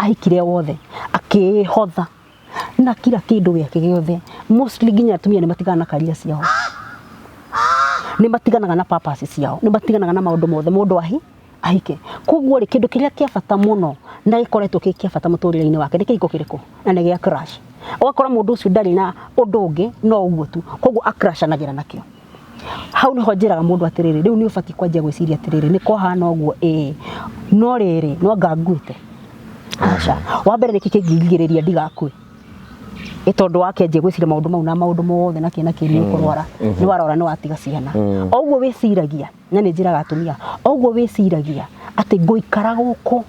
Ahikire wothe akĩĩhotha na kila kĩndũ gĩake gĩothe. Mostly nginya atumia nĩ matiganaga na career ciao, nĩ matiganaga na purpose ciao, nĩ matiganaga na maũndũ mothe mũndũ ahi ahike. Koguo rĩ, kĩndũ kĩrĩa kĩa bata mũno na gĩkoretwo kĩ kĩa bata mũtũrĩre-inĩ wake nĩ kĩhiko kĩrĩkũ? Na nĩ gĩa crush. Ũgakora mũndũ ũcio ndarĩ na ũndũ ũngĩ no ũguo tu, koguo acrashanagĩra nakĩo. Hau nĩho njĩraga mũndũ atĩrĩrĩ, rĩu nĩ ũbatiĩ kwanjia gwĩciria atĩrĩrĩ, nĩ kwahana ũguo ĩĩ, no rĩrĩ, no anga nguĩte? Aca. Wa mbere nĩkĩ kĩngĩngirĩrĩria ndigakue? Ĩ tondũ wakĩanjia gwĩciria maũndũ mau na maũndũ mothe na kĩ na kĩ nĩ ũkũrwara, nĩ warwara nĩ watiga ciana. O ũguo wĩciragia, na nĩ njĩraga atumia, o ũguo wĩciragia atĩ ngũikara gũkũ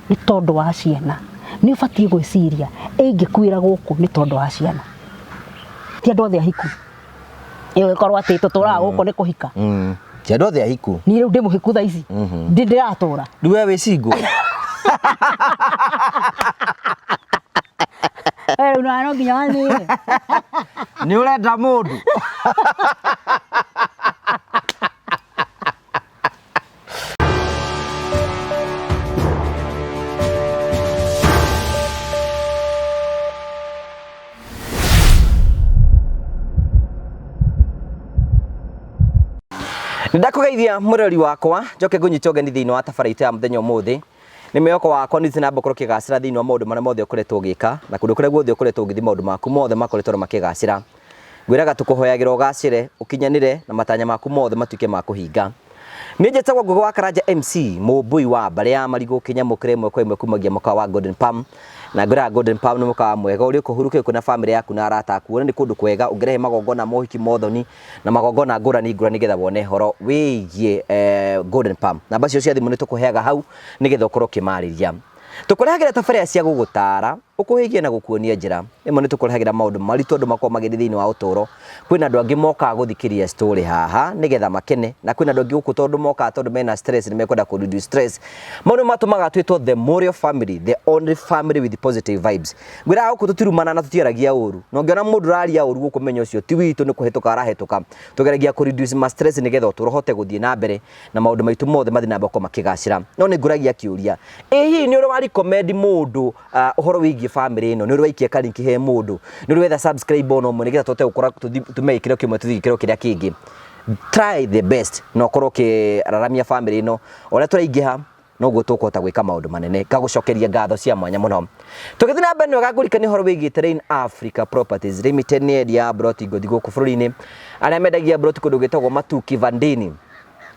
nĩ tondũ wa ciana, nĩ ũbatiĩ gwĩciria ĩ ingĩkuĩra gũkũ nĩ tondũ wa ciana. Ti andũ othe ahiku. Ĩgĩkorwo atĩ tũtũraga gũkũ nĩ kũhika. Ti andũ othe ahiku. Niĩ rĩu ndĩ mũhiku thaa ici. Ndĩ ndĩratũra. Rĩu we wĩ single? Rĩu no nginya wanĩre. Nĩ ũrenda mũndũ? Nĩndakũgeithia mũrori wakwa njoke ngũnyite ũgeni thĩinĩ wa tabara itũ ya mũthenya ũmũthĩ. Nĩ mwĩhoko wakwa nĩ na mbere ũkĩgacĩra thĩinĩ wa maũndũ marĩa mothe ũkoretwo ũgĩka na kũndũ kũrĩa guothe ũkoretwo ũgĩthiĩ maũndũ maku mothe makoretwo makĩgacĩra. Ngwĩraga tũkũhoyagĩra ũgacĩre, ũkinyanĩre na matanya maku mothe matuĩke ma kũhinga. Niĩ njĩtagwo Ngũgĩ wa Karanja MC, mũmbũi wa mbarĩ ya marigũ kĩnyamũ kĩrĩa ĩmwe kwa ĩmwe kumagia mũkawa wa Golden Palm. Na ngwĩraga Golden Palm nĩ mũkawa mwega ũrĩa ũkũhurũka ũkĩ na famĩlĩ yaku na arata aku. Wone nĩ kũndũ kwega ũngĩrehe magongona ma ũhiki mothoni na magongona ngũrani ngũrani nĩgetha wone ũhoro wĩgiĩ Golden Palm. Namba cio cia thimũ nĩ tũkũheaga hau nĩgetha ũkorwo ũkĩmarĩria. Tũkũrehagĩra tabarĩra cia gũgũtara, ũkũhĩgia na gũkuonia njĩra. Rĩmwe nĩ tũkũrehagĩra maũndũ maritũ andũ makoragwo magĩthiĩ thĩinĩ wa ũtũũro. Kwĩna andũ angĩ mokaga gũthikĩrĩria story haha nĩgetha makene, na kwĩna andũ angĩ gũkũ tondũ mokaga tondũ mena stress nĩ mekwenda kũ reduce stress. Mau nĩmo matũmaga twĩtwo the Morio family, the only family with positive vibes. Ngwĩraga gũkũ tũtirumana na tũtiaragia ũru. Na ũngĩona mũndũ ũraria ũru gũkũ menya ũcio ti witũ nĩ kũhĩtũka arahĩtũka. Tũgeragia kũ reduce ma stress nĩgetha ũtũũro ũhote gũthiĩ na mbere na maũndũ maitũ mothe mathiĩ na mbere gũkorwo makĩgacĩra. No nĩ ngũragia kĩũria, ĩ hihi nĩ ũrĩ wa recommend mũndũ ũhoro wĩgiĩ famĩlĩ ĩno? Nĩ ũrĩ waikia ka link he mũndũ? Nĩ ũrĩ wetha subscribe ona ũmwe nĩgetha tũhote gũkora tume gĩkĩro kĩmwe tũthiĩ gĩkĩro kĩrĩa kĩngĩ? Try the best na ũkorwo ũkĩraramia famĩlĩ ĩno. O ũrĩa tũraingĩha noguo tũkũhota gwĩka maũndũ manene. Ngagũcokeria ngatho cia mwanya mũno. Tũgĩthiĩ na mbere nĩ wega ngũririkanie ũhoro wĩgiĩ Terrain Africa Properties Limited, nĩ endia a mburoti ngũthi gũkũ bũrũri-inĩ, arĩa mendagia mburoti kũndũ gwĩtagwo Matu Kivandini.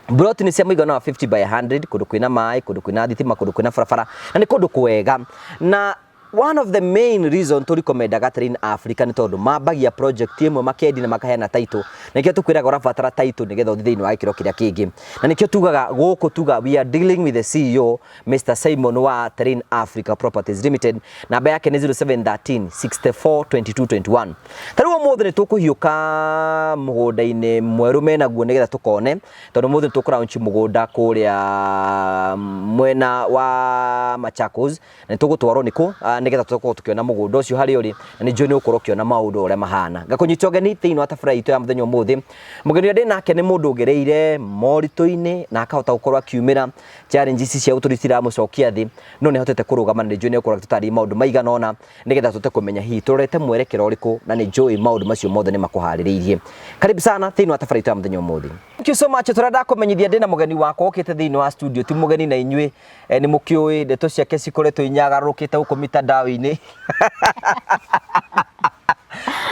Mburoti nĩ cia mũigana wa 50 by 100, kũndũ kwĩna maĩ, kũndũ kwĩna thitima, kũndũ kwĩna barabara, na nĩ kũndũ kwega. Na one of the main reason tũ recommendaga Terrain Africa nĩ tondũ mambagia project ĩmwe makendia na makaheana title. Na nĩkĩo tũkwĩraga ũrabatara title nĩgetha ũthiĩ thĩinĩ wa gĩkĩro kĩrĩa kĩngĩ. Na nĩkĩo tugaga gũkũ tuga we are dealing with the CEO Mr. Simon wa Terrain Africa Properties Limited. Namba yake nĩ 0713 64 22 21. Ta rĩu ũmũthĩ nĩ tũkũhiũka mũgũnda-inĩ mwerũ menaguo nĩgetha tũkone, tondũ ũmũthĩ nĩ tũkũ launch mũgũnda kũrĩa mwena wa Machakos. Na nĩ tũgũtwarwo nĩ kũ nĩgetha tũkorwo tũkĩona mũgũnda ũcio harĩa ũrĩ, na nĩ njũĩ nĩ ũgũkorwo ũkĩona maũndũ ũrĩa mahana. Ngakũnyita ũgeni thĩinĩ wa tabarĩra itũ ya mũthenya ũmũthĩ. Mũgeni ũrĩa ndĩ nake nĩ mũndũ ũgereire moritũ-inĩ na akahota gũkorwo akiumĩra challenges cia ũtũũro itiramũcokia thĩ, no nĩ ahotete kũrũgama na nĩ njũĩ nĩ egũkorwo agĩtũtarĩria maũndũ maigana ũna nĩgetha tũhote kũmenya hihi tũrorete mwerekera ũrĩkũ, na nĩ njũĩ maũndũ macio mothe nĩ makũharĩrĩirie. Karibu sana thĩinĩ wa tabarĩra itũ ya mũthenya ũmũthĩ. Thank you so much. Tũrenda kũmenyithia ndĩna mũgeni wakwa ũkĩte thĩinĩ wa studio, ti mũgeni na inyuĩ nĩ mũkĩũĩ ndeto ciake cikoretwo inyagarũrũkĩte gũkũ mitandao-inĩ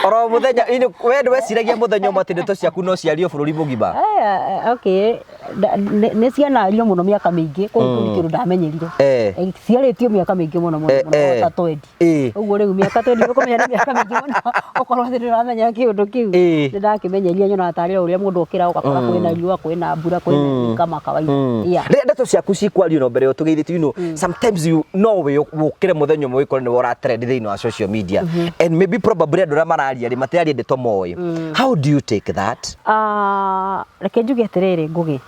oro mũthenya. We ndweciragia mũthenya ũmwe atĩ ndeto ciaku no ciario bũrũri mũgima? Okay, nĩ cianario mũno mĩaka mĩingĩ, koguo kĩu nĩ kĩndũ ndamenyerire. Ciarĩtio mĩaka mĩingĩ mũno mũno mũno, ta 20. Ũguo rĩu mĩaka 20 ũkũmenya nĩ mĩaka mĩingĩ mũno ũkorwo atĩ ndũramenya kĩũndũ kĩu. Nĩ ndakĩmenyeria, nyonaga tarĩ o ũrĩa mũndũ okĩra ũgakora kwĩna riũa, kwĩna mbura, kwĩna kama kawaida. Yeah. Rĩrĩa ndeto ciaku cikwario na mbere ũtũgeithĩtie, sometimes you no wĩũkĩre mũthenya ũmwe wĩkore nĩwe ũra trend thĩinĩ wa social media, and maybe probably andũ arĩa mararia rĩ matiraria ndeto moĩ. How do you take that? Reke njuge atĩrĩrĩ, Ngũgĩ,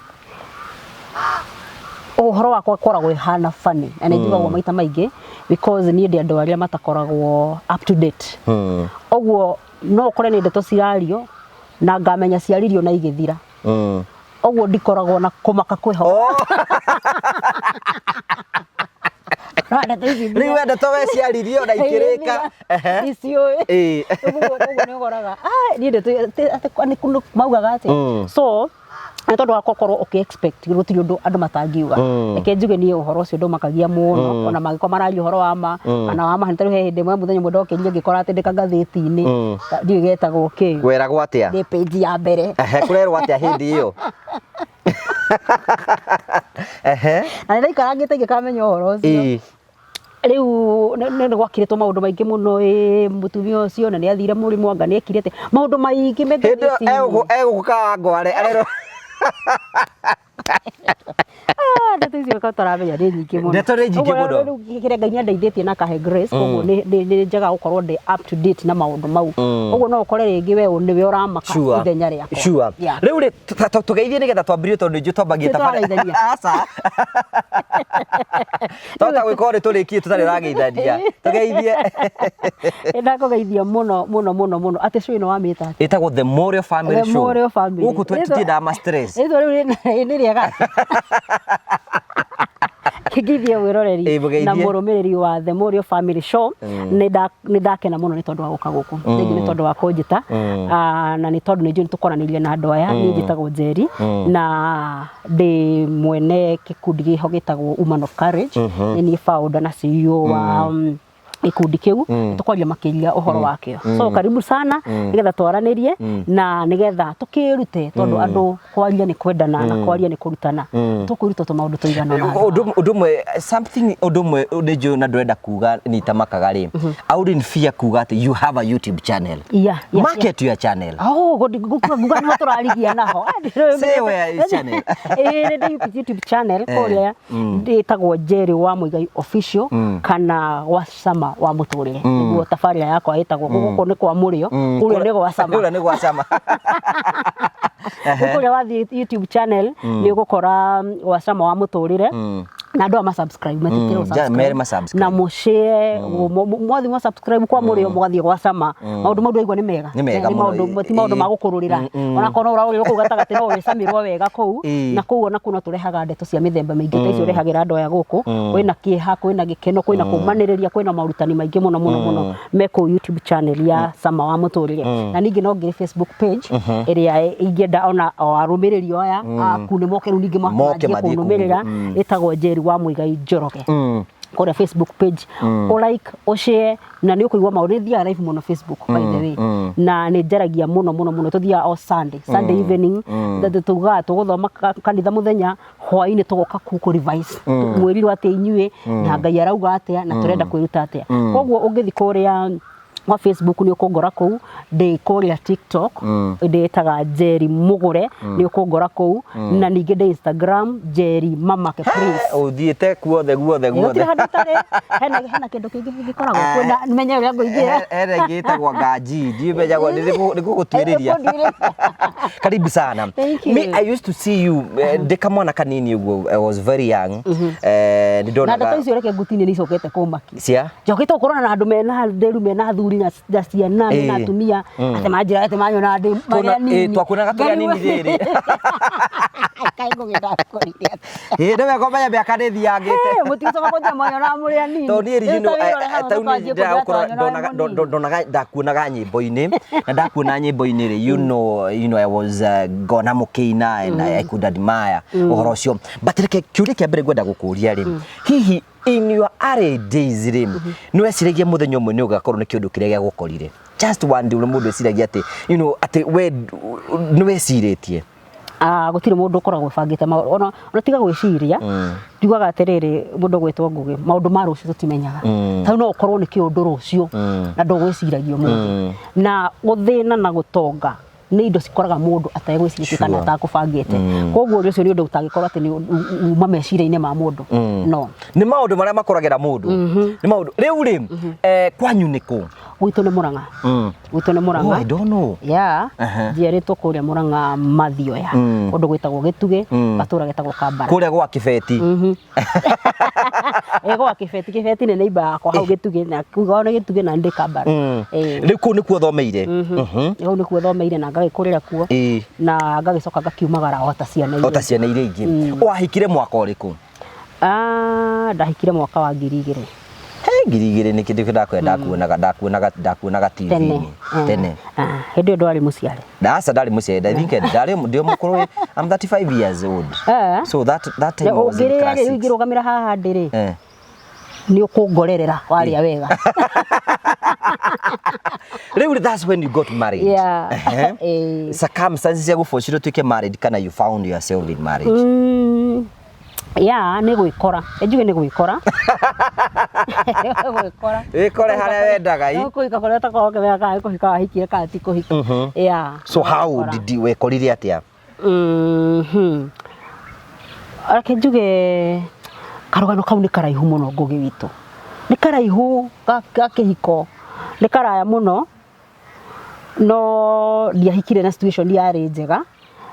ũhoro wakwa ũkoragwo ĩhana funny na nĩ njugagwo maita maingĩ because niĩ ndĩ andũ arĩa matakoragwo up to date. Ũguo no ũkore nĩ ndeto cirario na ngamenya ciaririo na igĩthira. Ũguo ndikoragwo na kũmaka kwĩho. Ndeto ici Rĩu we ndeto we ciaririo na ikĩrĩka. Ehe. Ndiciũĩ. Ũguo ũguo nĩ ũkoraga ah, niĩ ndeto atĩ atĩ nĩ kũndũ maugaga atĩa. So nĩ tondũ wa gũkorwo ũkĩ expect gũtirĩ ũndũ andũ matangiuga. Reke njuge niĩ ũhoro ũcio ndũmakagia mũno, ona mangĩkorwo mararia ũhoro wa ma kana wa maheni. Ta rĩu he hĩndĩ ĩmwe mũthenya ũmwe ndokĩrire ngĩkora atĩ ndĩ kagathĩti-inĩ, ndiũĩ getagwo kĩ, Weragwo atĩa? ndĩ page ya mbere. Ehe, kũrerwo atĩa hĩndĩ ĩyo? Ehe. Na nĩ ndaikarangĩte ingĩkamenya ũhoro ũcio. Rĩu nĩ gwakĩrĩtwo maũndũ maingĩ mũno, ĩ mũtumia ũcio na nĩ athire mũrĩmo anga nĩ ekire atĩa, maũndũ maingĩ me Hĩndĩ ĩyo ngathĩti-inĩ. egũkũ Kawangware arerwo. Ah, ndeto icio ko tũramenya nĩ nyingĩ mũno. Ndeto nĩ nyingĩ Ũguo mũno. rĩu kĩrĩa Ngai nĩandeithĩtie na akahe grace, koguo nĩ njega gũkorwo ndĩ up to date na maũndũ mau. Ũguo no ũkore rĩngĩ we nĩwe ũramaka Sure. ithenya rĩakwa. Sure. Yeah. Rĩu rĩ tũgeithie nĩgetha twambĩrĩrie tondũ nĩ njũĩ twambagie Nĩ tũrageithania. Aca. Twahota gwĩka ũrĩ tũrĩkie tũtarĩ ũrageithania. Tũgeithie. Ndakũgeithia mũno mũno mũno mũno. Atĩ show ĩno wamĩta atĩa? Ĩtagwo The Morio Family The Show. Morio Family. Gũkũ tũtiendaga ma stress. Rĩtwa rĩu nĩ rĩega. Kĩngeithie mwĩroreri Ĩ, mũgeithie. na mũrũmĩrĩri wa The Morio Family Show. Nĩ ndakena mũno nĩ tondũ wa gũka gũkũ. Thengiũ nĩ tondũ wa kũnjĩta. Na nĩ tondũ nĩ njũĩ nĩ tũkwaranĩria na andũ aya. Niĩ njĩtagwo Njeri na ndĩ mwene gĩkundi gĩho gĩtagwo Woman of Courage. Nĩ niĩ founder na CEO wa gĩkundi kĩu. Tũkwaria makĩria ũhoro wakĩo. So karibu sana nĩgetha twaranĩrie na nĩgetha tũkĩrute tondũ andũ kwaria nĩ kwendana na kwaria nĩ kũrutana. Tũkwĩruta tũmaũndũ tũigana ũna. Ũndũ ũmwe something ũndũ ũmwe nĩ njũĩ na ndũrenda kuga nĩ itamakaga rĩ, I wouldn't fear kuga atĩ you have a YouTube channel. Yeah. Market your channel. Oh, nguga nĩho tũrarigia naho. Say where is channel. Ĩĩ nĩ ndĩ YouTube channel kũrĩa ĩtagwo Njeri wa Muigai Official kana gwa Cama wa Mũtũrĩre. Nĩguo tabarĩra yakwa ĩtagwo. Gũkũ nĩ kwa mũrĩo, kũrĩa nĩ gwa cama. Kũrĩa nĩ gwa cama. Rĩu kũrĩa wathiĩ YouTube channel nĩ ũgũkora gwa Cama wa Mũtũrĩre na andũ aya ma subscribe metikĩre gũ Ja, mere subscribe ma subscribe. na mũ share mwathiĩ mwa subscribe kwa mũrĩo mũgathiĩ gwa cama maũndũ mau ndĩraigua nĩ mega. Nĩ mega Nĩ mũno, maũndũ ti maũndũ ma gũkũrũrĩra. Onakorwo no ũrarũrĩrwo kũu gatagatĩ no wĩcamĩrwo wega kũu na kũu ona kũu no tũrehaga ndeto cia mĩthemba mĩingĩ ta icio ũrehagĩra andũ aya gũkũ. Kwĩna kĩeha, kwĩna gĩkeno, kwĩna kũmanĩrĩria, kwĩna morutani maingĩ mũno mũno mũno me kũu YouTube channel ya Cama wa Mũtũrĩre. Na ningĩ no ngĩrĩ Facebook page ĩrĩa ingĩenda ona o arũmĩrĩri aya aku nĩ moke rĩu ningĩ Moke manjie mathiĩ kũu. kũnũmĩrĩra ĩtagwo Njeri wa Muigai Njoroge. Kũrĩa Facebook page ũ like ũ share na nĩ ũkũigua maũndũ. Nĩ thiaga live mũno Facebook by the way na nĩ njaragia mũno mũno mũno. Tũthiaga o Sunday Sunday evening tugaga tũgũthoma kanitha mũthenya hwainĩ tũgoka kũ kũ revise mwĩrirwo atĩa inyuĩ na Ngai arauga atĩa na tũrenda kwĩruta atĩa. Koguo ũngĩthiĩ kũrĩa kwa Facebook nĩ ũkũngora kũu, ndĩ kũrĩa TikTok ndĩtaga Njeri Mũgũre nĩ ũkũngora kũu, na ningĩ ndĩ Instagram Njeri Mamake Prince. Ũthiĩte kuothe guothe guothe. Gũtirĩ handũ itarĩ. Hena kĩndũ kĩngĩ gĩkoragwo kuo na menye ũrĩa ngũingĩra. Hena ĩngĩ ĩtagwo Nganji, ndimenyagwo nĩ gũgũtuĩrĩria. Karibu sana. Thank you. Me, I used to see you ndĩ kamwana kanini ũguo, I was very young. Nĩ Na ndonaga ndeto icio reke ngũtinie nĩ icokete kũmakia. cia Njokete gũkorwo na andũ mena nderu mena athuri na ciana mena atumia atĩ manjĩra atĩ manyona ndĩ marĩ anini. Twakuonaga tũrĩ anini rĩrĩ. Kaĩ ngũgĩta kũrire atĩa. Ĩ nĩ wega ũmenye mĩaka nĩ ĩthiangĩte. Mũticoka kũnjĩra mwanyona mũrĩ anini. Tondũ niĩ Rĩu you know, ta wĩra ũrĩa hau ta rĩu niĩ twanjie ndĩraga kũnjĩra gũkorwo twanyona ndonaga wĩ mũnini. ndonaga ndakuonaga nyĩmbo-inĩ na ndakuona nyĩmbo-inĩ rĩ, you know I was ngona mũkĩina and I could admire ũhoro ũcio. But reke kĩũria kĩa mbere ngwenda gũkũria rĩ, hihi in your early days rĩ, nĩ weciragia mũthenya ũmwe nĩ ũgakorwo nĩ kĩũndũ kĩrĩa gĩagũkorire? Just one day ũrĩa mũndũ eciragia atĩ you know atĩ we nĩ wecirĩtie. Gũtirĩ mũndũ ũkoragwo ĩbangĩte maũndũ ona tiga gwĩciria njugaga atĩrĩrĩ mũndũ ũgwĩtwo Ngũgĩ maũndũ ma rũciũ tũtimenyaga. Ta rĩu no ũkorwo nĩ kĩũndũ rũciũ na ndũgwĩciragia ũmũthĩ. Na gũthĩna na gũtonga nĩ indo cikoraga mũndũ ategwĩcirĩtie kana atakũbangĩte. Koguo ũndũ ũcio nĩ ũndũ ũtangĩkorwo atĩ nĩ uma meciria-inĩ ma mũndũ. No. Nĩ maũndũ marĩa makoragĩra mũndũ. Nĩ maũndũ rĩu rĩ, kwanyu nĩ kũ? Gwitũ nĩ Mũrang'a. Gwitũ nĩ Mũrang'a. Oh, I don't know. Yeah. Njiarĩtwo kũrĩa Mũrang'a Mathioya. Kũndũ gwĩtagwo Gĩtugĩ, gatũra getagwo Kambara. Kũrĩa gwa Kĩbeti. Ĩ gwa Kĩbeti, Kĩbeti nĩ neighbor yakwa hau Gĩtugĩ, na kuga nĩ Gĩtugĩ na ndĩ Kambara. Rĩu kũu nĩkuo ũthomeire? Kũu nĩkuo thomeire na ngagĩkũrĩra kuo. Na ngagĩcoka ngakiumagara o ta ciana iria O ta ciana iria ingĩ. Wahikire mwaka ũrĩkũ? Ah, ndahikire mwaka wa 2000. He, 2000 nĩ kĩndũ kĩndakwe ndakuonaga ndakuonaga ndakuonaga Tene. TV-inĩ tene. Ah, hĩndĩ ĩyo ndwarĩ mũciare. Aca, ndarĩ mũciare. I think ndarĩ ndĩ mũkũrũ. I'm 35 years old. So that time I was in Ũngĩrĩa class rĩ 6. ingĩrũgamĩra haha ndĩrĩ nĩ ũkũngorerera warĩa wega. Rĩu that's when you got married? Yeah. Ehe. Eh. Circumstances cia gũbocire ũtuĩke married kana you found yourself in marriage? Ya, nĩ gwĩkora, njuge nĩ gwĩkora. Nĩ gwĩkora. Wĩkore harĩa wendaga i. No kũhika kũrĩa ũtakoragwo ũkĩmenya kana nĩ kũhika wahikire kana ti kũhika. Yeah. So how did you, wekorire atĩa? Reke njuge karũgano kau nĩ karaihu mũno, Ngũgĩ witũ. Nĩ karaihu ga kĩhiko, nĩ karaya mũno, no ndiahikire na situation yarĩ njega.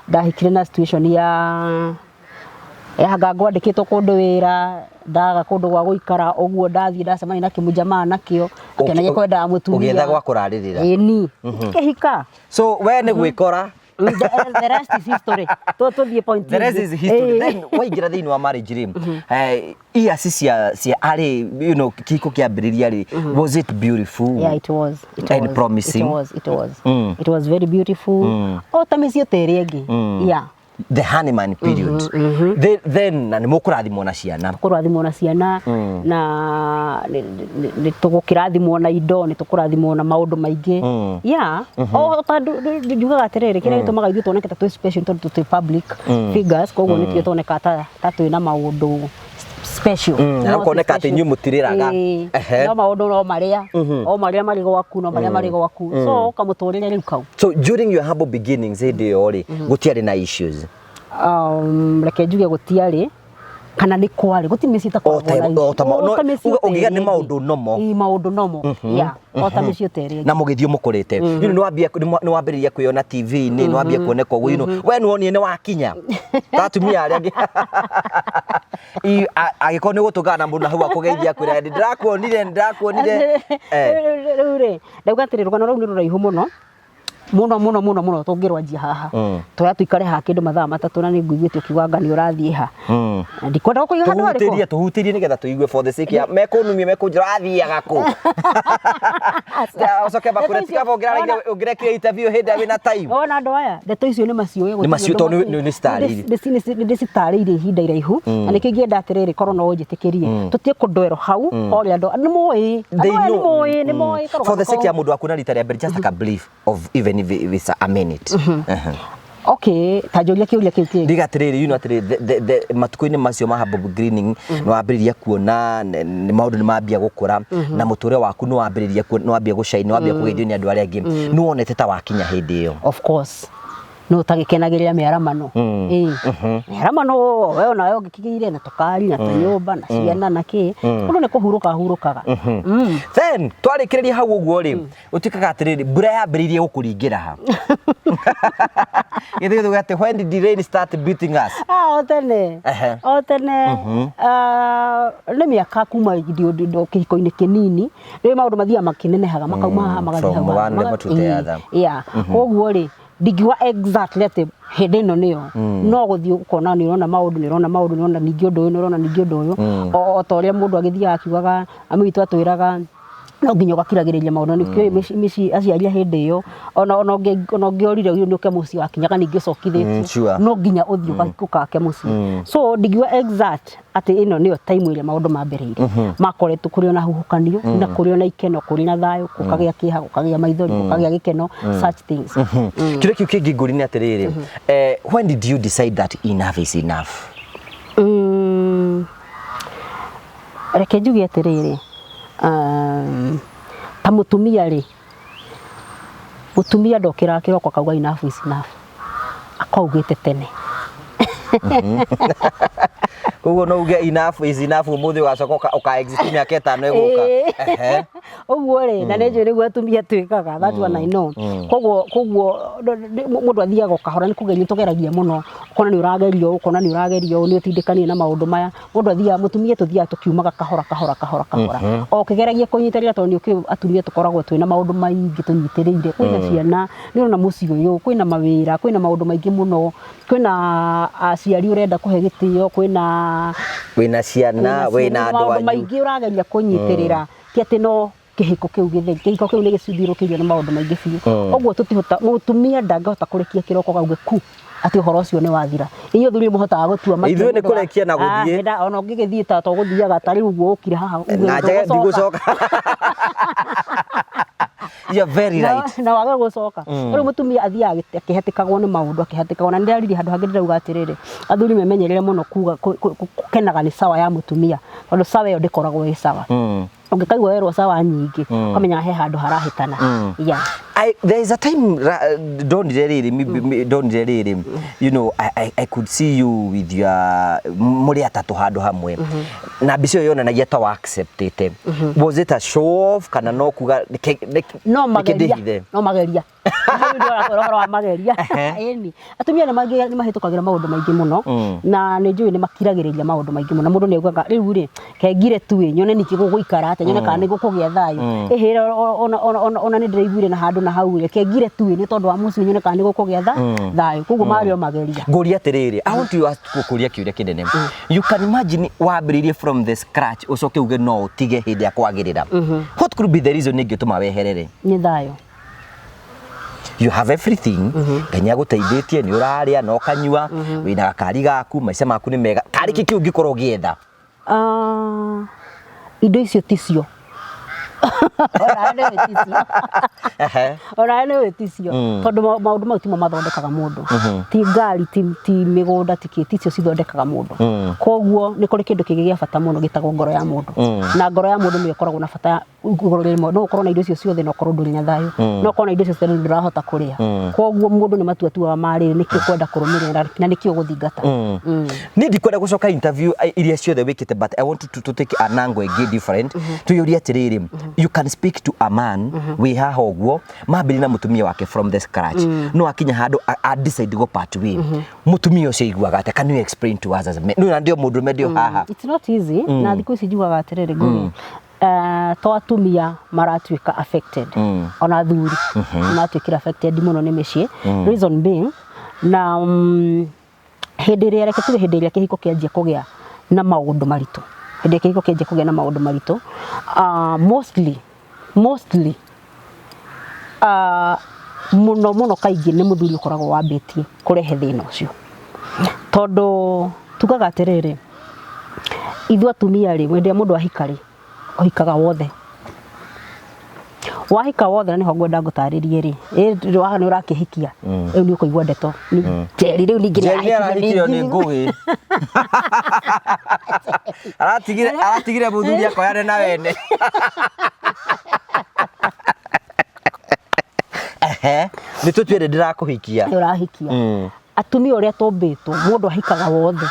Ndahikire na situation ya anga ngwandĩkĩtwo kũndũ wĩra, ndaga kũndũ gwa gũikara ũguo, ndathiĩ ndacemania na kĩmũjamaa nakĩo akĩonagia kwendaga mũtumia. Ũgĩetha gwa kũrarĩrĩra. Ĩni, kĩhika. So we nĩ gwĩkora. The rest is history. Tũthiĩ point The rest ĩngĩ. is history. Ĩĩ. Then waingĩra thĩinĩ wa marriage rĩ, years cia arĩ kĩhiko kĩambĩrĩria rĩ, was it beautiful? Yeah, it was. It And was. promising. It was. It was. It was very beautiful. O ta mĩciĩ ta ĩrĩa ĩngĩ. Yeah. The honeymoon period. Then na nĩ mũkũrathimwo na ciana. Kũrathimwo na ciana na nĩ tũgũkĩrathimwo na indo, nĩ tũkũrathimwo na maũndũ maingĩ. Yeah. O ta njugaga atĩrĩrĩ, kĩrĩa gĩtũmaga ithuĩ tuoneke ta twĩ special tondũ twĩ public figures, koguo nĩkĩo tuoneka ta twĩ na maũndũ special. Na No ti ũkoneka atĩ special. inyuĩ mũtirĩraga. Ĩĩ. Ehe. No maũndũ no marĩa o marĩa marĩ gwaku, no marĩa marĩ gwaku, so ũkamũtũrĩre rĩu kau. So during your humble beginnings hĩndĩ ĩyo rĩ, gũtiarĩ na issues? Reke njuge gũtiarĩ kana nĩ kwarĩ, gũtirĩ mĩciĩ ĩtakoragwo na O ta issue. O ta mĩciĩ ta ũngiuga ĩrĩa nĩ ĩngĩ. maũndũ nomo. Ĩĩ, maũndũ nomo, yeah, o ta mĩciĩ ta ĩrĩa ĩngĩ. Na mũgĩthiĩ mũkũrĩte, nĩ wambĩrĩria kwĩona TV-inĩ, nĩ wambia kuoneka ũguo, we nĩ wonire nĩ wakinya ta atumia arĩa angĩ. Angĩkorwo nĩ ũgũtũngana na mũndũ na hau akũgeithia akwĩra, "Nĩ ndĩrakuonire, nĩ ndĩrakuonire." Rĩu rĩ, ndauga atĩrĩ, rũgano rũu nĩ rũraihu mũno mũno mũno mũno mũno, tũngĩrwanjia haha tũra tũikare haha kĩndũ mathaa 3, na nĩ ngũiguĩte ũkiuga anga nĩ ũrathiĩ ha. Na ndikwenda gũkũiga handũ harĩkũ. Tũhutĩrie, tũhutĩrie nĩgetha tũigue for the sake ya mekũnumia, mekũnjĩra athiaga kũ. Ũcoke makwĩre tiga ũngĩrekire interview hĩndĩ ĩrĩa wĩna time. Wona andũ aya, ndeto icio nĩ maciũĩ. Nĩ maciũĩ tondũ nĩ citarĩirie. Nĩ ndĩcitarĩirie ihinda iraihu, na nĩkĩo ingĩenda atĩrĩrĩ, korwo no ũnjĩtĩkĩrie tũtige kũndwero hau o ũrĩa andũ nĩ moĩ, They andũ aya nĩ know. moĩ, nĩ moĩ karũgano For the sake kau. ya mũndũ waku na rita rĩa mbere, just like a brief of even if it's a minute. Okay, ta njũria kĩũria kĩu kĩngĩ. Ndiga atĩrĩrĩ, atĩrĩrĩ, matukũ-inĩ macio ma humble beginning nĩ wambĩrĩria kuona nĩ maũndũ nĩ mambia gũkũra na mũtũrĩre waku nĩ wambĩrĩria nĩ wambia gũshine, nĩ wambia kũgeithio nĩ andũ arĩa angĩ, nĩ wonete ta wakinya hĩndĩ ĩyo? Of course, no ũtagĩkenagĩrĩra mĩaramano. Ĩĩ, mĩaramano we onawe ũngĩkĩgĩire na tũkari na tũnyũmba na ciana na kĩ, mũndũ nĩ kũhurũka ahurũkaga. Then twarĩkĩrĩria hau ũguo rĩ, ũtuĩkaga atĩrĩrĩ, mbura yambĩrĩirie gũkũringĩra ha? Gĩthĩ gĩthuga atĩ when did the rain start beating us? Ah, o tene. O tene. Ah, nĩ mĩaka kuma kĩhiko-inĩ kĩnini, rĩu maũndũ mathiaga makĩnenehaga, makauma haha magathiĩ From hau. one level to the other. Yeah, koguo rĩ, ndingiuga exactly atĩ hĩndĩ ĩno nĩyo, no gũthiĩ ũkona nĩ ũrona maũndũ, nĩ ũrona maũndũ, nĩ ũrona ningĩ ũndũ ũyũ, nĩ ũrona ningĩ ũndũ ũyũ, o ta ũrĩa mũndũ agĩthiaga akiugaga, mami witũ atwĩraga no nginya ũgakiragĩrĩria maũndũ. Nĩkĩo mĩciĩ aciari a hĩndĩ ĩyo, ona ũngĩorire nĩ ũke mũciĩ, wakinyaga ningĩ ũcokithĩtio. No nginya ũthiĩ ũkake mũciĩ. So ndingiuga exact atĩ ĩno nĩyo time ĩrĩa maũndũ mambĩrĩirie. Makoretwo kũrĩ ona huhũkanio na kũrĩ ona ikeno, kũrĩ na thayũ, gũkagĩa kĩeha, gũkagĩa maithori, gũkagĩa gĩkeno, such things. Kĩrĩa kĩu kĩngĩ ngũri nĩ atĩrĩrĩ, when did you decide that enough is enough? Reke njuge atĩrĩrĩ, ta mũtumia rĩ, mũtumia ndokĩraga kĩroko akauga enough is enough, akaugĩte tene. Koguo no uge enough is enough ũmũthĩ, ũgacoka ũka exit mĩaka 5 ĩgũka. Ĩĩ. Ũguo rĩ, na nĩ njũĩ nĩguo atumia twĩkaga, that one I know. Koguo mũndũ athiaga o kahora, nĩ kũgeria tũgeragia mũno, ũkona nĩ ũragerio ũũ, ũkona nĩ ũragerio ũũ, nĩ ũtindĩkanire na maũndũ maya. Mũndũ athiaga, mũtumia tũthiaga tũkiumaga kahora kahora kahora kahora, o ũkĩgeragia kũnyitĩrĩra, tondũ nĩ ũkĩũĩ atumia tũkoragwo twĩna maũndũ maingĩ tũnyitĩrĩire. Kwĩna ciana, nĩ ũrona mũciĩ ũyũ, kwĩna mawĩra, kwĩna maũndũ maingĩ mũno, kwĩna aciari ũrenda kũhe gĩtĩo, kwĩna Wĩna ciana, wĩna andũ maũndũ anyu. Maingĩ ũrageria kũnyitĩrĩra, ti atĩ no kĩhiko kĩu gĩtheri. Kĩhiko kĩu nĩ gĩcithiũrũkĩirio nĩ maũndũ maingĩ biũ. Ũguo tũtihota, mũtumia ndangĩhota kũrekia kĩroko gauge ku atĩ ũhoro ũcio nĩ wathira. Inyuĩ athuri nĩ mũhotaga gũtua matua. Ithuĩ nĩ Nĩ ũndũ wa- kũrekia na gũthiĩ. Ah, ona ũngĩgĩthiĩ ta tũgũthiaga ta rĩu ũguo ũkire haha uge Na njage ndũgũcoka. ndigũcoka. You're very right. Na wage gũcoka. Rĩu mũtumia athiaga akĩhatĩkagwo nĩ maũndũ, akĩhatĩkagwo. Na nĩ ndĩraririe handũ hangĩ ndĩrauga atĩrĩrĩ, athuri memenyerere mũno kuga gũkenaga nĩ sawa ya mũtumia, tondũ sawa ĩyo ndĩkoragwo ĩ sawa. Ũngĩkaigua werwo sawa nyingĩ, ũkamenya he handũ harahĩtana. Yeah. There is a time ndonire rĩrĩ ndonire rĩrĩ, I could see you with your mũrĩ atatũ handũ hamwe, na mbica ĩyo yonanagia ta wa acceptĩte. Was it a show off kana no kuga No mageria. Ndĩhithe? No mageria. Rĩu ndĩrakwĩra ũhoro wa mageria. Ĩni, atumia nĩ mahĩtũkagĩra maũndũ maingĩ mũno, na nĩ njũĩ nĩ makiragĩrĩria maũndũ maingĩ mũno. Mũndũ nĩ augaga, rĩu rĩ, kengire tu ĩ, nyone ningĩ gũgũikara atĩa, nyone kana nĩ gũkũgĩa thayũ. Ĩhĩ, ona nĩ ndĩraiguire na handũ na hau rĩ, kengire tu ĩ, nĩ tondũ wa mũciĩ, nyone kana nĩ gũkũgĩa thayũ. Koguo marĩ o mageria. Ngũria atĩrĩrĩ, I want you ask, gũkũria kĩũria kĩnene. You can imagine wambĩrĩirie from the scratch, ũcoke uge no ũtige hĩndĩ ya kwagĩrĩra. What could be the reason ĩngĩtũma weherere? Nĩ thayũ. You have everything. Ngai nĩ agũteithĩtie, nĩ ũrarĩa na ũkanyua, wĩna gakari gaku, maica maku nĩ mega. Karĩ kĩ kĩu ũngĩkorwo ũgĩetha? Ah, indo icio ticio, onawe nĩ ticio. Onawe nĩ ticio, tondũ maũndũ mau timo mathondekaga mũndũ. Ti ngari, ti mĩgũnda, ti kĩ, ticio cithondekaga mũndũ. Koguo nĩ kũrĩ kĩndũ kĩngĩ gĩa bata mũno gĩtagwo ngoro ya mũndũ, na ngoro ya mũndũ nĩyo ĩkoragwo na bata igũrũ rĩmwe. No ũkorwo na indo icio ciothe na ũkorwo ndũrĩ na thayũ, no ũkorwo na indo icio ciothe na ndũrahota kũrĩa. Koguo mũndũ nĩ matua tuaga ma rĩrĩ, nĩkĩ ũkwenda kũrũmĩrĩra na nĩkĩ ũgũthingata. Niĩ ndikwenda gũcoka interview iria ciothe wĩkĩte, but I want to take an angle ĩngĩ different. Twĩyũrie atĩrĩrĩ, you can speak to a man wĩ haha ũguo mambĩrĩria na mũtumia wake from the scratch, no akinya handũ a decide go part way. Mũtumia ũcio aiguaga atĩa? Can you explain to us as men? Nĩ na ndio mũndũrũme ndio haha. It's not easy. Na thikũ ici njugaga atĩrĩrĩ, ngũgĩ, to atumia maratuĩka affected, ona athuri nĩ maratuĩkire affected mũno nĩ mĩciĩ. Reason being na hĩndĩ ĩrĩa, reke tuge hĩndĩ ĩrĩa kĩhiko kĩanjia kũgĩa na maũndũ maritũ, hĩndĩ ĩrĩa kĩhiko kĩanjia kũgĩa na maũndũ maritũ, mostly, mũno mũno kaingĩ nĩ mũthuri ũkoragwo wambĩtie kũrehe thĩna ũcio, tondũ tugaga atĩrĩrĩ, ithuĩ atumia rĩ, hĩndĩ ĩrĩa mũndũ ahika rĩ, ũhikaga wothe. Wahika wothe, na nĩho ngwenda ngũtarĩrie rĩ, ĩ waha nĩ ũrakĩhikia rĩu, nĩ ũkũigua ndeto Njeri rĩu ningĩ. Njeri nĩ arahikirio nĩ ngũgĩ, aratigire mũthuri akoyane na wene. Ehe, nĩ tũtuĩre ndĩrakũhikia. Nĩ ũrahikia. Atumia ũrĩa tũmbĩtwo, mũndũ ahikaga wothe,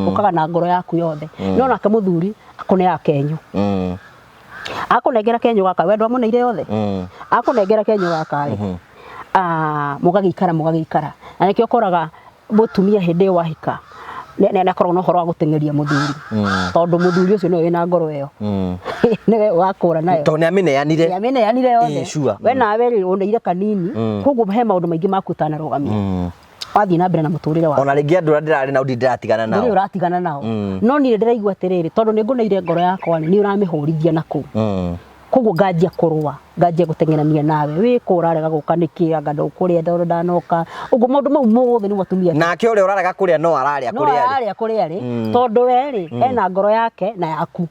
ũkaga na ngoro yaku yothe, no nake mũthuri akũneaga kenyũ. Akũnengera kenyũ gaka, we ndwamũneire yothe. Akũnengera kenyũ gaka rĩ, mũgagĩikara mũgagĩikara, na nĩkĩo ũkoraga mũtumia hĩndĩ ĩyo wahika nĩ akoragwo na ũhoro wa gũteng'eria mũthuri, tondũ mũthuri ũcio nĩwe wĩna ngoro ĩyo, nĩwe wakũra nayo. Tondũ nĩ amĩneanire. Nĩamĩneanire yothe. Ĩĩ, sure. We nawe rĩ, ũneire kanini. Koguo he maũndũ maingĩ maku ũtanarũgamia wathiĩ na mbere na mũtũrĩre waku. Ona rĩngĩ andũ arĩa ndĩrarĩ nao ndiratigana nao nao. Ũratigana nao. No niĩ ndĩraigua atĩrĩrĩ, tondũ nĩ ngũneire ngoro yakwa rĩ, nĩ ũramĩhũrithia na kũu. Koguo nganjia kũrũa, nganjia gũteng'erania nawe, wĩkũ ũrarega gũka nĩkĩ, anga ndũkũrĩa ndoro ndanoka ũguo. Maũndũ mau mothe nĩmo atumia. Nake ũrĩa ũrarega kũrĩa no ararĩa no kũrĩa arĩ. Ararĩa kũrĩa rĩ, tondũ we rĩ, ena ngoro yake na yaku.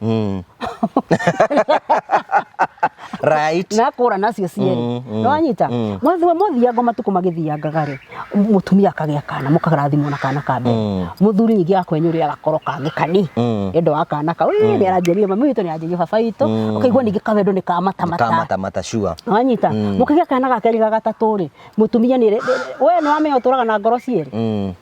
Na kũra nacio cierĩ. Nĩwanyita? Mwathiango matukũ magĩthiangaga rĩ, mũtumia akagĩa kana, mũkarathimwo na kana ka mbere. Mũthuri ningĩ akwenyũrĩra gakoro kangĩ kani nĩ ũndũ wa kana kau. "Ĩ, nĩ aranjĩrire mami witũ, nĩ aranjĩrire baba witũ." Ũkaigua ningĩ kawendo nĩ kamatamata. Kamatamata, sure. Wanyita? Mũkĩgĩa kana ga kerĩ, ga gatatũ rĩ, mũtumia nĩ we nĩ wamenya ũtũraga na ngoro cierĩ,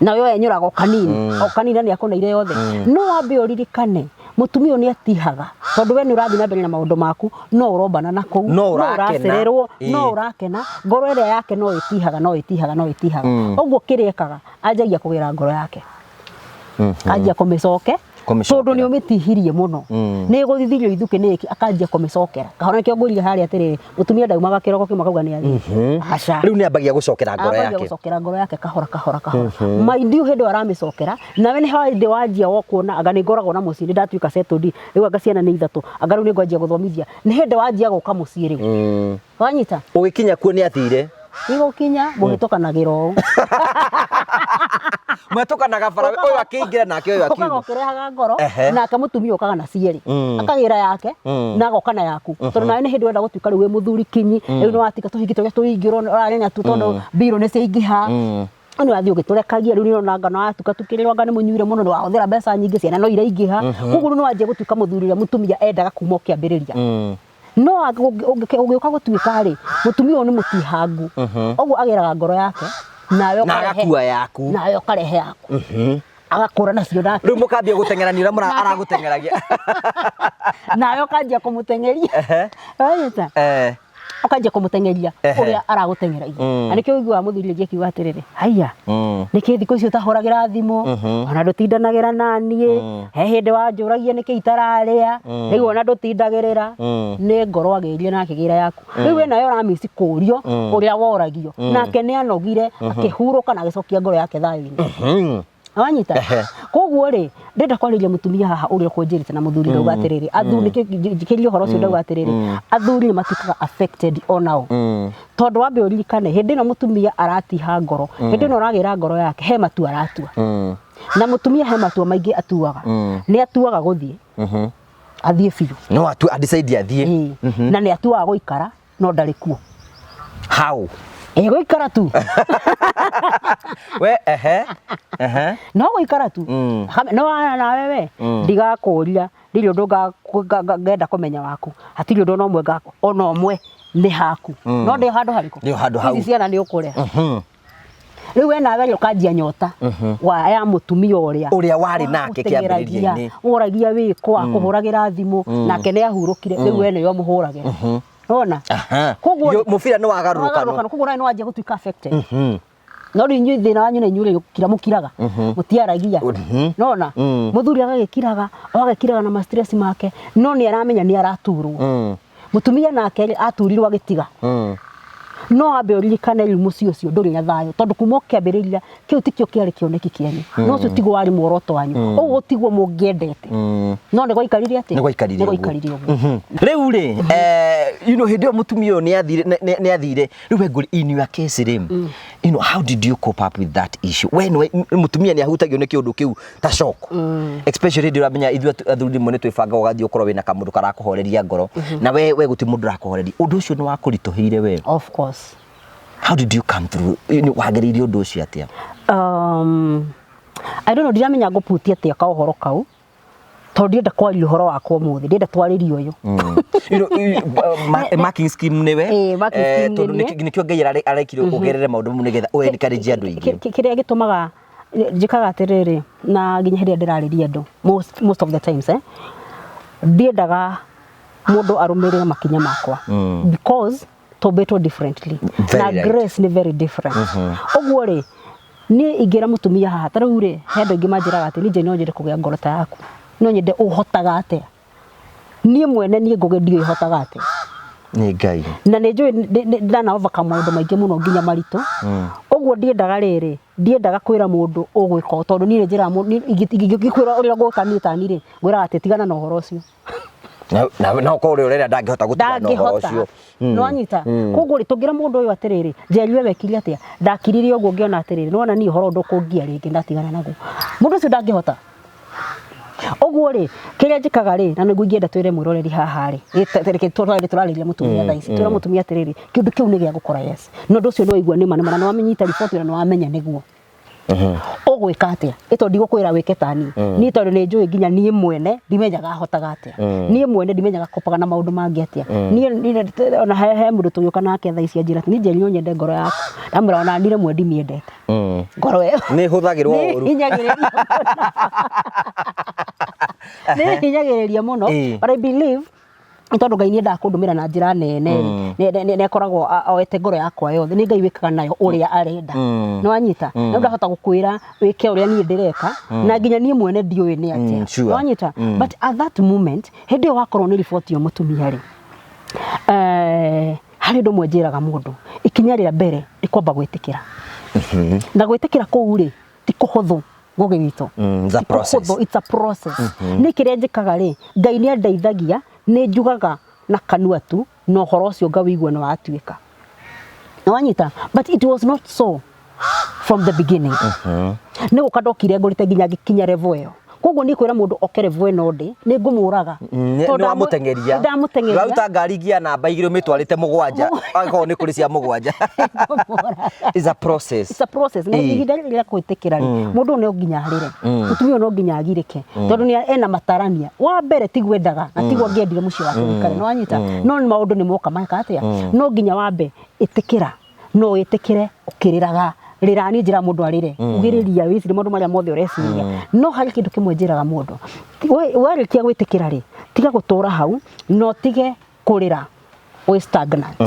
nawe wenyũraga o kanini o kanini, na nĩ akũneire yothe. No wambe ũririkane Mũtumia ũyũ nĩ atihaga tondũ we nĩ ũrathiĩ na mbere na maũndũ maku, no ũrombana na kũu, No ũrakena. Ũracererwo, no ũrakena, ngoro ĩrĩa yake no ĩtihaga, no ĩtihaga, no ĩtihaga. Ũguo kĩrĩa ekaga, anjagia kũgĩra ngoro yake, anjia kũmĩcoke Kũmĩcokera. tondũ nĩ ũmĩtihirie mũno, nĩ ĩgũthithirio ithukĩ nĩ ĩki, akanjia kũmĩcokera kahora. Nĩkĩo ngũrire harĩa atĩrĩrĩ, mũtumia ndaumaga kĩroko kĩmwe akauga nĩ athiĩ, aca. Rĩu nĩ ambagia gũcokera ngoro Ambagia yake. Gũcokera ngoro yake kahora kahora kahora. Mind you, hĩndĩ ĩyo aramĩcokera nawe nĩ hĩndĩ wanjia wo kuona anga nĩ ngoragwo na mũciĩ, nĩ ndatuĩka settled rĩu, anga ciana nĩ ithatũ, anga rĩu nĩ ngwanjia gũthomithia, nĩ hĩndĩ wanjia gũka mũciĩ rĩu. Wanyita? Ũgĩkinya kuo nĩ athire. Igũkinya mũhĩtũkanagĩra ũũ. Mwetũkanaga bara, ũyũ akĩingĩra nake ũyũ ũkaga akiuma. Ũkĩrehaga ngoro nake mũtumia ũkaga na cierĩ, akagĩra yake na agoka na yaku, tondũ nawe nĩ hĩndĩ wenda gũtuĩka rĩu wĩ mũthuri kinyi, rĩu nĩ watiga tũhingi tũrĩa tũingĩ ũrarĩ natuo tondũ mbirũ nĩ ciaingĩha, nĩ wathiĩ ũgĩtũrekagia. Rĩu nĩũrona anga nĩ watuka tukĩrĩrwo, anga nĩ mũnyuire mũno, nĩ wahũthĩra mbeca nyingĩ, ciana no iraingĩha, koguo rĩu nĩ wanjia gũtuĩka mũthuri ũrĩa mũtumia endaga kuma o kĩambĩrĩria. No ũngĩũka gũtuĩka rĩ, mũtumia ũyũ nĩ mũtihangu, ũguo agĩraga ngoro yake nawe Na ũkarehe agakua yaku. Nawe ũkarehe yaku, agakũra nacio nake. Rĩu mũkambia gũteng'erania ũrĩa aragũteng'eragia. Nawe ũkanjia kũmũteng'eria. Wanyita? Eh. Ũkanjia kũmũteng'eria ũrĩa aragũteng'eragia. Na nĩkĩo ũiguaga mũthuri ũngĩ akiuga atĩrĩrĩ, haiya, nĩkĩ thikũ ici ũtahũragĩra thimũ, ona ndũtindanagĩra naniĩ? He hĩndĩ wanjũragia nĩkĩ itararĩa, rĩu ona ndũtindagĩrĩra. Nĩ ngoro agĩrie na akĩgĩra yaku. Rĩu we nawe ũramici kũrio ũrĩa woragio, nake nĩ anogire, akĩhurũka na agĩcokia ngoro yake thayũ-inĩ. Wanyita? Koguo rĩ, ndĩrenda kwarĩria mũtumia haha ũrĩa ũkũnjĩrĩte na mũthuri. Ndauga atĩrĩrĩ, athuri, njikĩrie ũhoro ũcio, ndauga atĩrĩrĩ, athuri nĩ matuĩkaga affected onao, tondũ wambe ũririkane, hĩndĩ ĩno mũtumia aratiha ngoro, hĩndĩ ĩno ũragĩra ngoro yake, he matua aratua. Na mũtumia he matua maingĩ atuaga. Nĩ atuaga gũthiĩ, athiĩ biũ. No atu decide athiĩ. Ĩĩ. Na nĩ atuaga gũikara no ndarĩ kuo. How? Ĩ, gũikara tu. We ehe ehe No gũikara tu. No nawe we ndigakũria, ndirĩ ũndũ ngenda kũmenya waku, hatirĩ ũndũ ona ũmwe ona ũmwe nĩ haku, no ndĩ handũ harĩkũ? Ndĩ o handũ hau. Ici ciana nĩ ũkũrera. Rĩu we nawe rĩ, ũkanjia nyota wa ya mũtumia ũrĩa Ũrĩa warĩ nake kĩambĩrĩria-inĩ. Woragia wĩkũ, akũhũragĩra thimũ, nake nĩ ahurũkire, rĩu we nĩwe ũmũhũragĩra, ona koguo Mũbira nĩ wagarũrũkano. Wagarũrũkano. Koguo nawe nĩ wanjia gũtuĩka affected. No rĩu inyuĩ thĩna wanyu nĩ inyuĩ gũkira mũkiraga, mũtiaragia. Nona mũthuri agagĩkiraga, o agĩkiraga na ma stress make, no nĩ aramenya nĩ araturwo. Mũtumia nake rĩ, aturirwo agĩtiga. No ambe ũririkane, rĩu mũciĩ ũcio ndũrĩ na thayũ, tondũ kuma ũkĩambĩrĩria kĩu tikĩo kĩarĩ kĩoneki kĩanyu, no ũcio tiguo warĩ muoroto wanyu, ũguo tiguo mũngĩendete, no nĩ gwaikarire atĩ Nĩ gwaikarire nĩ ũguo. Gwaikarire ũguo. Rĩu rĩ, hĩndĩ ĩyo mũtumia ũyũ nĩ athire, nĩ athire, rĩu we ngũri, in your case rĩ, how did you cope up with that issue? We nĩwe mũtumia nĩ ahutagio nĩ kĩũndũ kĩu ta shock, especially hĩndĩ ĩrĩa ũramenya ithuĩ athuri rĩmwe nĩ twĩbanga, ũgathiĩ ũkorwo wĩna kamũndũ karakũhoreria ngoro, na we gũtirĩ mũndũ ũrakũhoreria. Ũndũ ũcio nĩ wakũritũhĩire we? Of course. How did you come through? Wagereirie ũndũ ũcio atĩa? I don't know, ndiramenya ngũputia atĩa ka ũhoro kau, tondũ ndienda kwaria ũhoro wakwa ũmũthĩ, ndienda twarĩrie ũyũ. Marking scheme nĩwe. Ĩĩ, marking scheme tondũ nĩ niĩ. Nĩkĩo Ngai arekire ũgerere maũndũ mau nĩgetha ũ encourage andũ aingĩ. Kĩrĩa gĩtũmaga njĩkaga atĩrĩrĩ, na nginya hĩndĩ ĩrĩa ndĩrarĩria andũ, most of the times, ndiendaga mũndũ arũmĩrĩre makinya makwa, because tũmbĩtwo differently. Very Na right. grace nĩ very different. Ũguo rĩ, niĩ ingĩra mũtumia haha ta rĩu rĩ, he andũ aingĩ manjĩraga atĩ niĩ no nyende kũgĩa ngoro ta yaku, no nyende, ũhotaga atĩa? Niĩ mwene, niĩ Ngũgĩ, ndiũĩ hotaga atĩa. Nĩ Ngai. Na nĩ njũĩ ndana overcome maũndũ maingĩ mũno, nginya maritũ. Ũguo ndiendaga rĩrĩ, ndiendaga kwĩra mũndũ ũgwĩka ũũ, tondũ niĩ nĩ njĩraga mũndũ, ingĩkwĩra ũrĩa ngwĩka niĩ tani rĩ, ngwĩraga atĩ tigana na ũhoro ũcio. Na ũkorwo ũrĩa ũrera ndangĩhota gũtigana na ũhoro Ndangĩhota. ũcio. Nĩwanyita? Koguo rĩ, tũngĩra mũndũ ũyũ atĩrĩrĩ, njeri, we wekire atĩa? Ndakirire ũguo, ngĩona atĩrĩrĩ, nĩwona niĩ ũhoro ndũkũngia rĩngĩ, ndatigana naguo. Mũndũ ũcio ndangĩhota. Ũguo rĩ, kĩrĩa njĩkaga rĩ, na nĩguo ingĩenda twĩre mwĩroreri haha rĩ, reke tũrarĩria mũtumia thaa ici, twĩre mũtumia atĩrĩrĩ, kĩũndũ kĩu nĩ gĩa gũkora, yes, na ũndũ ũcio nĩwaigua nĩma nĩma, na nĩwamenyita riboti na nĩwamenya nĩguo. Ũgwĩka atĩa? Ĩ tondũ ndigũkwĩra wĩke ta niĩ. Niĩ tondũ nĩ njũĩ nginya niĩ mwene ndimenyaga hotaga atĩa. Niĩ mwene ndimenyaga kopaga na maũndũ mangĩ atĩa. Niĩ ona he mũndũ tũgĩũka nake thaa ici anjĩra atĩ niĩ Njeri no nyende ngoro yaku. Ndamwĩra ona niĩ rĩmwe ndimĩendete. Ngoro ĩyo. Nĩ ĩhũthagĩrwo ũru. Nĩ hinyagĩrĩria mũno. But I believe nĩ tondũ Ngai nĩ endaga kũndũmĩra na njĩra nene nĩ akoragwo oete ngoro yakwa yothe. Nĩ Ngai wĩkaga nayo ũrĩa arenda. Nĩ wanyita? Rĩu ndahota gũkwĩra wĩke ũrĩa niĩ ndĩreka na nginya niĩ mwene ndiũĩ nĩ atĩa. Nĩ wanyita? But at that moment hĩndĩ ĩyo wakorwo nĩ riboti ĩyo mũtumia rĩ, harĩ ũndũ ũmwe njĩraga mũndũ, ikinya rĩa mbere nĩ kwamba gwĩtĩkĩra. Na gwĩtĩkĩra kũu rĩ, ti kũhũthũ Ngũgĩ witũ. It's a process. It's a process. Niĩ kĩrĩa njĩkaga rĩ, Ngai nĩ andeithagia, nĩ njugaga na kanua tu, na ũhoro ũcio ngawĩigua nĩ watuĩka. Nĩ wanyita? But it was not so from the beginning. Nĩ gũka ndokire ngũrĩte nginya ngĩkinya level ĩyo. Koguo niĩ kwĩra mũndũ oke level ĩno ndĩ, nĩ ngũmũraga. Nĩ wamũteng'eria. Ndamũteng'eria. Ũraruta ngari ngia namba igĩrĩ ũmĩtwarĩte mũgwanja, angĩkorwo nĩ kũrĩ cia mũgwanja. It's a process. It's a process. Na ihinda rĩrĩ rĩa kwĩtĩkĩra rĩ, mũndũ no nginya arĩre. Mũtumia ũyũ no nginya agirĩke. Tondũ nĩ ena matarania. Wa mbere tiguo endaga, na tiguo angĩendire mũciĩ wake ũikare. Nĩ wanyita? No nĩ maũndũ nĩ moka meka atĩa? No nginya wambe ĩtĩkĩra. No wĩtĩkĩre ũkĩrĩraga. Rĩra, niĩ njĩraga mũndũ arĩre. Ugĩrĩria wĩcirie maũndũ marĩa mothe ũreciria. No harĩ kĩndũ kĩmwe njĩraga mũndũ. Warĩkia gwĩtĩkĩra rĩ, tiga gũtũra hau, na ũtige kũrĩra wĩ stagnant.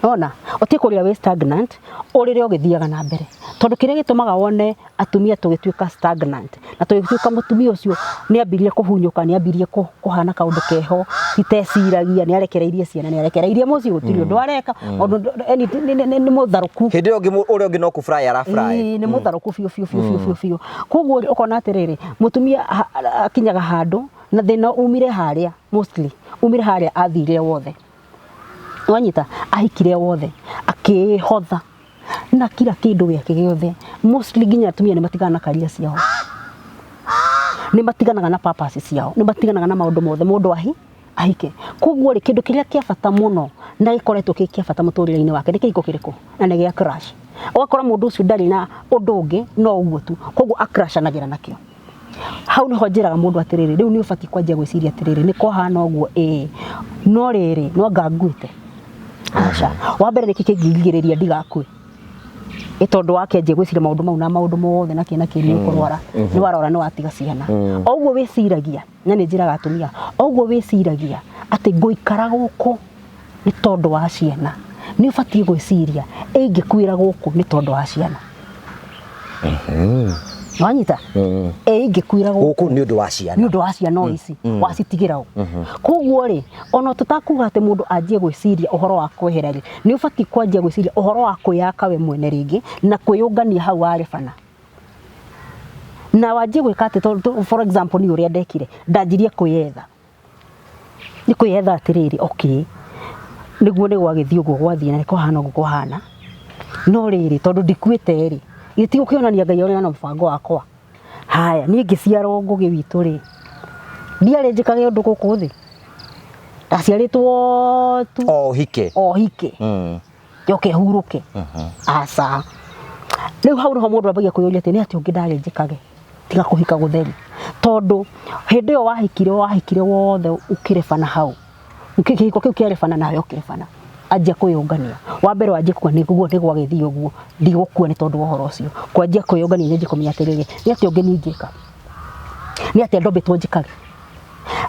Ona, ũtige kũrĩra wĩ stagnant, ũrĩre ũgĩthiaga na mbere. Tondũ kĩrĩa gĩtũmaga wone atumia tũgĩtuĩka stagnant, na tũgĩtuĩka mũtumia ũcio nĩ ambirie kũhunyũka, nĩ ambirie kũhana kaũndũ keho, iteciragia, nĩ arekereirie ciana, nĩ arekereirie mũciĩ, gũtirĩ ũndũ areka, nĩ mũtharũku. Hĩndĩ ĩyo ũrĩa ũngĩ no kũ-fry ara-fry. Ĩĩ, nĩ mũtharũku biũ biũ biũ biũ biũ. Koguo ũkona atĩrĩrĩ, mũtumia akinyaga handũ, na thĩna umire harĩa, mostly, umire harĩa athire wothe. Wanyita, ahikire wothe, akĩhotha na kila kĩndũ gĩake gĩothe. Mostly nginya atumia nĩ matiganaga na career ciao. Nĩ matiganaga na purpose ciao, nĩ matiganaga na maũndũ mothe mũndũ ahike. Koguo rĩ, kĩndũ kĩrĩa kĩa bata mũno na gĩkoretwo kĩ kĩa bata mũtũrĩre-inĩ wake nĩ kĩhiko kĩrĩkũ? Na nĩ gĩa crash. Ũgakora mũndũ ũcio ndarĩ na ũndũ ũngĩ no ũguo tu. Koguo acrashanagĩra nakĩo. Hau nĩho njĩraga mũndũ atĩrĩrĩ, rĩu nĩ ũbatiĩ kwanjia gwĩciria atĩrĩrĩ, nĩ kwahana ũguo ĩĩ, no rĩrĩ, no anga nguĩte? Aca. Wa mbere nĩkĩ kĩngĩngirĩrĩria ndigakue? Ĩ tondũ wakĩanjia gwĩciria maũndũ mau na maũndũ mothe na kĩ na kĩ nĩ ũkũrwara, nĩ warwara nĩ watiga ciana. O ũguo wĩciragia, na nĩ njĩraga atumia, o ũguo wĩciragia atĩ ngũikara gũkũ nĩ tondũ wa ciana, nĩ ũbatiĩ gwĩciria ingĩkuĩra gũkũ nĩ tondũ wa ciana. Wanyita? Ĩ ingĩkuĩra gũkũ nĩ ũndũ wa ciana. Nĩ ũndũ wa ciana o ici, wacitigĩra ũ? Koguo rĩ, ona tũtakuga atĩ mũndũ anjie gwĩciria ũhoro wa kwehera rĩ, nĩ ũbatiĩ kwanjia gwĩciria ũhoro wa kwĩyaka we mwene rĩngĩ na kwĩyũngania hau warĩbana. Na wanjie gwĩka atĩ, for example niĩ ũrĩa ndekire, ndanjirie kwĩyetha. Nĩ kwĩyetha atĩrĩrĩ, okay, nĩguo nĩ gwagĩthiĩ ũguo gwathiĩ na nĩ kwahana ũguo kwahana, no rĩrĩ, tondũ ndikuĩte rĩ, githĩ ti gũkĩonania Ngai arĩ na mũbango wakwa? Haya, niĩ ngĩciarwo Ngũgĩ witũ rĩ, ndiarĩ njĩkage ũndũ gũkũ thĩ? Ndaciarĩtwo tu O ũhike. O hike. Njoke hurũke. Aca. Rĩu hau nĩho mũndũ ambagia kwĩyũria atĩ nĩ atĩa ũngĩ ndarĩ njĩkage tiga kũhika gũtheri. Tondũ hĩndĩ ĩyo wahikire wahikire wothe ũkĩrebana hau. Kĩhiko kĩu kĩarebana nawe ũkĩrebana. Anjia kwĩyũngania. Wa mbere wanjie kuga nĩguo nĩ gwagĩthiĩ ũguo, ndigũkua nĩ tondũ wa ũhoro ũcio. Kwanjia kwĩyũngania nyanjie kũmenya atĩrĩrĩ, nĩ atĩa ũngĩ niĩ ingĩka? Nĩ atĩa ndombĩtwo njĩkage?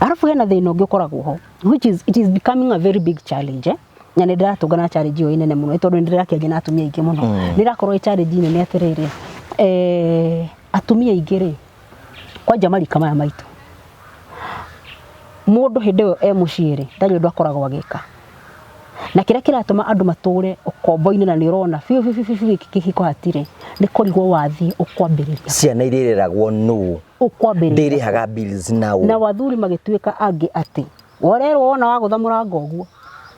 Arabu hena thĩna ũngĩ ũkoragwo ho, which is it is becoming a very big challenge, eh? Na nĩ ndĩratũngana na challenge ĩyo nene mũno, tondũ nĩ ndĩrakĩaria na atumia aingĩ mũno. Nĩ ĩrakorwo ĩ challenge nene atĩrĩrĩ, atumia aingĩ rĩ, kwanja marika maya maitũ, mũndũ hĩndĩ ĩyo e mũciĩ rĩ, ndarĩ ũndũ akoragwo agĩka. Na kĩrĩa kĩratũma andũ matũre ũkombo-inĩ na nĩ ũrona biũ biũ biũ biũ gĩkĩ kĩhiko hatirĩ, nĩ kũrigwo wathiĩ ũkwambĩrĩria. Ciana irĩreragwo nũ? Ũkwambĩrĩria. Ndĩrĩhaga bills naũ? Na athuri magĩtuĩka angĩ atĩ, worerwo wona wagũtha mũrango ũguo,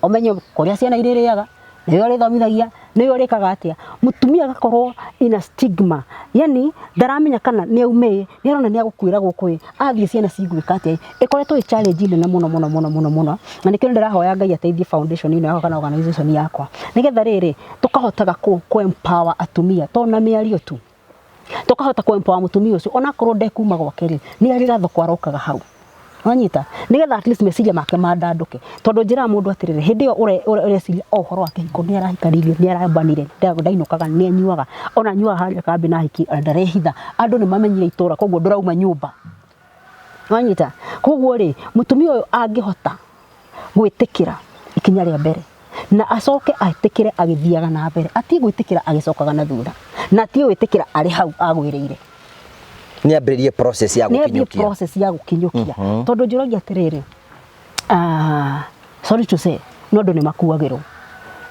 ũmenye kũrĩa ciana irĩrĩaga, Nĩwe ũrĩthomithagia, nĩwe ũrĩkaga atĩa. Mũtumia agakorwo ina stigma, yani ndaramenya kana nĩ aume, nĩ arona nĩ agũkuĩra gũkũ ĩ, athiĩ ciana cigwĩka atĩa. Ĩkoretwo ĩ challenge nene mũno mũno mũno mũno mũno, na nĩkĩo ndĩrahoya Ngai ateithie foundation ĩno yakwa kana organization yakwa, nĩgetha rĩrĩ, tũkahotaga kũ empower atumia to na mĩario tu. Tũkahota kũ empower mũtumia ũcio onakorwo ndekuma gwake rĩ, nĩ arĩ gathoko arokaga hau. Wanyita? Nĩgetha at least meciria make mandandũke. Tondũ njĩraga mũndũ atĩrĩrĩ, hĩndĩ ĩyo ũreciria o ũhoro wa kĩhiko, nĩ arahikanirie, nĩ arambanire, ndainũkaga, nĩ anyuaga, ona anyuaga harĩa kambĩ na ahiki ona ndarehitha. Andũ nĩ mamenyire itũra koguo ndũrauma nyũmba. Wanyita? Koguo rĩ, mũtumia ũyũ angĩhota gwĩtĩkĩra ikinya rĩa mbere na acoke etĩkĩre agĩthiaga na mbere, atige gwĩtĩkĩra agĩcokaga na thutha, na atige gwĩtĩkĩra arĩ hau agwĩrĩire. Nĩ ambĩrĩrie process ya Nĩ ambie gũkinyũkia. process ya gũkinyũkia. Tondũ njũragia atĩrĩrĩ, sorry to say, no andũ nĩ makuagĩrwo.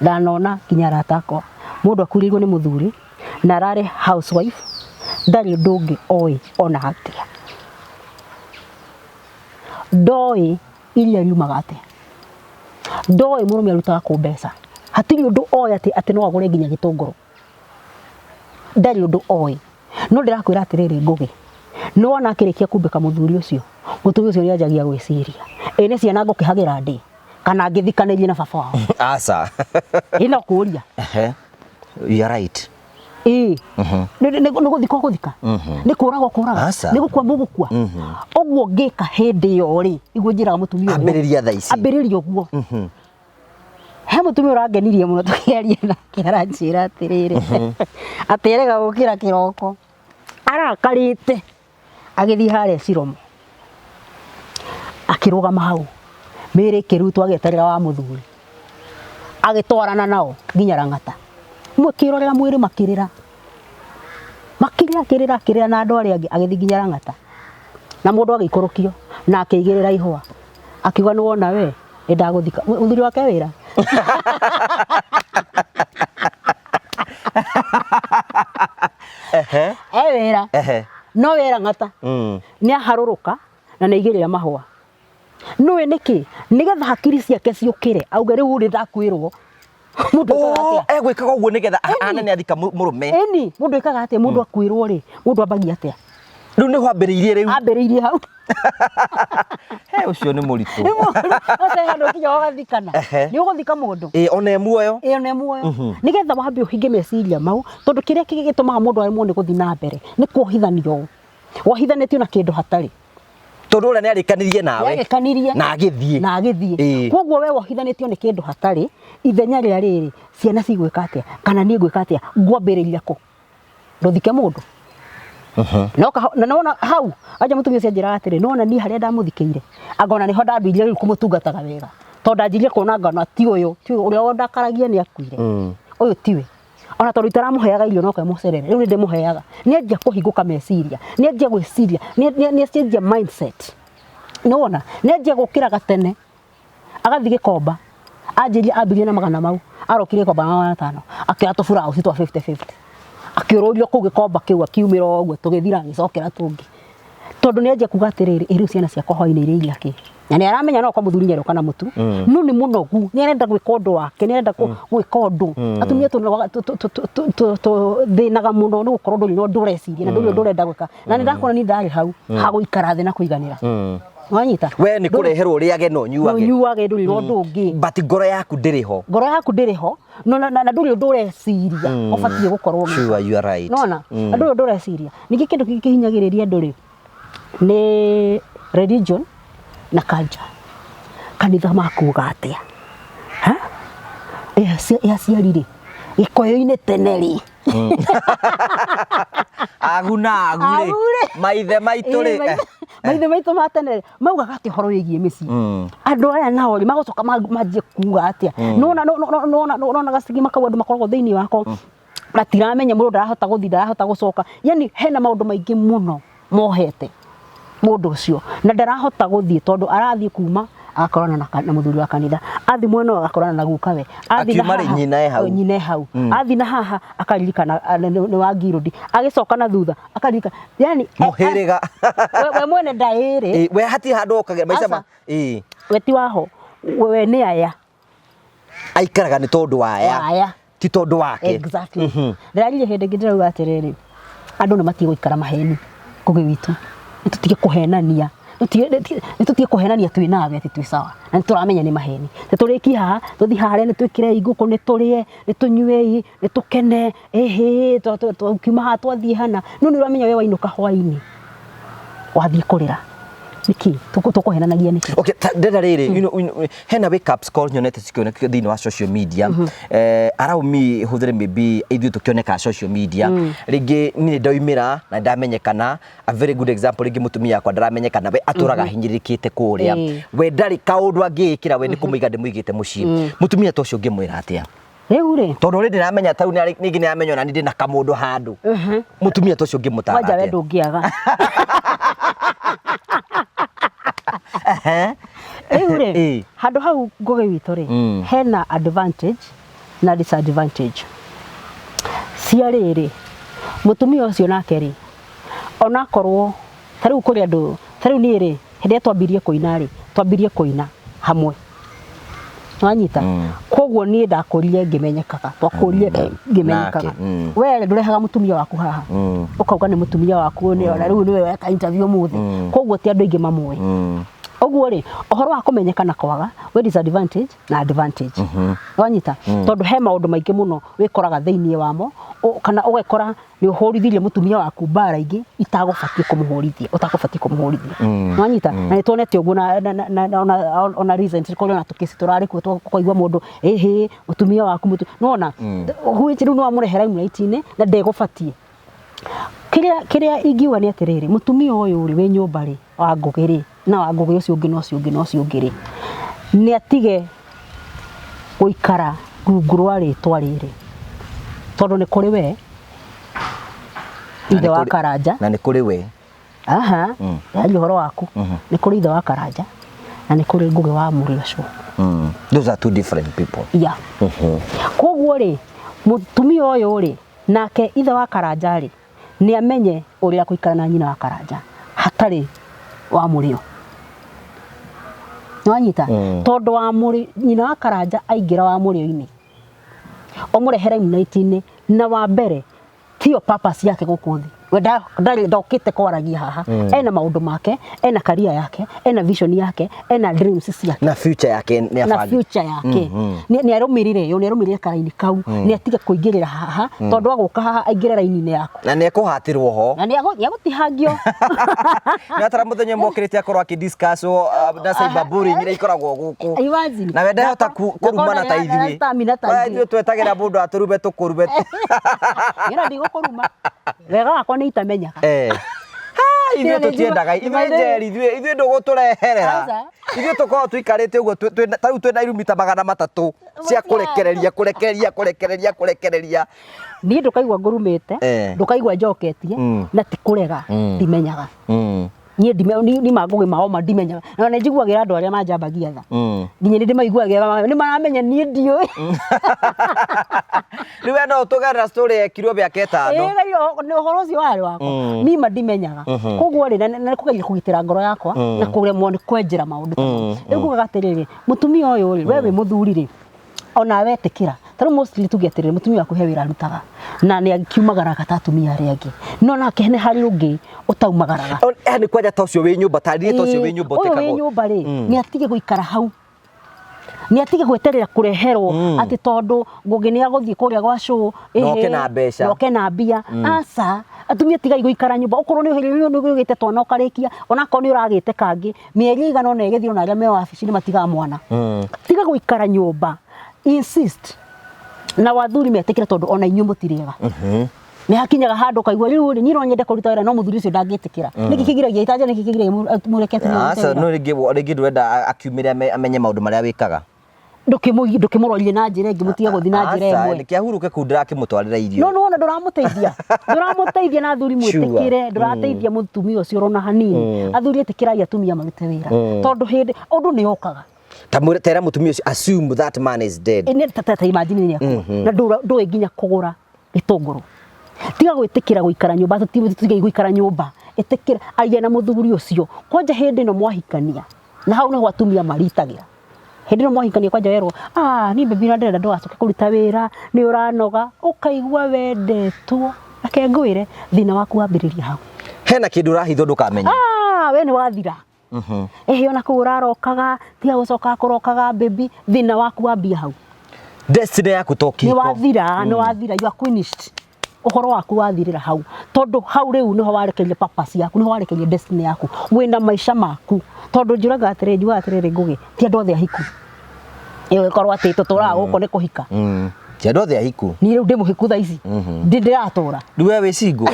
Ndanona nginya arata akwa, mũndũ akuĩrĩirwo nĩ mũthuri na ararĩ housewife, ndarĩ ũndũ ũngĩ oĩ ona atĩa. Ndoĩ iria riumaga atĩa, ndoĩ mũrũme arutaga kũ mbeca, hatirĩ ũndũ oĩ atĩ atĩ no agũre nginya gĩtũngũrũ, ndarĩ ũndũ oĩ. No ndĩrakwĩra atĩrĩrĩ Ngũgĩ, nĩ wona akĩrĩkia kumbĩka mũthuri ũcio, mũtumia ũcio nĩ anjagia gwĩciria, ĩ nĩ ciana ngũkĩhagĩra ndĩ kana ngĩthikanĩrie na baba wao? Aca. Ĩ no kũria. Ehe. You are right. Ĩĩ. Nĩ gũthika ũgũthika? Nĩ kũraga ũkũraga? Aca. Nĩ gũkua mũgũkua? Ũguo ngĩka hĩndĩ ĩyo rĩ, nĩguo njĩraga mũtumia ũyũ. Ambĩrĩria thaa ici. Ambĩrĩria ũguo. He mũtumia ũrangenirie mũno tũkĩaria nake aranjĩra atĩrĩrĩ, atĩ erega gũkĩra kĩroko, arakarĩte agĩthiĩ harĩa Ciromo, akĩrũgama hau, mĩĩrĩ ĩkĩrutwo agĩeterera wa mũthuri, agĩtwarana nao nginya Lang'ata, makĩrorera mwĩrĩ makĩrĩra, makĩrĩra akĩrĩra akĩrĩra na andũ arĩa angĩ agĩthiĩ nginya Lang'ata, na mũndũ agĩikũrũkio na akĩigĩrĩra ihũa, akiuga nĩ wona we nĩ ndagũthika. Mũthuri wake wĩra Ehe. e wĩra Ehe. no wĩra ng'ata nĩ aharũrũka na nĩ aigĩrĩra mahũa. Nũĩ nĩkĩ? Nĩgetha hakiri ciake ciũkĩre auge rĩu nĩ ndakwĩrwo. Mũndũ ekaga Oh, atĩa? egwĩkaga ũguo nĩgetha ahane nĩ athika mũrũme. Ĩni, mũndũ ekaga atĩa? Mũndũ akwĩrwo rĩ, mũndũ ambagia atĩa? Rĩu nĩho ambĩrĩirie rĩu. Ambĩrĩirie hau. He ũcio nĩ mũritũ. Ase handũ kinya ũgathikana. Ehe. Nĩ ũgũthika mũndũ. Ĩ ona e muoyo. Ĩyo nĩ muoyo. Nĩgetha wambe ũhinge meciria mau, tondũ kĩrĩa gĩtũmaga mũndũ aremwo nĩ gũthiĩ na mbere nĩ kuohithanio ũũ. Wohithanĩtio na kĩndũ hatarĩ. Tondũ ũrĩa nĩ arĩkanirie nawe. Nĩarĩkanirie. Na agĩthiĩ. Na agĩthiĩ. Ĩĩ. Koguo we wohithanĩtio nĩ kĩndũ hatarĩ, ithenya rĩa rĩrĩ, ciana cigwĩka atĩa? Kana niĩ ngwĩka atĩa? Ngwambĩrĩria kũ? Ndũthike mũndũ. No na nona hau anja mũtumia ũcio anjĩraga atĩrĩ, nona niĩ harĩa ndamũthikĩire, anga ona nĩho ndambirie rĩu kũmũtungataga wega. Tondũ ndanjirie kuona ngona ti ũyũ, ti ũyũ, ũrĩa wandakaragia nĩ akuire. Ũyũ tiwe. Ona tondũ itaramũheaga irio no mũcerere, rĩu nĩ ndĩmũheaga. Nĩ anjia kũhingũka meciria, nĩ anjia gwĩciria, nĩ acenjia mindset. Nĩwona? Nĩ anjia gũkĩra gatene, agathiĩ Gĩkomba, anjirie ambirie na magana mau, arokire Gĩkomba na 500, akĩoya tũburauci twa 50-50, akĩũrũrio kũu Gĩkomba kĩu akiumĩra o ũguo tũgĩthira agĩcokera tũngĩ. Tondũ nĩ anjia kuga atĩrĩrĩ, ĩ rĩu ciana ciakwa hwainĩ irĩiria kĩ? Na nĩ aramenya no okorwo mũthuri nĩ aroka na mũtu, no nĩ mũnogu, nĩ arenda gwĩka ũndũ wake, nĩ arenda gwĩka ũndũ. Atumia tũthĩnaga mũno nĩ gũkorwo ndũrĩ na ũndũ ũreciria na ndũrĩ ũndũ ũrenda gwĩka. Na nĩ ndakuona niĩ ndarĩ hau ha gũikara thĩ na kũiganĩra. Wanyita? We nĩ kũreherwo ũrĩage na ũnyuage. Ũnyuage ndũrĩ na ũndũ ũngĩ. But ngoro yaku ndĩrĩ ho. Ngoro yaku ndĩrĩ ho, no na ndũrĩ ũndũ ũreciria ũbatiĩ gũkorwo ũgĩka. Sure, you are right. Nona? Na ndũrĩ ũndũ ũreciria. Ningĩ kĩndũ kĩngĩ kĩhinyagĩrĩria andũ rĩ, nĩ religion na culture. Kanitha makuga atĩa? Ha? Ĩ aciari rĩ, gĩkũyũ-inĩ tene rĩ, Agu na agu rĩ, Agu rĩ. maithe maitũ rĩ. Ĩ, maithe maitũ ma tene rĩ, maugaga atĩa ũhoro wĩgiĩ mĩciĩ? Andũ aya nao rĩ, magũcoka manjie kuga atĩa? Nĩwona nĩwona gacigima kau andũ makoragwo thĩinĩ wako, matiramenya mũndũ ndarahota gũthiĩ ndarahota gũcoka, yani hena maũndũ maingĩ mũno mohete mũndũ ũcio na ndarahota gũthiĩ tondũ arathiĩ kuma agakorana na mũthuri wa kanitha, athiĩ mwena ũyũ agakorana na gukawe, athiĩ na Akiuma rĩ, haha, nyina e hau. nyina e hau, athiĩ na haha akaririkana nĩ wa ngirũndi, agĩcoka na thutha akaririkana, yani Mũhĩrĩga. we mwene ndaĩrĩ. Ĩ, we hatirĩ handũ okagĩra maica ma Aca. ĩ. We ti waho, we nĩ aya. Aikaraga nĩ tondũ wa aya. Wa aya. Ti tondũ wake. Exactly. Ndĩraririe hĩndĩ ĩngĩ ndĩrauga atĩrĩrĩ, andũ nĩ matige gũikara maheni Ngũgĩ witũ, nĩ tũtige kũhenania, nĩ tũtige kũhenania twĩ nawe atĩ twĩ sawa na nĩ tũramenya nĩ maheni. Nĩ tũrĩkie haha tũthiĩ harĩa, nĩ twĩkĩrei ngũkũ, nĩ tũrĩe, nĩ tũnyuei, nĩ tũkene, ĩhĩ, twakiuma haha twathiĩ hana, no nĩ ũramenya we wainũka hwainĩ wathiĩ kũrĩra nĩkĩ? Tũkũhenanagia nĩkĩ? Okay, ndĩrenda rĩrĩ, hena wake up call nyonete cikĩoneka thĩinĩ wa social media. Allow me hũthĩre maybe ithuĩ tũkĩoneka social media. Rĩngĩ niĩ ndaumĩra na ndamenyekana, a very good example, rĩngĩ mũtumia wakwa ndaramenyekana, we atũraga hinyĩrĩrĩkĩte kũrĩa. We ndarĩ kaũndũ angĩĩkĩra, we nĩ kũmũiga ndĩmũigĩte mũciĩ. Mũtumia ta ũcio ũngĩmwĩra atĩa? Rĩu rĩ, Tondũ rĩndĩ ndĩramenya tau ningĩ nĩaramenya ona niĩ ndĩna kamũndũ handũ. Mũtumia ta ũcio ũngĩmũtara kwanja we atĩa? Ndũngĩaga. Rĩu rĩ, handũ hau Ngũgĩ witũ rĩ, hena advantage na disadvantage cia rĩrĩ. Mũtumia ũcio nake rĩ, onakorwo ta rĩu kũrĩ andũ, ta rĩu niĩ rĩ, hĩndĩ ĩrĩa twambirie kũina rĩ, twambirie kũina hamwe, wanyita? Koguo niĩ ndakũrire ngĩmenyekaga, twakũrire ngĩmenyekaga. Nake, We ndũrehaga mũtumia waku haha ũkauga nĩ mũtumia waku nĩ ona rĩu nĩwe weka interview ũmũthĩ, koguo ti andũ aingĩ mamũĩ. Ũguo rĩ, ũhoro wa kũmenyekana kwaga wĩ disadvantage na advantage, wanyita? Tondũ he maũndũ maingĩ mũno wĩkoraga thĩinĩ wamo, kana ũgekora nĩ ũhũrithirie mũtumia waku mbara ingĩ itagũbatiĩ kũmũhũrithia, ũtagũbatiĩ kũmũhũrithia, wanyita? Na nĩ tuonete ũguo na ona recently kũrĩ ona tũkĩci tũrarĩ kuo, tũkaigua mũndũ ĩhĩ mũtumia waku nĩwona which rĩu nĩwamũrehe limelight-inĩ na ndegũbatiĩ. Kĩrĩa ingiuga nĩ atĩrĩrĩ, mũtumia ũyũ rĩ, wĩ nyũmba rĩ, wa Ngũgĩ rĩ, na wa Ngũgĩ ũcio ũngĩ na ũcio ũngĩ na ũcio ũngĩ rĩ, nĩ atige gũikara rungu rwa rĩtwa rĩrĩ, tondũ nĩ kũrĩ we ithe wa Karanja. Na nĩ kũrĩ we. Aha, yaani ũhoro waku, nĩ kũrĩ ithe wa Karanja na nĩ kũrĩ Ngũgĩ wa Mũrĩo Show. Those are two different people. Yeah. Koguo rĩ, mũtumia ũyũ rĩ, nake ithe wa Karanja rĩ, nĩ amenye ũrĩa gũikara na nyina wa Karanja hatarĩ wa Mũrĩo, nĩwanyita? Tondũ wa mũrĩ nyina wa Karanja aingĩra wa Mũrĩo-inĩ, ũmũrehere limelight-inĩ, na wa mbere tiyo purpose yake gũkũ thĩ. We ndarĩ ndokĩte kwaragia haha. Ena maũndũ make, ena career yake, ena vision yake, ena dreams ciake. Na future yake nĩ Na abange. Future yake nĩ arũmĩrĩre yo, nĩ arũmĩrĩre karaini kau, nĩ atige kũingĩrĩra haha, tondũ agũka haha aingĩre raini-inĩ yaku. Na nĩ ekũhatĩrwo ho. Na nĩ agũtihangio. Nĩ atara mũthenya ũmwe okĩrĩte akorwo akĩdiscusswo na cyberbullying iria ikoragwo gũkũ. Imagine. Na we ndahota kũrumana ta Na ithuĩ. Stamina ta We, ithuĩ. Ithuĩ twetagĩra mũndũ atũrume tũkũrume. Ĩno ndigũkũruma, wega wakwa nĩ itamenyaga. Ha, ithuĩ Nĩ nĩ tũtiendaga ithuĩ njeri, ithuĩ ndũgũtũreherera. Aca. Ithuĩ tũkoragwo tũikarĩte ũguo, ta rĩu twĩna irumi ta 300 cia kũrekereria, kũrekereria, kũrekereria, kũrekereria. Niĩ ndũkaigua ngũrumĩte, ndũkaigua njoketie, na ti kũrega, ndimenyaga. Niĩ ni mangũgĩ mao ma ndimenyaga, na nĩ njiguagĩra andũ arĩa manjambagia tha. Nginya nĩ ndĩmaiguagĩra, nĩ maramenya niĩ ndiũĩ. Rĩu we no ũtũgerera story yekirwo mĩaka 5. Ĩĩ, nĩ ũhoro ũcio warĩ wakwa niĩ ma ndimenyaga. Koguo rĩ, na nĩ kũgeria kũgitĩra ngoro yakwa na kũremwo nĩ kwenjera maũndũ ta mau. Rĩu kugaga atĩrĩrĩ, mũtumia ũyũ rĩ, we wĩ mũthuri rĩ, ona wetĩkĩra ta rĩu mostly tuge atĩrĩrĩ, mũtumia waku he wĩra arutaga na nĩ akiumagaraga ta atumia arĩa angĩ, no nake nĩ harĩ ũngĩ ũtaumagaraga. Nĩ kwanja ta ũcio wĩ nyũmba, tarĩria ta ũcio wĩ nyũmba. Ũyũ wĩ ũtĩkagwo. Nyũmba rĩ, nĩ atige gũikara hau, nĩ atige gweterera kũreherwo atĩ tondũ Ngũgĩ nĩ agũthiĩ kũrĩa gwa show. Na oke na mbeca. Na oke na mbia. Aca, atumia tigai gũikara nyũmba. Okorwo nĩ ũgĩte twana ũkarĩkia, onakorwo nĩ ũragĩte kangĩ mĩeri ĩigana ũna ĩgĩthiĩ, ona arĩa me wabici nĩ matigaga mwana. Tiga gũikara nyũmba, insist na wathuri metĩkĩre, tondũ ona inyuĩ mũtirĩega. Nĩ hakinyaga handũ ũkaigua rĩu rĩ, niĩ no nyende kũruta wĩra, no mũthuri ũcio ndangĩtĩkĩra. Nĩkĩ kĩgiragia itanja? Nĩkĩ kĩgiragia mũreke atumia marute Aca wĩra? No rĩngĩ ndũrenda akiumĩre amenye maũndũ marĩa wĩkaga. Ndũkĩmũrorie na njĩra ĩngĩ, mũtige gũthiĩ na njĩra Aca, ĩmwe. nĩkĩ ahurũke kũu ndĩrakĩmũtwarĩra irio. No nĩwona ndũramũteithia na athuri mwĩtĩkĩre, ndũrateithia mũtumia ũcio orona hanini. Athuri, ĩtĩkĩrai atumia marute wĩra, tondũ hĩndĩ ũndũ nĩ okaga. Ta mwĩre, tera mũtumia ũcio, assume that man is dead. Ĩ, ta imagine nĩ akua na ndũĩ nginya kũgũra gĩtũngũrũ. Tiga gwĩtĩkĩra gũikara nyũmba, tũtigai gũikara nyũmba. Ĩtĩkĩra, aria na mũthuri ũcio kwanja hĩndĩ ĩno mwahikania, na hau nĩho atumia maritagĩra. Hĩndĩ ĩno mwahikania kwanja werwo, ah, niĩ baby na ndĩrenda ndũgacoke kũruta wĩra, nĩ ũranoga, ũkaigua wendetwo. Reke ngwĩre, thĩna waku wambĩrĩria hau. Hena kĩndũ ũrahithwo ndũkamenye. Ah, we nĩ wathira. Ĩhĩ ona kũu ũrarokaga, tiga gũcoka kũrokaga baby, thĩna waku wambia hau. Destiny yaku to Nĩ kĩhiko. wathira, nĩ wathira, you are finished. Ũhoro waku wathirĩra hau. Tondũ hau rĩu nĩho warekereria purpose yaku, nĩho warekereria destiny yaku. Wĩna maica maku. Tondũ njũraga atĩrĩrĩ, njugaga atĩrĩrĩ Ngũgĩ, ti andũ othe ahiku. Ĩgĩkorwo atĩ tũtũraga gũkũ nĩ kũhika. Ti andũ othe ahiku. Niĩ rĩu ndĩ mũhiku thaa ici. Ndĩ ndĩratũra. Rĩu we wĩ single.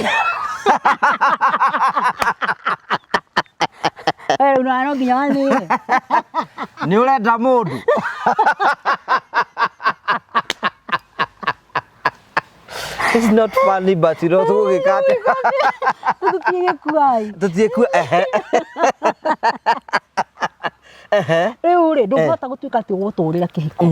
We rĩu no nginya wanĩre. Nĩ ũrenda mũndũ. It's not funny but you know tũgũgĩka atĩa? Tũtiĩgĩkuai. Tũtiĩkua ehe. Ehe. Rĩu rĩ, ndũngĩhota gũtuĩka atĩ ũgũtũrĩra kĩhiko.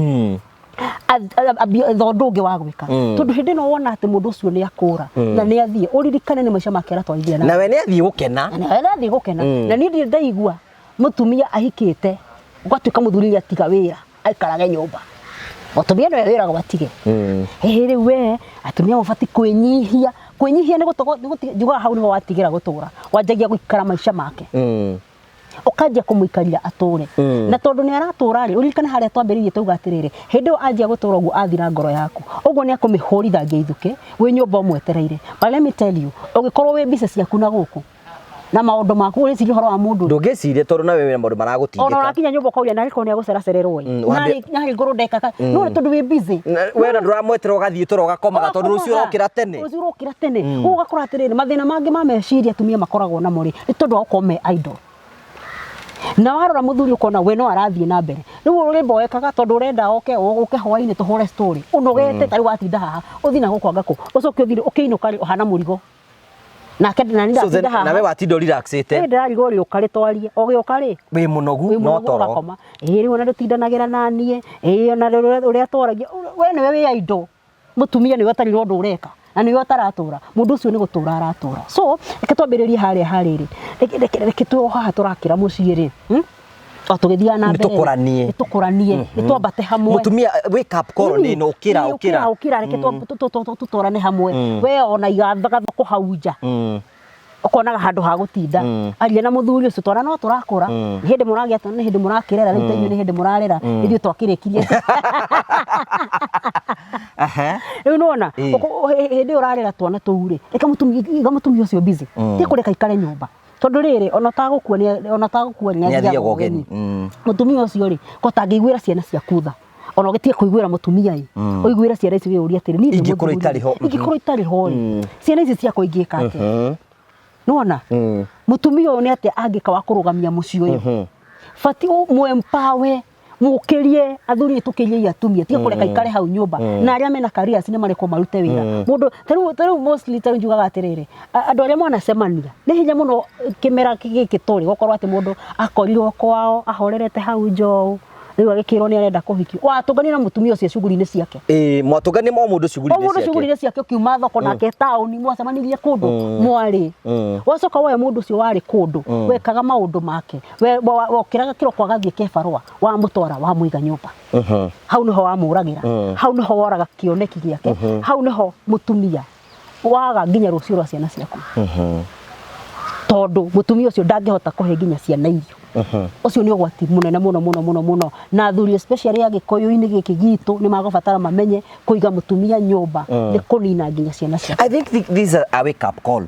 Etha ũndũ ũngĩ wa gwĩka. Tondũ hĩndĩ ĩno wona atĩ mũndũ ũcio nĩ akũra na nĩ athiĩ, ũririkane nĩ maica make aratwarithia na Nawe nĩ athiĩ gũkena. Na we nĩ athiĩ gũkena. Na niĩ ndirĩ ndaigua mũtumia ahikĩte ũgatuĩka mũthuri nĩ atiga wĩra aikarage nyũmba. Mũtumia nĩwe wĩragwo atige. Ĩhĩ rĩu we atumia mũbatiĩ kwĩnyihia. Kwĩnyihia nĩ gũtũgo, njugaga hau nĩho watigĩra gũtũra. Wanjagia gũikara maica make. Ũkanjia kũmũikaria atũre. Na tondũ nĩ aratũra rĩ, ũririkane harĩa twambĩrĩirie twauga atĩrĩrĩ, hĩndĩ ĩyo anjia gũtũra ũguo athira ngoro yaku. Ũguo nĩ akũmĩhũrithangia ithukĩ wĩ nyũmba ũmwetereire. But let me tell you, ũngĩkorwo wĩ mbica ciaku na gũkũ na maũndũ maku ũreciria ũhoro wa mũndũ. Ndũngĩciria tondũ nawe wĩna maũndũ Ona maragũtindĩka. ũrakinya nyũmba ũkauria narĩ korwo nĩ agũceracererwo ĩ. Narĩ ngorwo ndekaga. No nĩ tondũ wĩ busy. We na ndũramwetera ũgathiĩ toro ũgakomaga tondũ rũciũ ũrokĩra tene. Rũciũ ũrokĩra tene. Ũguo ũgakora atĩrĩrĩ, mathĩna mangĩ ma meciria atumia makoragwo namo rĩ, nĩ tondũ wa gũkorwo me idle. Na warora mũthuri ũkona we no arathiĩ na mbere. Rĩu ũrĩmboekaga tondũ ũrenda oke, ũke hwainĩ tũhũre story. Ũnogete ta rĩu watinda haha, ũthiĩ na gũkũ anga kũ. Ũcoke ũthiĩ ũkĩinũka rĩ, ũhana mũrigo. Nake na niĩ So then, ndatinda haha. nawe watinda ũrelaxĩte. Ĩ ndĩrarigwo rĩũka rĩtwarie. O gĩũka rĩ, Wĩ mũnogu wĩ no mũnogu toro. ũgakoma. Ĩ rĩu ona ndũtindanagĩra naniĩ. Ĩ ona ũrĩa twaragia. We nĩwe wĩ idle. Mũtumia nĩwe ũtarĩ na ũndũ ũreka. Na nĩwe ũtaratũra. Mũndũ ũcio nĩ gũtũra aratũra. So, reke twambĩrĩrie harĩa harĩrĩ. Reke twĩ o haha tũrakĩra mũciĩ rĩ. O tũgĩthiaga na mbere. Nĩtũkũranie. Nĩtũkũranie. Nĩtwambate hamwe. Mũtumia wake up call nĩ ĩno ũkĩra ũkĩra. Ũkĩra reke tũtwarane hamwe. We ona iga gathoko hau nja. Ũkonaga handũ ha gũtinda. Aria na mũthuri ũcio twana no tũrakũra. Nĩ hĩndĩ mũragĩa twana, nĩ hĩndĩ mũrakĩrera, rĩu ta inyuĩ nĩ hĩndĩ mũrarera. Ithuĩ twakĩrĩkirie. Rĩu nĩwona, hĩndĩ ĩyo ũrarera twana tũu rĩ, reke mũtumia, iga mũtumia ũcio busy. Ti kũreka aikare nyũmba. Tondũ rĩrĩ, ona ũtagũkua nĩ, ona ũtagũkua nĩ athiaga ũgeni. Mũtumia ũcio rĩ, ko ũtangĩiguĩra ciana ciaku tha. Ona ũgĩtige kũiguĩra mũtumia ĩ, ũiguĩre ciana ici wĩyũrie atĩrĩ, niĩ ndĩ Ingĩkorwo mũthuri, itarĩ ho. Ingĩkorwo itarĩ ho rĩ, ciana ici ciakwa ingĩka atĩa? Nĩwona? Mũtumia ũyũ nĩ atĩa angĩka wa kũrũgamia mũciĩ ũyũ? Batiĩ ũmũ-empower, mũkĩrie athuri nĩ tũkĩriei atumia, tiga kũreka aikare hau nyũmba. Na arĩa mena careers nĩ marekwo marute wĩra. Mũndũ, ta rĩu mostly ta rĩu njugaga atĩrĩrĩ, andũ arĩa mwanacemania, nĩ hinya mũno kĩmera gĩkĩ tũrĩ gũkorwo atĩ mũndũ akorirwo kwao, ahorerete hau nja ũũ, rĩu agĩkĩrwo nĩ arenda kũhikio. Watũnganire na mũtumia ũcio cuguri-inĩ ciake. Ĩĩ, mwatũngania o mũndũ O cuguri-inĩ mũndũ ciake. cuguri-inĩ ciake ũkiuma thoko nake taũni, mwacemanirie kũndũ mwarĩ. Wacoka woe mũndũ ũcio warĩ kũndũ, wekaga maũndũ make, wokĩraga kĩroko agathiĩ kĩbarũa, wamũtwara wamũiga nyũmba. Hau nĩho wamũragĩra. Hau nĩho woraga kĩoneki gĩake. Hau nĩho mũtumia waga nginya rũciũ rwa ciana ciaku. Tondũ mũtumia ũcio ndangĩhota kũhe nginya ciana irio. Ũcio nĩ ũgwati mũnene mũno mũno mũno mũno. Na athuri especially a gĩkũyũ-inĩ gĩkĩ gitũ nĩ magũbatara mamenye kũiga mũtumia nyũmba nĩ kũnina nginya ciana ciake. I think this is a wake up call.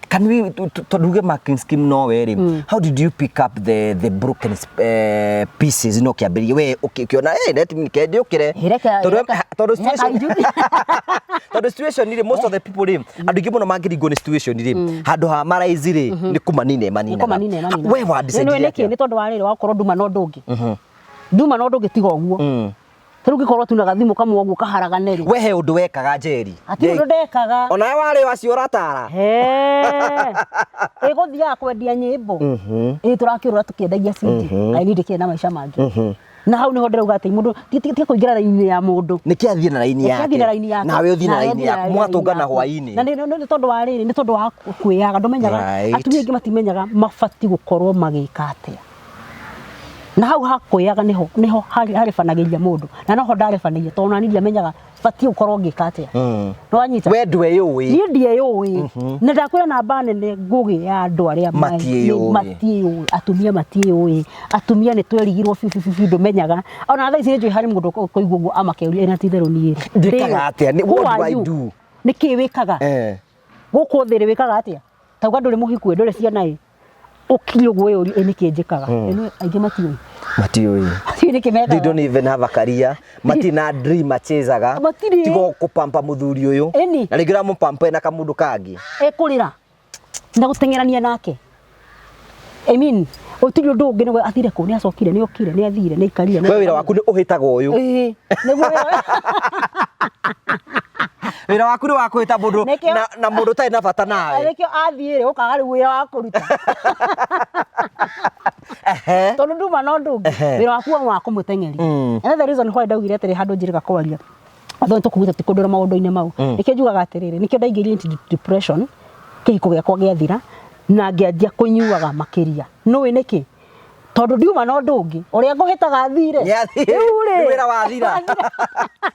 Can we tondũ uge marking scheme no we rĩ, how did you pick up the broken pieces no kĩambĩrĩria we ũkĩona hey, let me ndiũkĩre tondũ situation tondũ situation rĩ most of the people rĩ andũ aingĩ mũno mangĩringwo nĩ situation rĩ handũ ha maraizi rĩ nĩ kũmanina ĩmaninaga. We wa decide nĩkĩ? Nĩ tondũ wa rĩrĩ wakorwo nduma na ũndũ ũngĩ. Nduma na ũndũ ũngĩ tiga ũguo. Rĩu ũngĩkorwo tu na gathimũ kamwe ũguo kaharagane rĩ. We he ũndũ wekaga Njeri. Hatirĩ ũndũ ndekaga. Ona we warĩ acio ũratara. Ĩgũthiaga kwendia nyĩmbo. Ĩ tũrakĩũrũra tũkĩendagia CD. Kaĩ niĩ ndĩkĩrĩ na maica mangĩ. Na hau nĩho ndĩrauga atĩ mũndũ ti kũingĩra raini ya mũndũ. Nĩkĩ athiĩ na raini yake. Nĩkĩ athiĩ na raini yake. Nawe ũthiĩ na raini yaku. Mũgatũngana hwaĩ-inĩ. Na nĩ tondũ wa rĩrĩ, nĩ tondũ wa kwĩyaga. Ndũmenyaga, atumia aingĩ matimenyaga mabatiĩ gũkorwo magĩka atĩa. Na hau hakwĩyaga nĩho nĩho harĩbanagĩria mũndũ, na noho ndarebanĩirie tondũ nani ndiamenyaga batiĩ gũkorwo ngĩka atĩa. Nĩwanyita? We ndweyũĩ. Niĩ ndieyũĩ, na ndakwĩra namba nene ngũgĩ ya andũ arĩa Matiĩyũĩ. Matiĩyũĩ, atumia matiĩyũĩ, atumia nĩ twerigirwo biũ biũ biũ, ndũmenyaga ona thaa ici nĩ njũĩ harĩ mũndũ ũkũigua ũguo amakeuria ĩna ti itherũ niĩ Njĩkaga atĩa? Who What do are I you? do? Nĩ kĩĩ wĩkaga gũkũ thĩ rĩ, wĩkaga atĩa? Tauga ndũrĩ mũhiku ĩ, ndũrĩ ciana ĩ, ũkirie ũguo wĩyũrie ĩ nĩkĩ njĩkaga? Ĩno aingĩ matiũĩ. Matiũĩ. Matiũĩ nĩkĩ They mekaga. don't even have a career. Matirĩ na dream machezaga. Matirĩ. Tigo kũpampa mũthuri ũyũ. Ĩni. Na rĩngĩ ũramũpampa ena kamũndũ kangĩ. Ekũrĩra na gũteng'erania nake. I mean, gũtirĩ ũndũ ũngĩ, nĩwe athire kũ, nĩ acokire, nĩ okire, nĩ athire, nĩ aikarire. We wĩra waku nĩ ũhĩtaga ũyũ. Ĩĩ, nĩguo wĩra. Wĩra waku nĩ wa kũhĩta mũndũ na mũndũ ũtarĩ na bata nawe. Nĩkĩo athiĩ rĩ, ũkaga rĩu wĩra wa kũruta. Tondũ nduma na ũndũ ũngĩ, wĩra waku wa kũmũteng'eria. And the reason why ndaugire atĩrĩ handũ njĩrĩga kwaria, although nĩtũkugĩte ti kũndũra maũndũ-inĩ mau, nĩkĩo njugaga atĩrĩrĩ, nĩkĩo ndaingĩrire into depression, kĩhiko gĩakwa gĩathira, na ngĩanjia kũnyuaga makĩria. Nĩũĩ nĩkĩ? Tondũ ndiuma na ũndũ ũngĩ, ũrĩa ngũhĩtaga athire. Nĩathiĩ. Rĩu rĩ, Nĩ wĩra wathira.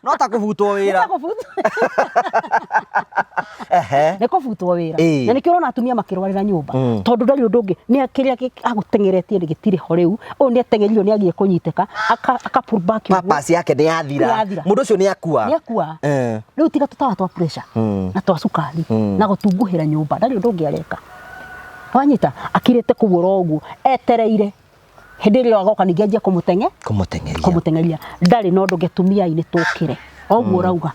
No ta kũbutwo wĩra. Nĩ ta kũbutwo. Nĩ kũbutwo wĩra. Na nĩkĩo ũrona atumia makĩrwarĩra nyũmba. Tondũ ndarĩ ũndũ ũngĩ, nĩ kĩrĩa agũteng'eretie nĩ gĩtirĩ ho rĩu. Ũyũ nĩ ateng'eririo nĩ agire kũnyitĩka, aka pull back ũguo. Purpose yake nĩ yathira. Nĩ yathira. Mũndũ ũcio nĩ akua. Nĩ akua. Rĩu tiga tũtawa twa pressure na twa cukari na gũtunguhĩra nyũmba, ndarĩ ũndũ ũngĩ areka. Wanyita akirĩte kũu oro ũguo etereire hĩndĩ ĩrĩa agoka ningĩ anjie kũmũteng'e Kũmũteng'eria. Kũmũteng'eria. Ndarĩ na ũndũ ũngĩ. Atumia ai nĩ tũkĩre o ũguo ũrauga,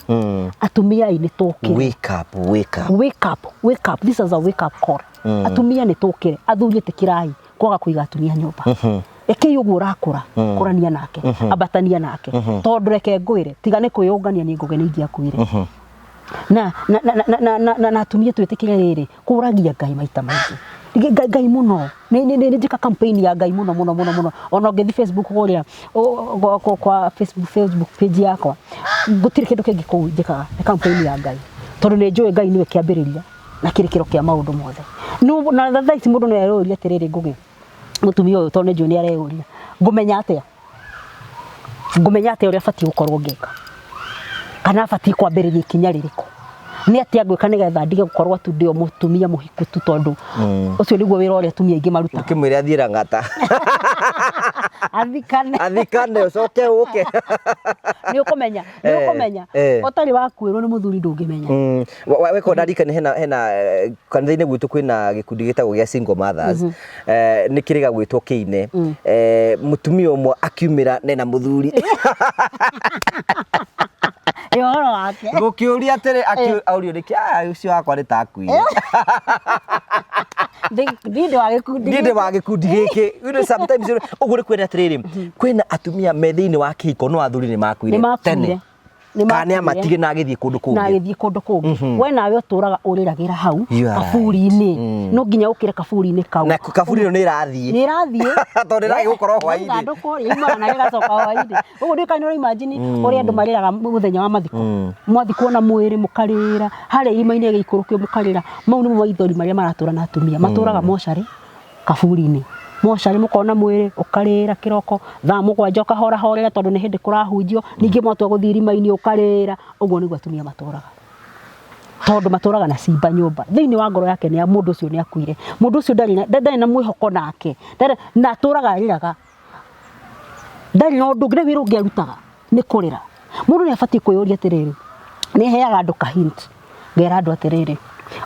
atumia ai nĩ tũkĩre. Wake up, wake up. Wake up, wake up, this is a wake up call. Atumia nĩ tũkĩre, athuri ĩtĩkĩrai kwaga kũiga atumia nyũmba. Rekei ũguo ũrakũra, kũrania nake, ambatania nake, tondũ reke ngwĩre, tiga nĩ kwĩyũngania niĩ ngũgĩ nĩ ingĩakuire. Na na na na na na na na atumia twĩtĩkĩre rĩrĩ kũragia Ngai maita maingĩ. Ngai, Ngai mũno nĩ nĩ njĩka campaign ya Ngai mũno mũno mũno mũno. Ona ũngĩthiĩ Facebook kũrĩa kwa Facebook page yakwa, gũtirĩ kĩndũ kĩngĩ kũu njĩkaga, nĩ campaign ya Ngai, tondũ nĩ njũĩ Ngai nĩwe kĩambĩrĩria na kĩrĩkĩro kĩa maũndũ mothe. No na thaa ici mũndũ no erũrie atĩrĩrĩ, Ngũgĩ mũtumia ũyũ, tondũ nĩ njũĩ nĩ areyũria, ngũmenya atĩa, ngũmenya atĩa ũrĩa batiĩ gũkorwo ngĩka, kana batiĩ kwambĩrĩria ikinya rĩrĩkũ, nĩ atĩa ngwĩka nĩgetha ndige gũkorwo tu ndĩ o mũtumia mũhiku tu, tondũ ũcio nĩguo wĩra ũrĩa atumia aingĩ marutaga. Ũkĩmwĩre athiĩ Lang'ata. Athikane. Athikane ũcoke ũke. Nĩ ũkũmenya, nĩ ũkũmenya. Ũtarĩ wakuĩrwo nĩ mũthuri ndũngĩmenya. Weko ndarikane hena kanitha-inĩ gwitũ kwĩna gĩkundi gĩtagwo gĩa single mothers. Nĩ kĩrĩga gwĩtwo kĩine. Mũtumia ũmwe akiumĩra nena mũthuri. Ĩ ũhoro wake. Gũkĩũria atĩrĩ, aurio nĩkĩ, ũcio wakwa nĩ ta akuire. Niĩ ndĩ wa gĩkundi. Niĩ ndĩ wa gĩkundi gĩkĩ. You know, sometimes, you know, ũguo nĩ kwĩra atĩrĩrĩ, kwĩna atumia me thĩinĩ wa kĩhiko no athuri nĩ makuire Nĩ makuire. tene. Nĩ Kana nĩ makuire. amatige na agĩthiĩ kũndũ Na kũngĩ. agĩthiĩ kũndũ kũngĩ. We nawe ũtũraga ũrĩragĩra hau You are right. kaburi-inĩ. No nginya ũkĩre kaburi-inĩ kau. Na kaburi ĩno nĩ ĩrathiĩ. Nĩ ĩrathiĩ. Tondũ ĩrathiĩ gũkorwo hwaĩ-inĩ. Ithandũkũ yaumaga na rĩgacoka hwaĩ-inĩ. Ũguo ndiũĩ kana nĩ ũra-imagine ũrĩa andũ marĩraga mũthenya wa mathiko. Mwathikwo na mwĩrĩ mũkarĩra, harĩa irima-inĩ gĩikũrũkio mũkarĩra. Mau nĩmo maithori marĩa maratũra na atumia. Matũraga mocarĩ kaburi-inĩ. Mocarĩ mũkona mwĩrĩ ũkarĩra kĩroko, thaa 7 ũkahorahorera tondũ nĩ hĩndĩ kũrahunjio, ningĩ mwatua gũthiĩ irima-inĩ ũkarĩra. Ũguo nĩguo atumia matũraga. Tondũ matũraga na cimba nyũmba. Thĩinĩ wa ngoro yake nĩ mũndũ ũcio nĩ akuire. Mũndũ ũcio ndarĩ na mwĩhoko nake. Ndarĩ, na atũraga arĩraga. Ndarĩ na ũndũ ũngĩ, ndarĩ wĩra ũngĩ arutaga, nĩ kũrĩra. Mũndũ nĩ abatiĩ kwĩyũria atĩrĩrĩ, nĩ heaga andũ ka hint, ngera andũ atĩrĩrĩ,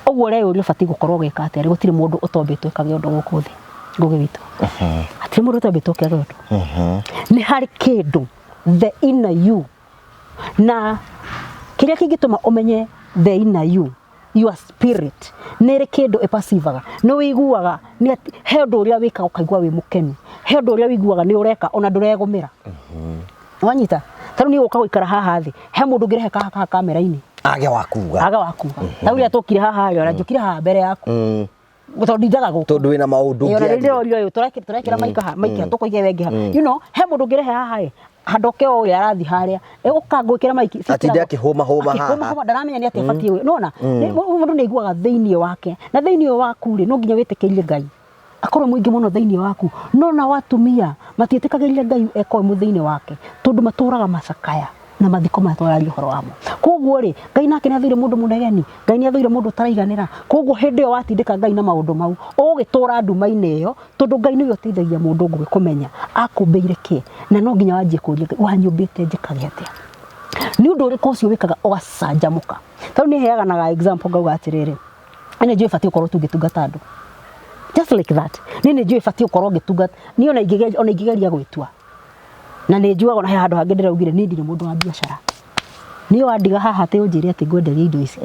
ũguo ũreyũria ũbatiĩ gũkorwo ũgĩka atĩa, gũtirĩ mũndũ ũtombĩtwo ekage ũndũ gũkũ thĩ, Ngũgĩ witũ. Hatirĩ mũndũ ũtombĩtwo ekage ũndũ. Nĩ harĩ kĩndũ, the inner you, na kĩrĩa kĩngĩtũma ũmenye the inner you, your spirit, nĩ ĩrĩ kĩndũ ĩpacivaga, nĩ wĩiguaga nĩ atĩ he ũndũ ũrĩa wĩkaga ũkaigua wĩ mũkenu, he ũndũ ũrĩa wĩiguaga nĩ ũreka ona ndũregũmĩra. Wanyita? Ta rĩu niĩ gũka gũikara haha thĩ, he mũndũ ũngĩrehe haha kamera-inĩ Age wa kuga. Age wa kuga. Ta rĩu rĩrĩa tũkire haha rĩ, ona njũkire haha mbere yaku. Tondũ ndindaga gũkũ. Tondũ wĩna maũndũ Ĩĩ, ona ũngĩaria. rĩrĩa ndĩrorio ũyũ, tũrekĩra mic haha, mic haha, tũkũiga ĩyo ĩngĩ haha. You know, he mũndũ ũngĩrehe haha ĩ, handũ oke o ũrĩa arathiĩ harĩa, ũka ngwĩkĩra mic, Atinde akĩhũma hũma haha. Akĩhũma hũma, ndaramenya nĩ atĩa abatiĩ gwĩka. Nĩwona? Mũndũ nĩ aiguaga thĩinĩ wake. Na thĩinĩ waku rĩ, no nginya wĩtĩkĩrie Ngai. Akorwo mũingĩ mũno thĩinĩ waku. No nao atumia matiĩtĩkagĩria Ngai ekorwo e thĩinĩ wake tondũ matũraga macakaya na mathiko maya tũraria ũhoro wamo. Koguo rĩ, Ngai nake nĩ athũire mũndũ mũnegeni, Ngai nĩ athũire mũndũ ũtaraiganĩra. Koguo hĩndĩ ĩyo watindĩka Ngai na maũndũ mau, ũgũgĩtũra nduma-inĩ ĩyo tondũ Ngai nĩwe ũteithagia mũndũ ngũgĩ kũmenya akũmbĩire kĩ, na no nginya wanjie kũria Ngai, wanyũmbĩte njĩkage atĩa? Nĩ ũndũ ũrĩkũ ũcio wĩkaga ũgacanjamũka? Tarĩu niĩ heanaga example ngauga atĩrĩrĩ, niĩ nĩ njũĩ batiĩ gũkorwo tu ngĩtungata andũ just like that. Niĩ nĩ njũĩ batiĩ gũkorwo ngĩtungata, niĩ ona ingĩgeria ona ingĩgeria gwĩtua na nĩ njugaga ona he handũ hangĩ ndĩraugire niĩ ndirĩ mũndũ wa biacara. Niĩ wandiga haha atĩ ũnjĩre atĩ ngwenderie indo ici.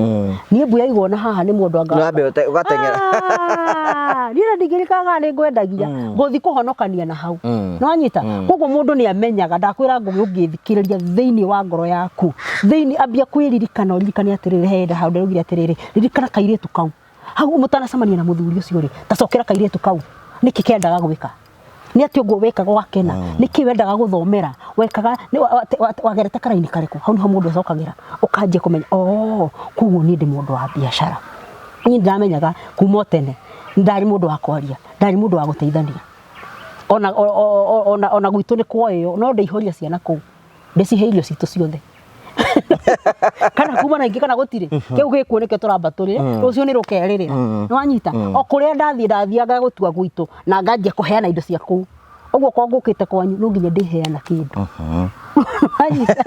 Niĩ mbu yaigwo na haha nĩ mũndũ anga Wambe ũgateng'era. Ah, niĩ ona ndingĩrikanaga nĩ ngwendagia ngũthiĩ kũhonokania na hau. Nĩwanyita? Koguo mũndũ nĩ amenyaga, ndakwĩra Ngũgĩ ũngĩthikĩrĩria thĩinĩ wa ngoro yaku, thĩinĩ ambia kwĩririkana ũririkane atĩrĩrĩ, he handũ ndĩraugire atĩrĩrĩ, ririkana kairĩtu kau. Hau mũtanacemania na mũthuri ũcio rĩ, ta cokera kairĩtu kau, nĩkĩ kendaga gwĩka? Nĩ atĩa ũguo wekaga ũgakena? Nĩkĩ wendaga gũthomera? Wekaga wagerete karaini karĩkũ? Hau nĩho mũndũ acokagĩra ũkanjia kũmenya oh, koguo niĩ ndĩ mũndũ wa biacara. Niĩ nĩndamenyaga kuma o tene ndarĩ mũndũ wa kwaria, ndarĩ mũndũ wa gũteithania. Ona, ona, ona gwitũ nĩ kwoĩo no ndĩihũria ciana kũu ndĩcihe irio citũ ciothe kana kuma na ingĩ kana gũtirĩ kĩu gĩkuo nĩkĩo tũramba tũrĩe rũciũ nĩ rũkerĩrĩra nĩwanyita o kũrĩa ndathiĩ ndathiaga gũtua gwitũ na nganjia kũheana indo cia kũu ũguo kwa ngũkĩte kwanyu no nginya ndĩheana kĩndũ Wanyita?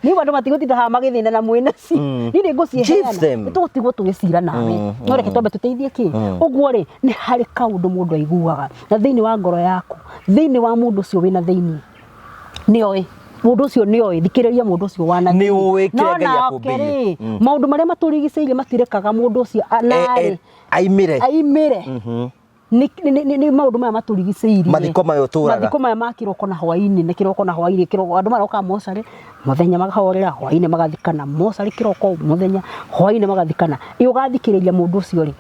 Niĩ andũ matigũtinda haha magĩthĩna na mwĩnaci niĩ nĩ ngũciheana Give them. tũgũtigwo tũgĩcira nawe no reke twambe tũteithie kĩ ũguo rĩ nĩ harĩ kaũndũ mũndũ aiguaga na thĩinĩ wa ngoro yaku thĩinĩ wa mũndũ ũcio wĩna thĩinĩ nĩoĩ mũndũ ũcio nĩoĩ thikĩrĩria mũndũ ũcio wana Nĩ ũĩ no kĩrĩa Ngai nake akũmbĩire. rĩ maũndũ marĩa matũrigicĩirie matirekaga mũndũ ũcio narĩ Aimĩre. aimĩre nĩ nĩ- nĩ nĩ maũndũ maya matũrigicĩirie Mathiko maya ũtũraga. mathiko maya ma kĩroko na hwainĩ nĩ kĩroko na hwainĩ kĩroko andũ maroka mocarĩ mũthenya makahorera hwainĩ magathikana mocarĩ kĩroko mũthenya hwainĩ magathikana ĩ ũgathikĩrĩria mũndũ ũcio rĩ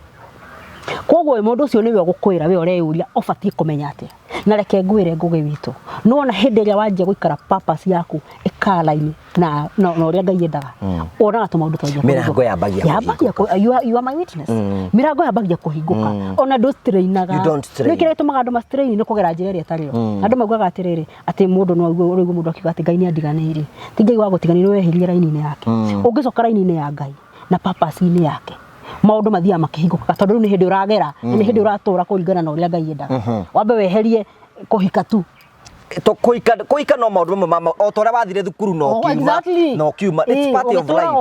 koguo mũndũ ũcio nĩwe ũgũkwĩra we ũreyũria ũbatiĩ kũmenya atĩa na reke ngwĩre Ngũgĩ witũ nĩwona hĩndĩ ĩrĩa wanjia gũikara purpose yaku ĩkaraini na na na ũrĩa Ngai endaga wonaga tũmaũndũ twanjia Mĩrango kũhingũka. yambagia Yambagia you are my witness mĩrango yambagia kũhingũka ona ndũ strainaga You don't strain. nĩ kĩrĩa gĩtũmaga andũ ma strain nĩ kũgera njĩra ĩrĩa ĩtarĩ yo andũ maugaga atĩrĩrĩ atĩ mũndũ no aigue ũraigua mũndũ akiuga atĩ Ngai nĩ andiganĩirie ti Ngai wa gũtiganĩria weherie raini-inĩ yake ũngĩcoka raini-inĩ ya Ngai na purpose-inĩ yake maũndũ mathiaga makĩhingũkaga tondũ rĩu nĩ hĩndĩ ũragera na nĩ hĩndĩ ũratũra kũringana na ũrĩa Ngai endaga wambe weherie kũhika tu Kũhika kũhika no maũndũ mamwe ma o ta ũrĩa wathire thukuru na Oh, ũkiuma exactly. na ũkiuma it's Ĩĩ, part of ũgĩtũra life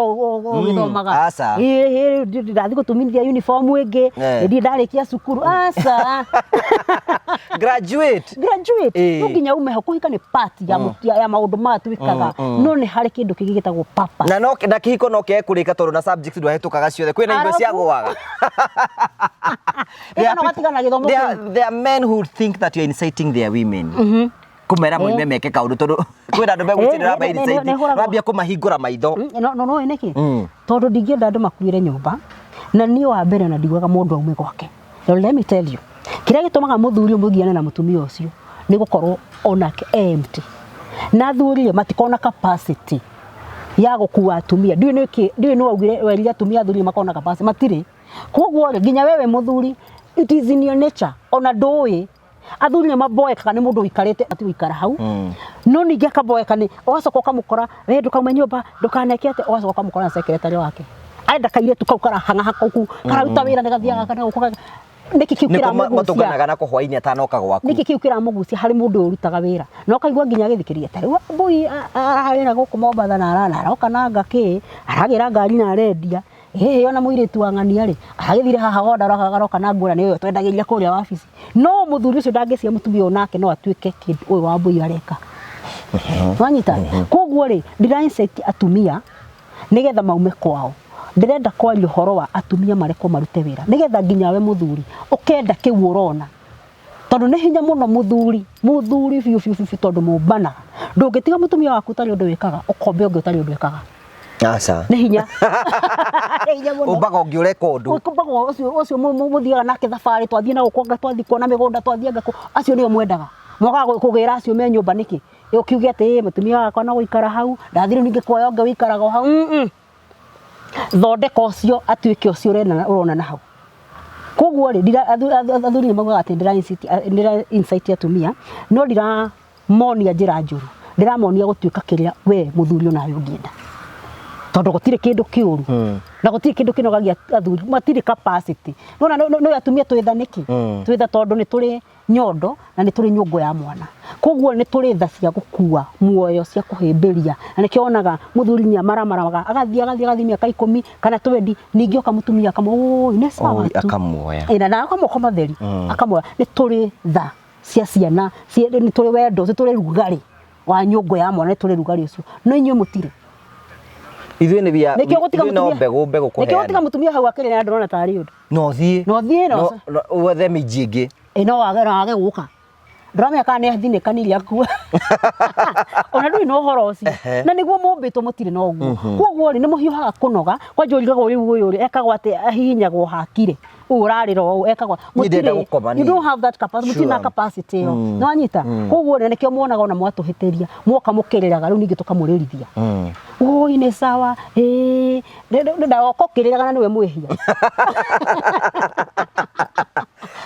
ũgĩthomaga. Aca. Ĩĩ, ĩĩ, ndathiĩ gũtumithia uniform ĩngĩ Eh. ndirĩ ndarĩkia cukuru aca graduate graduate Ĩĩ. no nginya ume ho kũhika nĩ part ya, ya maũndũ maya twĩkaga no nĩ harĩ kĩndũ kĩngĩ gĩtagwo purpose na no na kĩhiko no kĩage kũrĩka tondũ na subjects ndwahĩtũkaga ciothe kwĩna imwe Arabu. ciagũaga Ĩka no ũgatigana na gĩthomo there, kĩu. there are men who think that you're inciting their women kũmera moime meke kaũndũ tondũ kwĩna andũ megwĩciria Eh, ũramba incite nĩ hũragwo. ũrambia kũmahingũra maitho No no no nĩkĩ Mm. tondũ ndingĩenda andũ makuĩre nyũmba na niĩ wa mbere na ndiugaga mũndũ aume gwake Now let me tell you kĩrĩa gĩtũmaga mũthuri ũmwe ũgiane na mũtumia ũcio nĩ gũkorwo onake e empty na athuri rĩ matikoragwo na capacity ya gũkua atumia ndiũĩ nĩkĩ ndiũĩ nĩ waugire werire atumia athuri makoragwo na capacity matirĩ koguo rĩ nginya wewe mũthuri it is in your nature ona ndũĩ athuri nĩ maboekaga nĩ mũndũ ũikarĩte ati gũikara hau no ningĩ akaboeka nĩ ũgacoka ũkamũkora we ndũkaume nyũmba ndũkaneke atĩ ũgacoka ũkamũkora na secretary wake arenda kairĩtu kau karahang'aha kau kararuta wĩra nĩ gathiaga kana gũkũ nĩkĩ kĩu nĩko kĩramũgucia matũnganaga nako hwainĩ atanoka gwaku nĩkĩ kĩu kĩramũgucia harĩ mũndũ ũyũ ũrutaga wĩra na ũkaigua nginya agĩthikĩrĩria ta rĩu mbui arahawĩra gũkũ Mombatha na aroka na anga kĩ aragĩra ngari na arendia ĩhĩ ona mũirĩtu wa ng'ania rĩ aragĩthire haha wona aroka na nguo na nĩwe twendagĩria kũrĩa wabici no mũthuri ũcio ndangĩcia mũtumia ũyũ nake no atuĩke kĩndũ ũyũ wa mbui areka wanyita koguo rĩ ndĩra incite atumia nĩgetha maume kwao ndĩrenda kwaria ũhoro wa atumia marekwo marute wĩra nĩgetha nginya we mũthuri ũkenda kĩu ũrona tondũ nĩ hinya mũno mũthuri mũthuri biũ biũ biũ tondũ mũmbanaga ndũngĩtiga mũtumia waku ũtarĩ ũndũ wĩkaga ũkombe ũngĩ ũtarĩ ũndũ wĩkaga aca nĩ hinya nĩ hinya mũno ũmbaga ũngĩ ũreka ũndũ ũmbaga ũcio ũcio mũthiaga nake thabarĩ twathiĩ na gũkũ anga twathiĩ kuona mĩgũnda twathiĩ anga kũ acio nĩo mwendaga mwagaga kũgĩra acio me nyũmba nĩkĩ ũkiuge atĩ "Ĩ, mũtumia wakwa no gũikara hau ndathiĩ rĩu ningĩ kuoya ũngĩ wĩikaraga o hau Mm-mm. Thondeka ũcio atuĩke ũcio ũrona na hau. Koguo rĩ, athuri nĩ maugaga atĩ ndĩra incite atumia, no ndiramonia njĩra njũru, ndĩramonia gũtuĩka kĩrĩa we mũthuri onawe ũngĩenda, tondũ gũtirĩ kĩndũ kĩũru na gũtirĩ kĩndũ kĩnogagia athuri, matirĩ capacity. Nona no atumia twĩ tha nĩkĩ? Twĩ tha tondũ nĩ tũrĩ nyondo na nĩ tũrĩ nyũngũ ya mwana, koguo nĩ tũrĩ tha cia gũkua muoyo, cia kũhĩmbĩria, na nĩkĩo wonaga mũthuri nĩ amaramaraga, agathiĩ agathiĩ agathiĩ mĩaka 10 kana 20, ningĩ oka mũtumia akamũ nĩ sawa Oi, tu. Akamuoya. Ĩ, na akamoko matheri akamuoya. Nĩ tũrĩ tha cia ciana, nĩ tũrĩ wendo, nĩ tũrĩ rugarĩ wa nyũngũ ya mwana, nĩ tũrĩ rugarĩ ũcio, no inyuĩ mũtirĩ. Ithuĩ nĩ bia Nĩkĩo gũtiga ithuĩ no mũtumia, mbegũ mbegũ nĩkĩo gũtiga kũheana. Mũtumia hau akĩrĩra ndĩrona tarĩ ũndũ. No thiĩ. No thiĩ, no No wethe mĩnji ĩngĩ. Ĩ, no wage gũka, ndũramenya kana nĩ athinĩkanirie akua, ona ndũrĩ na ũhoro ũcio. Na nĩguo mũmbĩtwo, mũtirĩ na ũguo. Koguo rĩ, nĩ mũhiũhaga kũnoga kwanja, ũrigagwo rĩu ũyũ rĩ ekagwo atĩ ahihinyagwo hakire ũũ ũrarĩra ũũ ekagwo. Niĩ ndĩrenda gũkoma You niĩ. don't have that capacity, mũtirĩ na capacity ĩyo. Nĩwanyita? Koguo rĩ, nĩkĩo muonaga ona mwatũhĩtĩria mwoka mũkĩrĩraga, rĩu ningĩ tũkamũrĩrithia. Oi, nĩ sawa, ĩĩ, ndagoka ũkĩrĩraga na nĩwe mwĩhia.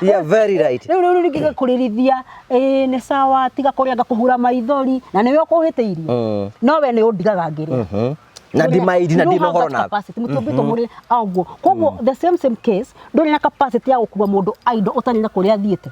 Yeah, very right. Rĩu ningĩ kũrĩrithia, ĩĩ, nĩ sawa, tiga kũrĩa, ngakũhura maithori na nĩwe ũkũhĩtĩirie, no we nĩ ũndigaga ngĩrĩra. Na ndimaindi na ndina ũhoro nawe. Capacity mũtũmbĩtwo mũrĩ ũguo. Koguo the same case, ndũrĩ na capacity ya gũkua mũndũ idle ũtarĩ na kũrĩa athiĩte.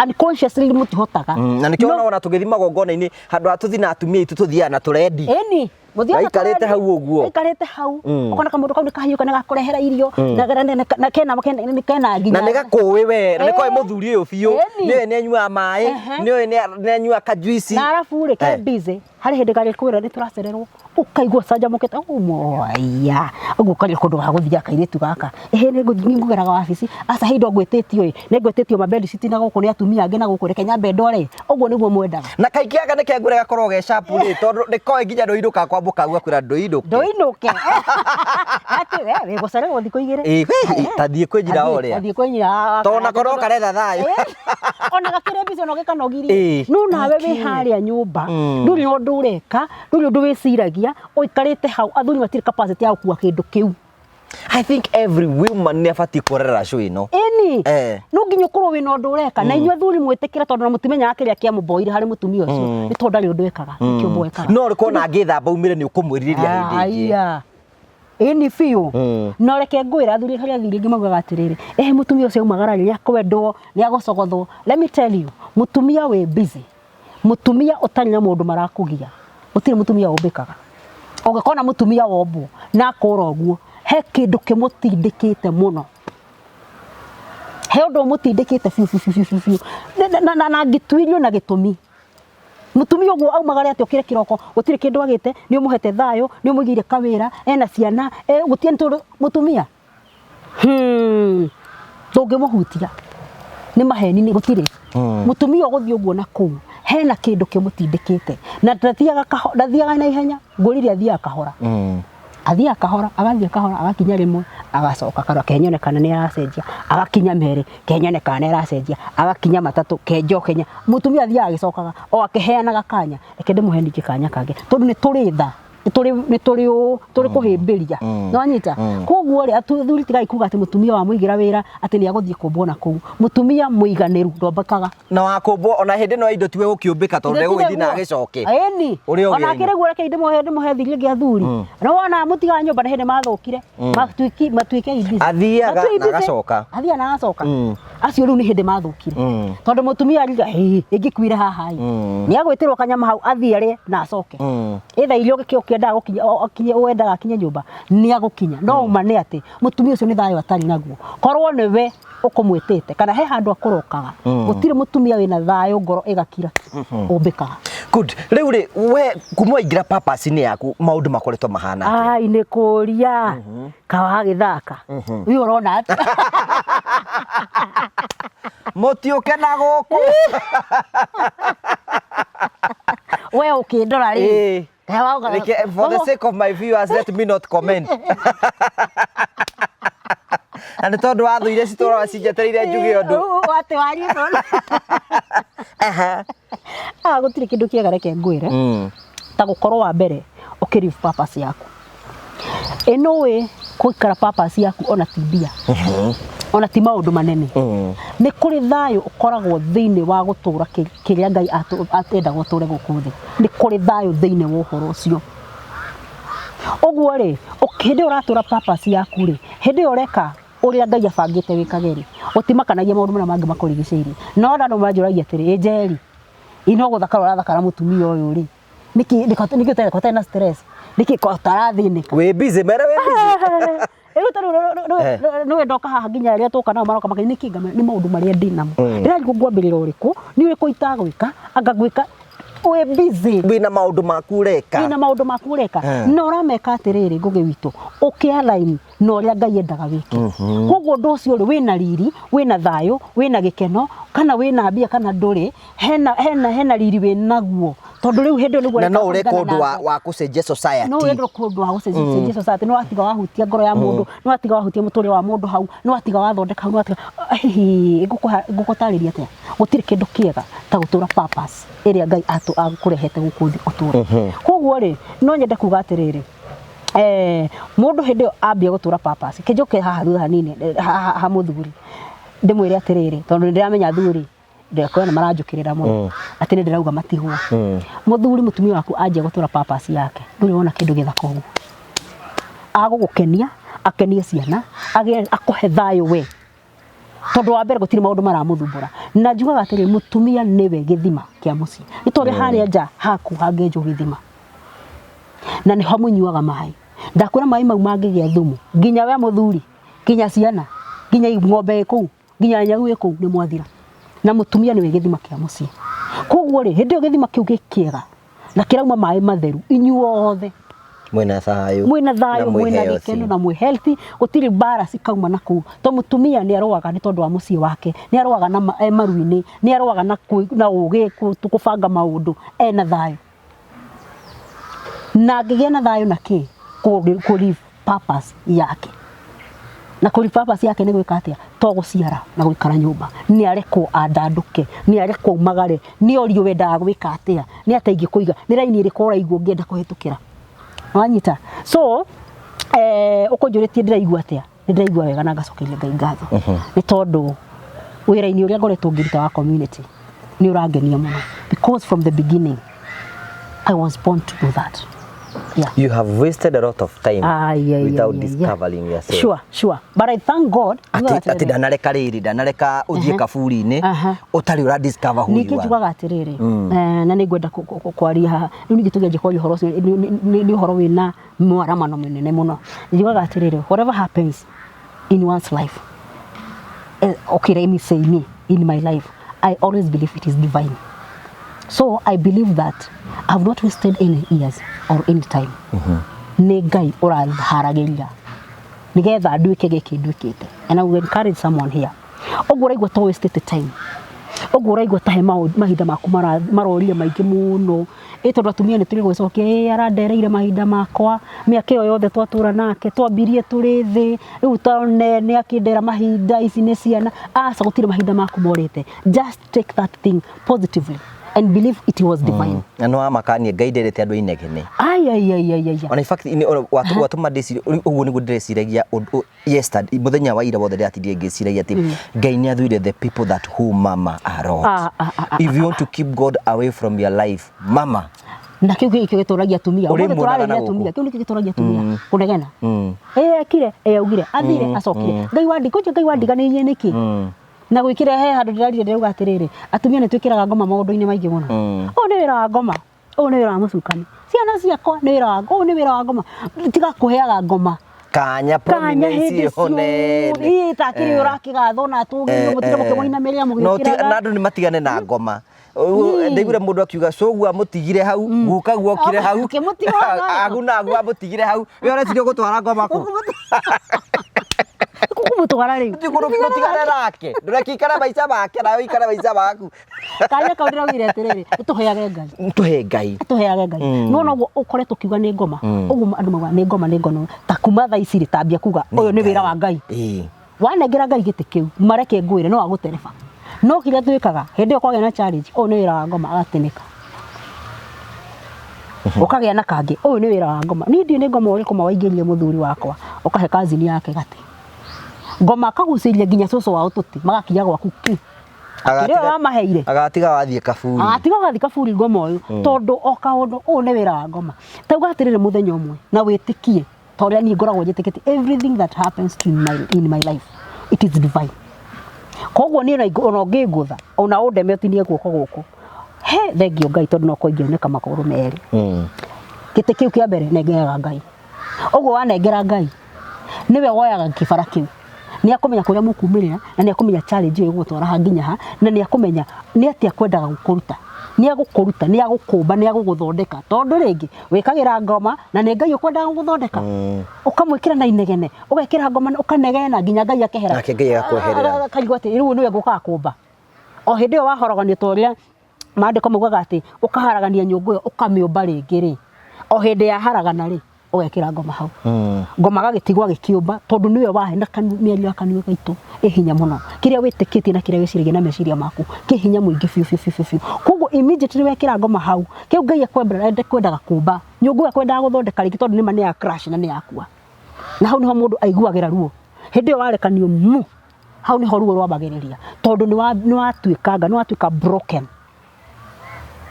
Unconsciously mũtihotaga. Na nĩkĩo ona tũgĩthiĩ magongona-inĩ, handũ ha tũthiĩ na atumia aitũ, tũthiaga na tũrendi. Ĩni, mũthiaga Gaikarĩte hau ũguo. Gaikarĩte hau, ũkona kamũndũ kau nĩ kahiũka, nĩ gakũrehera irio na kena nginya Na nĩ gakũĩ we, na nĩ koĩ mũthuri ũyũ biũ. Nĩoĩ nĩ anyuaga maĩ, nĩoĩ nĩ anyuaga kajuici. Na arabu rĩ, ke busy, harĩ hĩndĩ garĩkwĩra nĩ tũracererwo, ũkaigua canjamũkĩte ũmoya ũguo, ũkaria kũndũ ga gũthiaga kairĩtu gaka, ĩhĩ, nĩ ngũgeraga wabici, aca hĩndĩ ngwĩtĩtio ĩ, nĩ ngwĩtĩtio mabedsit na gũkũ nĩ atumia angĩ na gũkũ, reke nyambe ndore. Ũguo nĩguo mwendaga. Na kaingĩ aka nĩ kengũre gakorwo ge sharp rĩ, tondũ nĩ koĩ nginya ndũinũka kwambũka gakwĩra ndũinũke. Ndũinũke atĩ we wĩ gũcererwo thikũ 2. Ĩ, we, ta thiĩ kwĩ nyina ũrĩa. Athiĩ kwĩ nyina. Tondũ nako no karetha thayũ. Ona gakĩrĩ mbica no gĩkanogirie. No nawe wĩ harĩa nyũmba, ndũrĩ na ũndũ ũreka, ndũrĩ ũndũ wĩciragia, ũikarĩte hau. Athuri matirĩ capacity ya gũkua kĩndũ kĩu. I think every woman nĩ abatiĩ kũrorera show ĩno. Ĩni, no nginya ũkorwo wĩna ũndũ ũreka. Na inyuĩ athuri mwĩtĩkĩre, tondũ na mũtimenyaga kĩrĩa kĩamũmboire harĩ mũtumia ũcio, nĩ tondũ ndarĩ ũndũ ekaga, nĩkĩo mboekaga. No ũrĩkorwo na angĩthamba umĩre nĩ ũkũmwĩrirĩria hĩndĩ ĩngĩ. Aya, ĩni biũ. No reke ngwĩre, athuri, harĩ athuri aingĩ maugaga atĩrĩrĩ, ĩhĩ, mũtumia ũcio aumagara nĩ akwendwo, nĩ agũcogothwo. Let me tell you, mũtumia wĩ busy, mũtumia ũtarĩ na mũndũ marakũgia, gũtirĩ mũtumia ũmbĩkaga. Ũngĩkona mũtumia wombwo na akũra ũguo, he kĩndũ kĩmũtindĩkĩte mũno, he ũndũ ũmũtindĩkĩte biũ biũ biũ biũ biũ. Na angĩtuirio na gĩtũmi, mũtumia ũguo aumagare atĩ ũkĩre kĩroko, gũtirĩ kĩndũ agĩte, nĩ ũmũhete thayũ, nĩ ũmũigĩire kawĩra, ena ciana, gũtirĩ tondũ mũtumia ndũngĩmũhutia nĩ maheni, nĩ gũtirĩ mũtumia ũgũthiĩ ũguo na kũu hena kĩndũ kĩmũtindĩkĩte, na ndathiaga ndathiaga na ihenya, ngwĩrire athiaga kahora. Athiaga kahora, agathiĩ kahora, agakinya rĩmwe, agacoka karora kenyone kana nĩ aracenjia, agakinya merĩ, kenyone kana nĩ aracenjia, agakinya matatũ, kenjoke mũtumia athiaga agĩcokaga o akĩheanaga kanya, reke ndĩmũhe ningĩ kanya kangĩ, tondũ nĩ tũrĩ tha, nĩ tũrĩ ũũ, tũrĩ kũhĩmbĩria. Nĩwanyita? Koguo rĩ, athuri, tigai kuga atĩ mũtumia wamũigĩra wĩra atĩ nĩ agũthiĩ kũmbwo na kũu. Mũtumia mũiganĩru ndombekaga. Na wakũmbwo ona hĩndĩ ĩno ya indo tiwe gũkĩũmbĩka, tondũ ndegũgĩthiĩ na agĩcoke. Ĩni. Ũrĩa Ona ũgĩaina. akĩrĩ guo, reke ndĩmũhe thiri ĩngĩ. Athuri, no wona mũtigaga nyũmba nĩ hĩndĩ mathũkire, matuĩke busy. Athiaga Matuĩ na busy. agacoka. Athiaga na agacoka. Acio rĩu nĩ hĩndĩ mathũkire, tondũ mũtumia ariga, "Hĩ, ĩngĩkuire haha ĩ, nĩ agwĩtĩrwo kanyama hau, athiĩ arĩe na acoke." Ĩtha irio ũkĩendaga gũkinya, akinye wendaga akinye nyũmba, nĩ agũkinya. No ũma nĩ atĩ mũtumia ũcio nĩ thayũ atarĩ naguo. Korwo nĩwe ũkũmwĩtĩte kana he handũ akũrokaga, gũtirĩ mũtumia wĩna thayũ ngoro ĩgakira ũmbĩkaga. Good. Rĩu rĩ, we kuma waingĩra purpose-inĩ yaku, maũndũ makoretwo mahana atĩa? Ai, nĩ kũria kawagĩthaka ũyũ ũrona atĩa? Mũtiũke na gũkũ. We ũkĩndora rĩ. Reke, for the sake of my viewers, let me not comment. Na nĩ tondũ wa thũ iria citũraga cinjetereire njuge ũndũ. Atĩ warie. Ah, gũtirĩ kĩndũ kĩega, reke ngwĩre, ta gũkorwo wa mbere ũkĩ live purpose yaku. Ĩnũĩ gũikara purpose yaku ona ti mbia. Ona ti maũndũ manene. Nĩ kũrĩ thayũ ũkoragwo thĩinĩ wa gũtũra kĩrĩa Ngai endaga ũtũre gũkũ thĩ. Nĩ kũrĩ thayũ thĩinĩ wa ũhoro ũcio. Ũguo rĩ, hĩndĩ ĩyo ũratũra purpose yaku rĩ, hĩndĩ ĩyo ũreka ũrĩa Ngai abangĩte wĩkage rĩ, gũtimakanagia maũndũ marĩa mangĩ makũrigicĩirie. No andũ manjũragia atĩrĩ, ĩ Njeri, ĩ no gũthakara ũrathakara mũtumia ũyũ rĩ, nĩkĩ nĩkĩ ũtarĩ na stress, nĩkĩ ũtarathĩnĩka? Wĩ busy, mere wĩ busy. Rĩu ta rĩu nĩwe ndoka haha nginya arĩa tũka nao maroka makĩria nĩkĩ ngamera nĩ maũndũ marĩa ndĩ namo. Ndĩrarigwo ngwambĩrĩra ũrĩkũ, nĩ ũrĩkũ itagwĩka, anga ngwĩka wĩ busy. Wĩna maũndũ maku ũreka. Wĩna maũndũ maku ũreka. Na ũrameka atĩrĩrĩ Ngũgĩ witũ, ũkĩ align na ũrĩa Ngai endaga wĩke. Koguo ũndũ ũcio rĩ, wĩna riri, wĩna thayũ, wĩna gĩkeno, kana wĩna mbia kana ndũrĩ, hena hena hena riri wĩ naguo. Tondũ rĩu hĩndĩ ĩyo nĩguo Na no ũreka ũreka kũringana ũndũ na wa Ngai. wa gũcenjia society. No ũrenda ũndũ wa gũcenjia society, nĩ watiga wahutia ngoro ya mũndũ, nĩ watiga wahutia mũtũrĩre wa mũndũ hau, nĩ watiga wathondeka hau, nĩ watiga hihi ngũgũtarĩria atĩa? Gũtirĩ kĩndũ kĩega ta gũtũra purpose ĩrĩa Ngai akũrehete gũkũ thĩ ũtũre. Koguo rĩ, no nyende kuga atĩrĩrĩ, mũndũ hĩndĩ ĩyo ambia gũtũra purpose, kĩnjũke haha thutha hanini ha mũthuri, ndĩmwĩre atĩrĩrĩ, tondũ nĩ ndĩramenya athuri ndĩrakorwo nĩ maranjũkĩrĩra mũno atĩ nĩ ndĩrauga matigwo. Mũthuri mũtumia waku anjia gũtũra purpose yake, ndũrĩ wona kĩndũ gĩthaka ũguo. Agũgũkenia, akenie ciana, agĩe akũhe thayũ we. Tondũ wa mbere gũtirĩ maũndũ maramũthumbũra. Na njugaga atĩrĩrĩ, mũtumia nĩwe gĩthima kĩa mũciĩ. Nĩ ta ũrĩa harĩa nja haku hangĩenjwo gĩthima. Na nĩho mũnyuaga maĩ. Ndakwĩra maĩ mau mangĩgĩa thumu, nginya we mũthuri, nginya ciana, nginya ng'ombe ĩ kũu, nginya nyau ĩ kũu nĩ mwathira. Na mũtumia nĩwe gĩthima kĩa mũciĩ. Koguo rĩ, hĩndĩ ĩyo gĩthima kĩu gĩ kĩega na kĩrauma maĩ matheru, inyuothe Mwĩna thayũ. Mwĩna thayũ, Na mwĩ mwĩna healthy. gĩkeno na mwĩ healthy, gũtirĩ mbara cikauma na kũu. To mũtumia nĩ arũaga nĩ tondũ wa mũciĩ wake, nĩ arũaga na e maru-inĩ, nĩ arũaga na na ũgĩ kũbanga maũndũ ena thayũ. Na angĩgĩa na thayũ na kĩ? Kũ live purpose yake. Na kũ live purpose yake nĩ gwĩka atĩa? To gũciara na gũikara nyũmba. Nĩ arekwo andandũke, nĩ arekwo aumagare, nĩ orio wendaga gwĩka atĩa, nĩ atĩa ingĩkũiga, nĩ raini ĩrĩkũ ũraigua ũngĩenda kũhĩtũkĩra. Wanyita? So, ũkũnjũrĩtie ndĩraigua atĩa? Nĩ ndĩraigua wega na ngacokeria Ngai ngatho. Nĩ tondũ wĩra-inĩ ũrĩa ngoretwo ngĩruta wa community nĩ ũrangenia mũno. Because from the beginning I was born to do that. Yeah. You have wasted a lot of time Ai, without ai, ai, discovering yourself. Sure. But I thank God. Atĩ atĩ ndanareka rĩrĩ, ndanareka ũthiĩ kaburi-inĩ ũtarĩ ũra discover who Ningĩ you are. Njugaga atĩrĩrĩ, na nĩ ngwenda kwaria haha rĩu ningĩ tũngĩanjia kwaria ũhoro ũcio nĩ ũhoro wĩna mwaramano mũnene mũno. Njugaga atĩrĩrĩ, whatever happens in one's life, okay, let me say me, in my life, I always believe it is divine. So I believe that I've not wasted any years or any time. Nĩ Ngai ũraharagĩria nĩgetha nduĩke gĩkĩ nduĩkĩte. And I will encourage someone here. Ũguo ũraigua ta wasted time. Ũguo ũraigua ta he mahinda maku marorire maingĩ mũno. Ĩ tondũ atumia nĩ tũrĩ gwĩcokia, ĩ arandereire mahinda makwa, mĩaka ĩyo yothe twatũra nake, twambirie tũrĩ thĩ, rĩu tone nĩ akĩndera mahinda, ici nĩ ciana. Aca, gũtirĩ mahinda maku morĩte. Just take that thing positively and believe it was divine. Na no wamakanie Ngai nderete andũ inegene. Ai, ai, ai, ai, ai. Ona in fact watũma ndĩcirie ũguo nĩguo ndĩreciragia yesterday, mũthenya wa ira wothe ndĩratindire ngĩciragia atĩ Ngai nĩ athũire the people that who mama a lot. If you want to keep God away from your life, mama. Na kĩu gĩkĩ gĩtũragia atumia. Ũrĩ Ũmũthĩ muonaga tũrarĩria na gũkũ. atumia. Kĩu nĩkĩo gĩtũragia atumia. Kũnegena. Ĩ ekire, ĩ augire, athire, acokire. Ngai wandi, kũnjũ Ngai wandiganĩirie nĩkĩ? Na gwĩkĩra he handũ ndĩrarire ndĩrauga atĩrĩrĩ, atumia nĩ twĩkĩraga ngoma maũndũ-inĩ maingĩ mũno. Ũyũ nĩ wĩra wa ngoma, ũyũ nĩ wĩra wa mũcukani. Ciana ciakwa nĩ wĩra wa, ũyũ nĩ wĩra wa ngoma. Tiga kũheaga ngoma. Kanya Kanya prominence hĩndĩ ĩyo nene. ciothe. Ĩ ta kĩrĩ ũrakĩgathwo na atũgĩrio mũtinde mũkĩmũinamĩrĩra No mũgĩũkĩraga. na andũ nĩ matigane na ngoma. Ndaiguire mũndũ akiuga cũguo amũtigire hau, guka guo okire hau, Ũkĩmũtiga hau nawe. aguna aguo amũtigire hau. We ũreciria ũgũtwara ngoma kũ? Kũmũtwara rĩu. Mũtigane nake, ndũreke ikare maica make nawe ũikare maica maku. Kanya kau ndĩraugire atĩrĩrĩ, tũheage Ngai. Tũhe Ngai. Tũheage Ngai. No noguo ũkoretwo ũkiuga nĩ ngoma, ũguo andũ maugaga nĩ ngoma nĩ ngoma. Ta kuma thaa ici rĩ, tambia kuga ũyũ nĩ wĩra wa Ngai. Wanengera Ngai gĩtĩ kĩu, mareke ngwĩre no agũtereba. No kĩrĩa twĩkaga, hĩndĩ ĩyo kwagĩa na challenge, ũyũ nĩ wĩra wa ngoma agatĩnĩka. Ũkagĩa na kangĩ, ũyũ nĩ wĩra wa ngoma. Niĩ ndiũĩ nĩ ngoma ũrĩkũ ma waingĩria mũthuri wakwa, ũkahe cousin yake gatĩ. Ngoma akagucĩrĩria nginya cũcũ wao tũti magakinya gwaku ki. Kĩrĩa wamaheire. Agatiga wathiĩ kaburi. Agatiga ũgathiĩ kaburi ngoma ũyũ tondũ o kaũndũ ũyũ nĩ wĩra wa ngoma. Tauga atĩrĩrĩ mũthenya ũmwe na wĩtĩkie ta ũrĩa niĩ ngoragwo njĩtĩkĩtie, everything that happens to in my life, it is divine. Koguo niĩ ona ũngĩngũtha ona ũndeme ũtinie guoko gũkũ, he thengio Ngai tondũ no korwo ingĩoneka magũrũ merĩ. Gĩtĩ kĩu kĩa mbere nengeraga Ngai. Ũguo wanengera Ngai nĩwe woyaga kĩbara kĩu, nĩ akũmenya kũrĩa mũkumĩrĩra na nĩ akũmenya challenge ĩyo ĩgũgũtwara ha nginya ha, na nĩ akũmenya nĩ atĩa kwendaga gũkũruta, nĩ agũkũruta, nĩ agũkũmba, nĩ agũgũthondeka, tondũ rĩngĩ wĩkagĩra ngoma na nĩ Ngai ũkwendaga gũgũthondeka, ũkamwĩkĩra na inegene, ũgekĩra ngoma ũkanegena nginya Ngai akehera. Nake Ngai agakweherera. Akaigua atĩ rĩu nĩwe ngũkaga kũmba. O hĩndĩ ĩyo wahoroganio ta ũrĩa maandĩko maugaga atĩ ũkaharagania nyũngũ ĩyo ũkamĩũmba rĩngĩ rĩ, o hĩndĩ yaharagana rĩ, ũgekĩra ngoma hau. Ngoma agagĩtigwo agĩkĩũmba tondũ nĩwe wahe na mĩario ya kanua gaitũ ĩ hinya mũno. Kĩrĩa wĩtĩkĩtie na kĩrĩa wĩciragia na meciria maku kĩ hinya mũingĩ biũ biũ biũ biũ. Koguo immediately wekĩra ngoma hau, kĩu Ngai ekwendaga kũmba, nyũngũ ĩyo ekwendaga gũthondeka rĩngĩ tondũ nĩma nĩ ya crash na nĩ yakua. Na hau nĩho mũndũ aiguagĩra ruo. Hĩndĩ ĩyo warekanio mu, hau nĩho ruo rwambagĩrĩria tondũ nĩ watuĩkanga, nĩ watuĩka broken.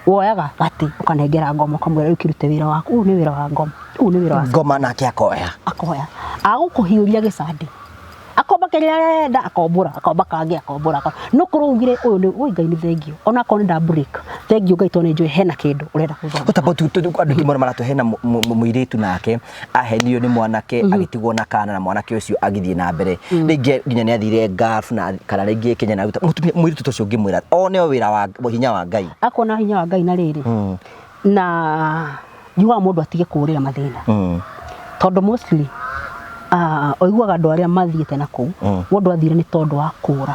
Woyaga gatĩ ũkanengera ngoma ũkamwĩra rĩu kĩrute wĩra waku, ũyũ nĩ wĩra wa ngoma, ũyũ nĩ wĩra wa Ngoma nake akoya. Akoya. Agũkũhiũria gĩcandĩ. Akomba kĩrĩa arenda, akombũra, akomba kangĩ, akombũra. No korwo ugire ũyũ nĩ, oi Ngai nĩ thengio. Ona akorwo nĩ nda break, thengio Ngai tondũ nĩ njũĩ hena kĩndũ ũrenda gũthondeka. What about andũ aingĩ mũno maratũhe hena mũirĩtu nake ahenirio nĩ mwanake agĩtigwo na kana na mwanake ũcio agĩthiĩ na mbere rĩngĩ nginya nĩ athire Gulf na kana rĩngĩ Kenya na aruta mũtumia mũirĩtu ta ũcio ũngĩmwĩra one o wĩra wa hinya wa Ngai. Akona hinya wa Ngai na rĩrĩ na njugaga mũndũ atige kũũrĩra mathĩna tondũ mostly ũiguaga andũ arĩa mathiĩte na kũu mũndũ athire nĩ tondũ wa kũũra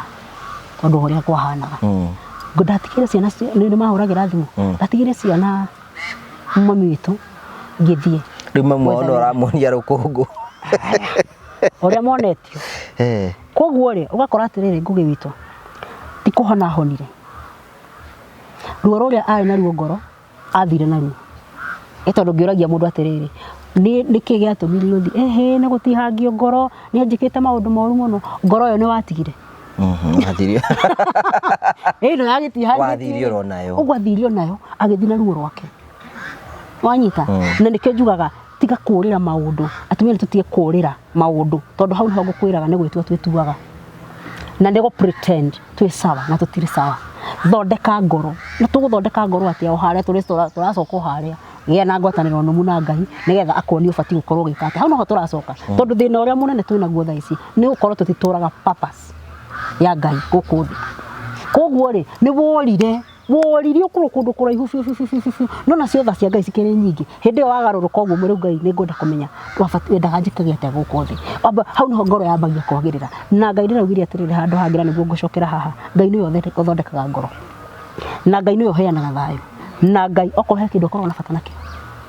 tondũ wa ũrĩa kwahanaga. Ndatigire ciana nĩ mahũragĩra thimũ, ndatigire ciana mami witũ ngĩthiĩ. Rĩu mami wao no ũramuonia rũkũngũ. Ũrĩa monetio. Koguo rĩ, ũgakora atĩrĩrĩ Ngũgĩ witũ, ti kũhona ahonire. Ruo rũrĩa arĩ naruo ngoro, athire naruo. Nĩ tondũ ngĩũragia mũndũ atĩrĩrĩ, nĩkĩ gĩatũmire ũthiĩ? Ĩhĩ nĩ gũtihangio ngoro, nĩ anjĩkĩte maũndũ moru mũno. Ngoro ĩyo nĩ watigire? Wathirio. Ĩno yagĩtihangĩtio. Wathirio oro nayo. Ũguo athirio nayo, agĩthiĩ na ruo rwake. Wanyita? Na nĩkĩo njugaga tiga kũũrĩra maũndũ. Atumia nĩ tũtige kũũrĩra maũndũ tondũ hau nĩho ngũkwĩraga nĩ gwĩtua twĩtuaga. Na nĩ gũ pretend twĩ sawa na tũtirĩ sawa. Thondeka ngoro. Na tũgũthondeka ngoro atĩa o harĩa tũrĩ tũracoka o harĩa. Gĩa na ngwatanĩro nũmu na Ngai nĩgetha akuonie ũbatiĩ gũkorwo ũgĩka atĩa. Hau noho tũracoka. Tondũ thĩna ũrĩa mũnene twĩnaguo thaa ici nĩ gũkorwo tũtitũraga purpose ya Ngai gũkũ thĩ. Koguo rĩ, nĩ worire, worire ũkorwo kũndũ kũraihu biũ biũ biũ biũ. No nacio tha cia Ngai cikĩrĩ nyingĩ. Hĩndĩ ĩyo wagarũrũka ũguo mwĩre Ngai nĩ ngwenda kũmenya wendaga njĩkage atĩa gũkũ thĩ. Amba hau nĩho ngoro yambagia kwagĩrĩra. Na Ngai ndĩraugire atĩrĩrĩ handũ hangĩ na nĩguo ngũcokera haha, Ngai nĩwe ũthondekaga ngoro. Na Ngai nĩwe ũheanaga thayũ. Na Ngai okorwo he kĩndũ akoragwo na bata nakĩo,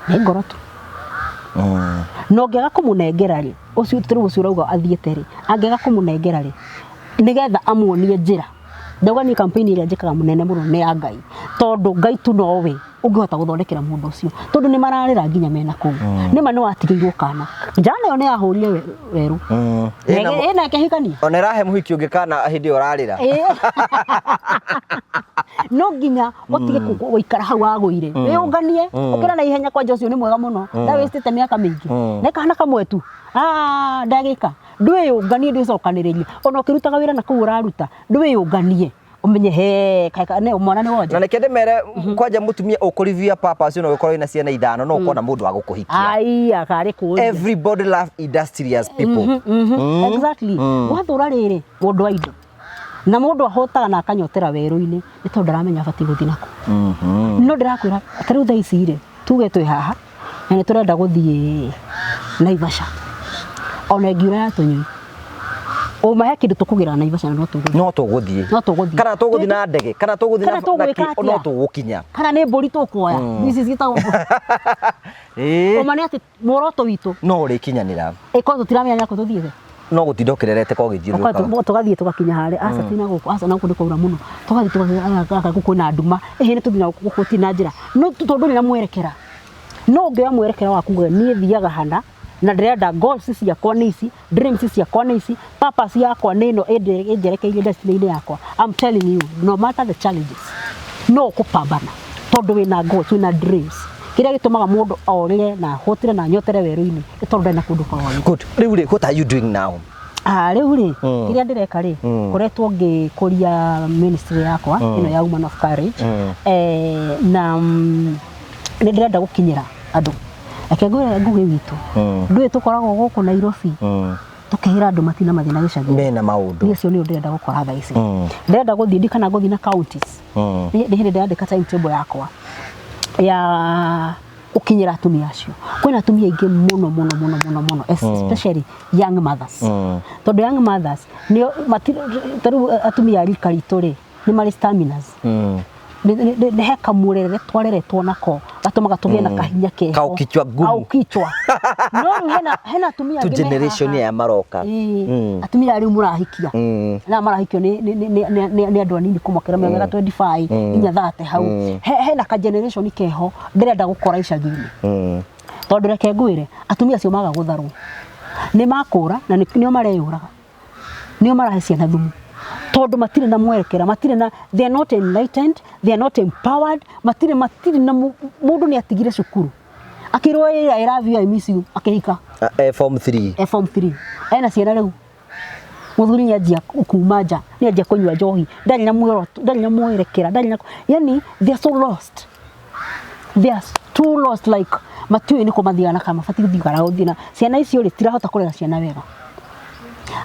nĩ ngoro tu. Na ũngĩaga kũmũnengera rĩ, ũcio rĩu ũcio ũrauga athiĩte rĩ, angĩaga kũmũnengera rĩ, nĩgetha amuonie njĩra. Ndauga niĩ campaign ĩrĩa njĩkaga mũnene mũno nĩ ya Ngai. Tondũ Ngai tu nowe ũngĩhota gũthondekera mũndũ ũcio. Tondũ nĩ mararĩra nginya mena kũu. Nĩma nĩ watigĩirwo kana. Njana ĩyo nĩ yahũrire werũ. Ĩna ĩkĩhikania. Ona ĩrahe mũhiki ũngĩ kana hĩndĩ ĩyo ũrarĩra. No nginya ũtige gũikara hau wagũire. Wĩyũnganie, ũkĩra na ihenya kwanja ũcio nĩ mwega mũno. Ndawĩstĩte mĩaka mĩingĩ. Nĩ kana kamwe tu. Ndagĩka. Ndwĩyũnganie, ndwĩcokanĩrĩrie. Ona ũkĩrutaga wĩra na kũu ũraruta, ndwĩyũnganie. Ũmenye he, mwana nĩ wonja. Na nĩkĩo ndĩmere kwanja mũtumia ũkũrivia purpose no ũkorwo wĩna ciana ithano no ũkona mũndũ wa gũkũhikia. Aiya, karĩ kũũria. Everybody love industrious people. Exactly. Wathũra rĩrĩ, mũndũ wa indo. Na mũndũ ahotaga na akanyotera werũ-inĩ nĩ tondũ ndaramenya abatiĩ gũthiĩ nakũ. No ndĩrakwĩra ta rĩu thaa ici rĩ, tuge twĩ haha na nĩ tũrenda gũthiĩ Naivasha. Ona ĩngiura ya tũnyui. Ũma he kĩndũ tũkũgĩra Naivasha na no tũgũthiĩ. No tũgũthiĩ. No tũgũthiĩ. Kana tũgũthiĩ na ndege, kana tũgũthiĩ Kana tũgwĩka atĩa? no tũgũkinya. Kana nĩ mbũri tũkuoya. Ici ciĩtagwo mbũri. Ũma nĩ atĩ muoroto witũ No ũrĩkinyanĩra. Ĩkorwo tũtiramenya nĩ kũ tũthiĩte. No gũtinda ũkĩrerete ko ũgĩthiũrũrũkaga. Tũgathiĩ tũgakinya harĩa, aca ti na gũkũ, aca na gũkũ nĩ kwaura mũno. Tũgathiĩ tũgakinya gũkũ kwĩna nduma, ĩhĩ nĩ tũthiĩ na gũkũ gũtirĩ na njĩra. No tondũ ndũrĩ na mwerekera. No ũngĩoya mwerekera waku uge niĩ thiaga hana Na ndĩrenda goals ciakwa nĩ ici, dreams ciakwa nĩ ici, purpose yakwa nĩ ĩno ĩnjerekeirie destiny-inĩ yakwa. I'm telling you, no matter the challenges, no ũkũpambana tondũ wĩna goals, wĩna dreams. Kĩrĩa gĩtũmaga mũndũ orĩre na ahũtĩre na anyotere werũ-inĩ nĩ tondũ ndarĩ na kũndũ kũrorire. Good. Rĩu rĩ, what are you doing now? Ah, rĩu rĩ, kĩrĩa ndĩreka rĩ, koretwo ngĩkũria ministry yakwa ĩno ya Woman of Courage. Na nĩ ndĩrenda gũkinyĩra andũ. Reke ngwĩre, Ngũgĩ witũ, ndũĩ tũkoragwo gũkũ Nairobi tũkĩhĩra andũ matina mathĩna gĩcagi. Mena maũndũ. Niĩ ũcio nĩũ ndĩrenda gũkora thaa ici. Ndĩrenda gũthiĩ, ndi kana gũthiĩ na counties. Nĩ hĩndĩ ndĩrandĩka timetable yakwa ya gũkinyĩra atumia acio. Kwĩna atumia aingĩ mũno mũno mũno mũno mũno, especially young mothers, tondũ young mothers nĩo ta rĩu atumia a rika ritũ rĩ, nĩ marĩ staminas. Nĩ he kamũrerere twareretwo nako gatũmaga tũgĩe na kahinya keho. Kaukichwa gumu. Kaukichwa. No rĩu hena atumia Tu angĩ me generation haha. ya maroka. Ĩĩ, atumia rĩu mũrahikia na marahikio nĩ andũ anini kũmakĩra mĩaka 25 nginya 30 hau. Hena ka generation keho ndĩrenda gũkora icagi-inĩ, tondũ reke ngwĩre, atumia acio maga gũtharwo nĩ makũra na nĩo mareyũraga, nĩo marahe ciana thumu, tondũ matirĩ na mwerekera, matirĩ na, they are not enlightened, they are not empowered, matirĩ na mũndũ nĩ atigire cukuru akĩrwo, "Ĩ, I love you, I miss you," akĩhika. Form 3. E form 3, ena ciana rĩu. Mũthuri nĩ anjia kuma nja, nĩ anjia kũnyua njohi, ndarĩ na muoroto, ndarĩ na mwerekera, ndarĩ na, yani they are so lost, they are too lost, like matiũĩ nĩ kũ mathiaga na kana mabatiĩ gũthiĩ kana gũthiĩ. Na ciana icio rĩ, tirahota kũrera ciana wega.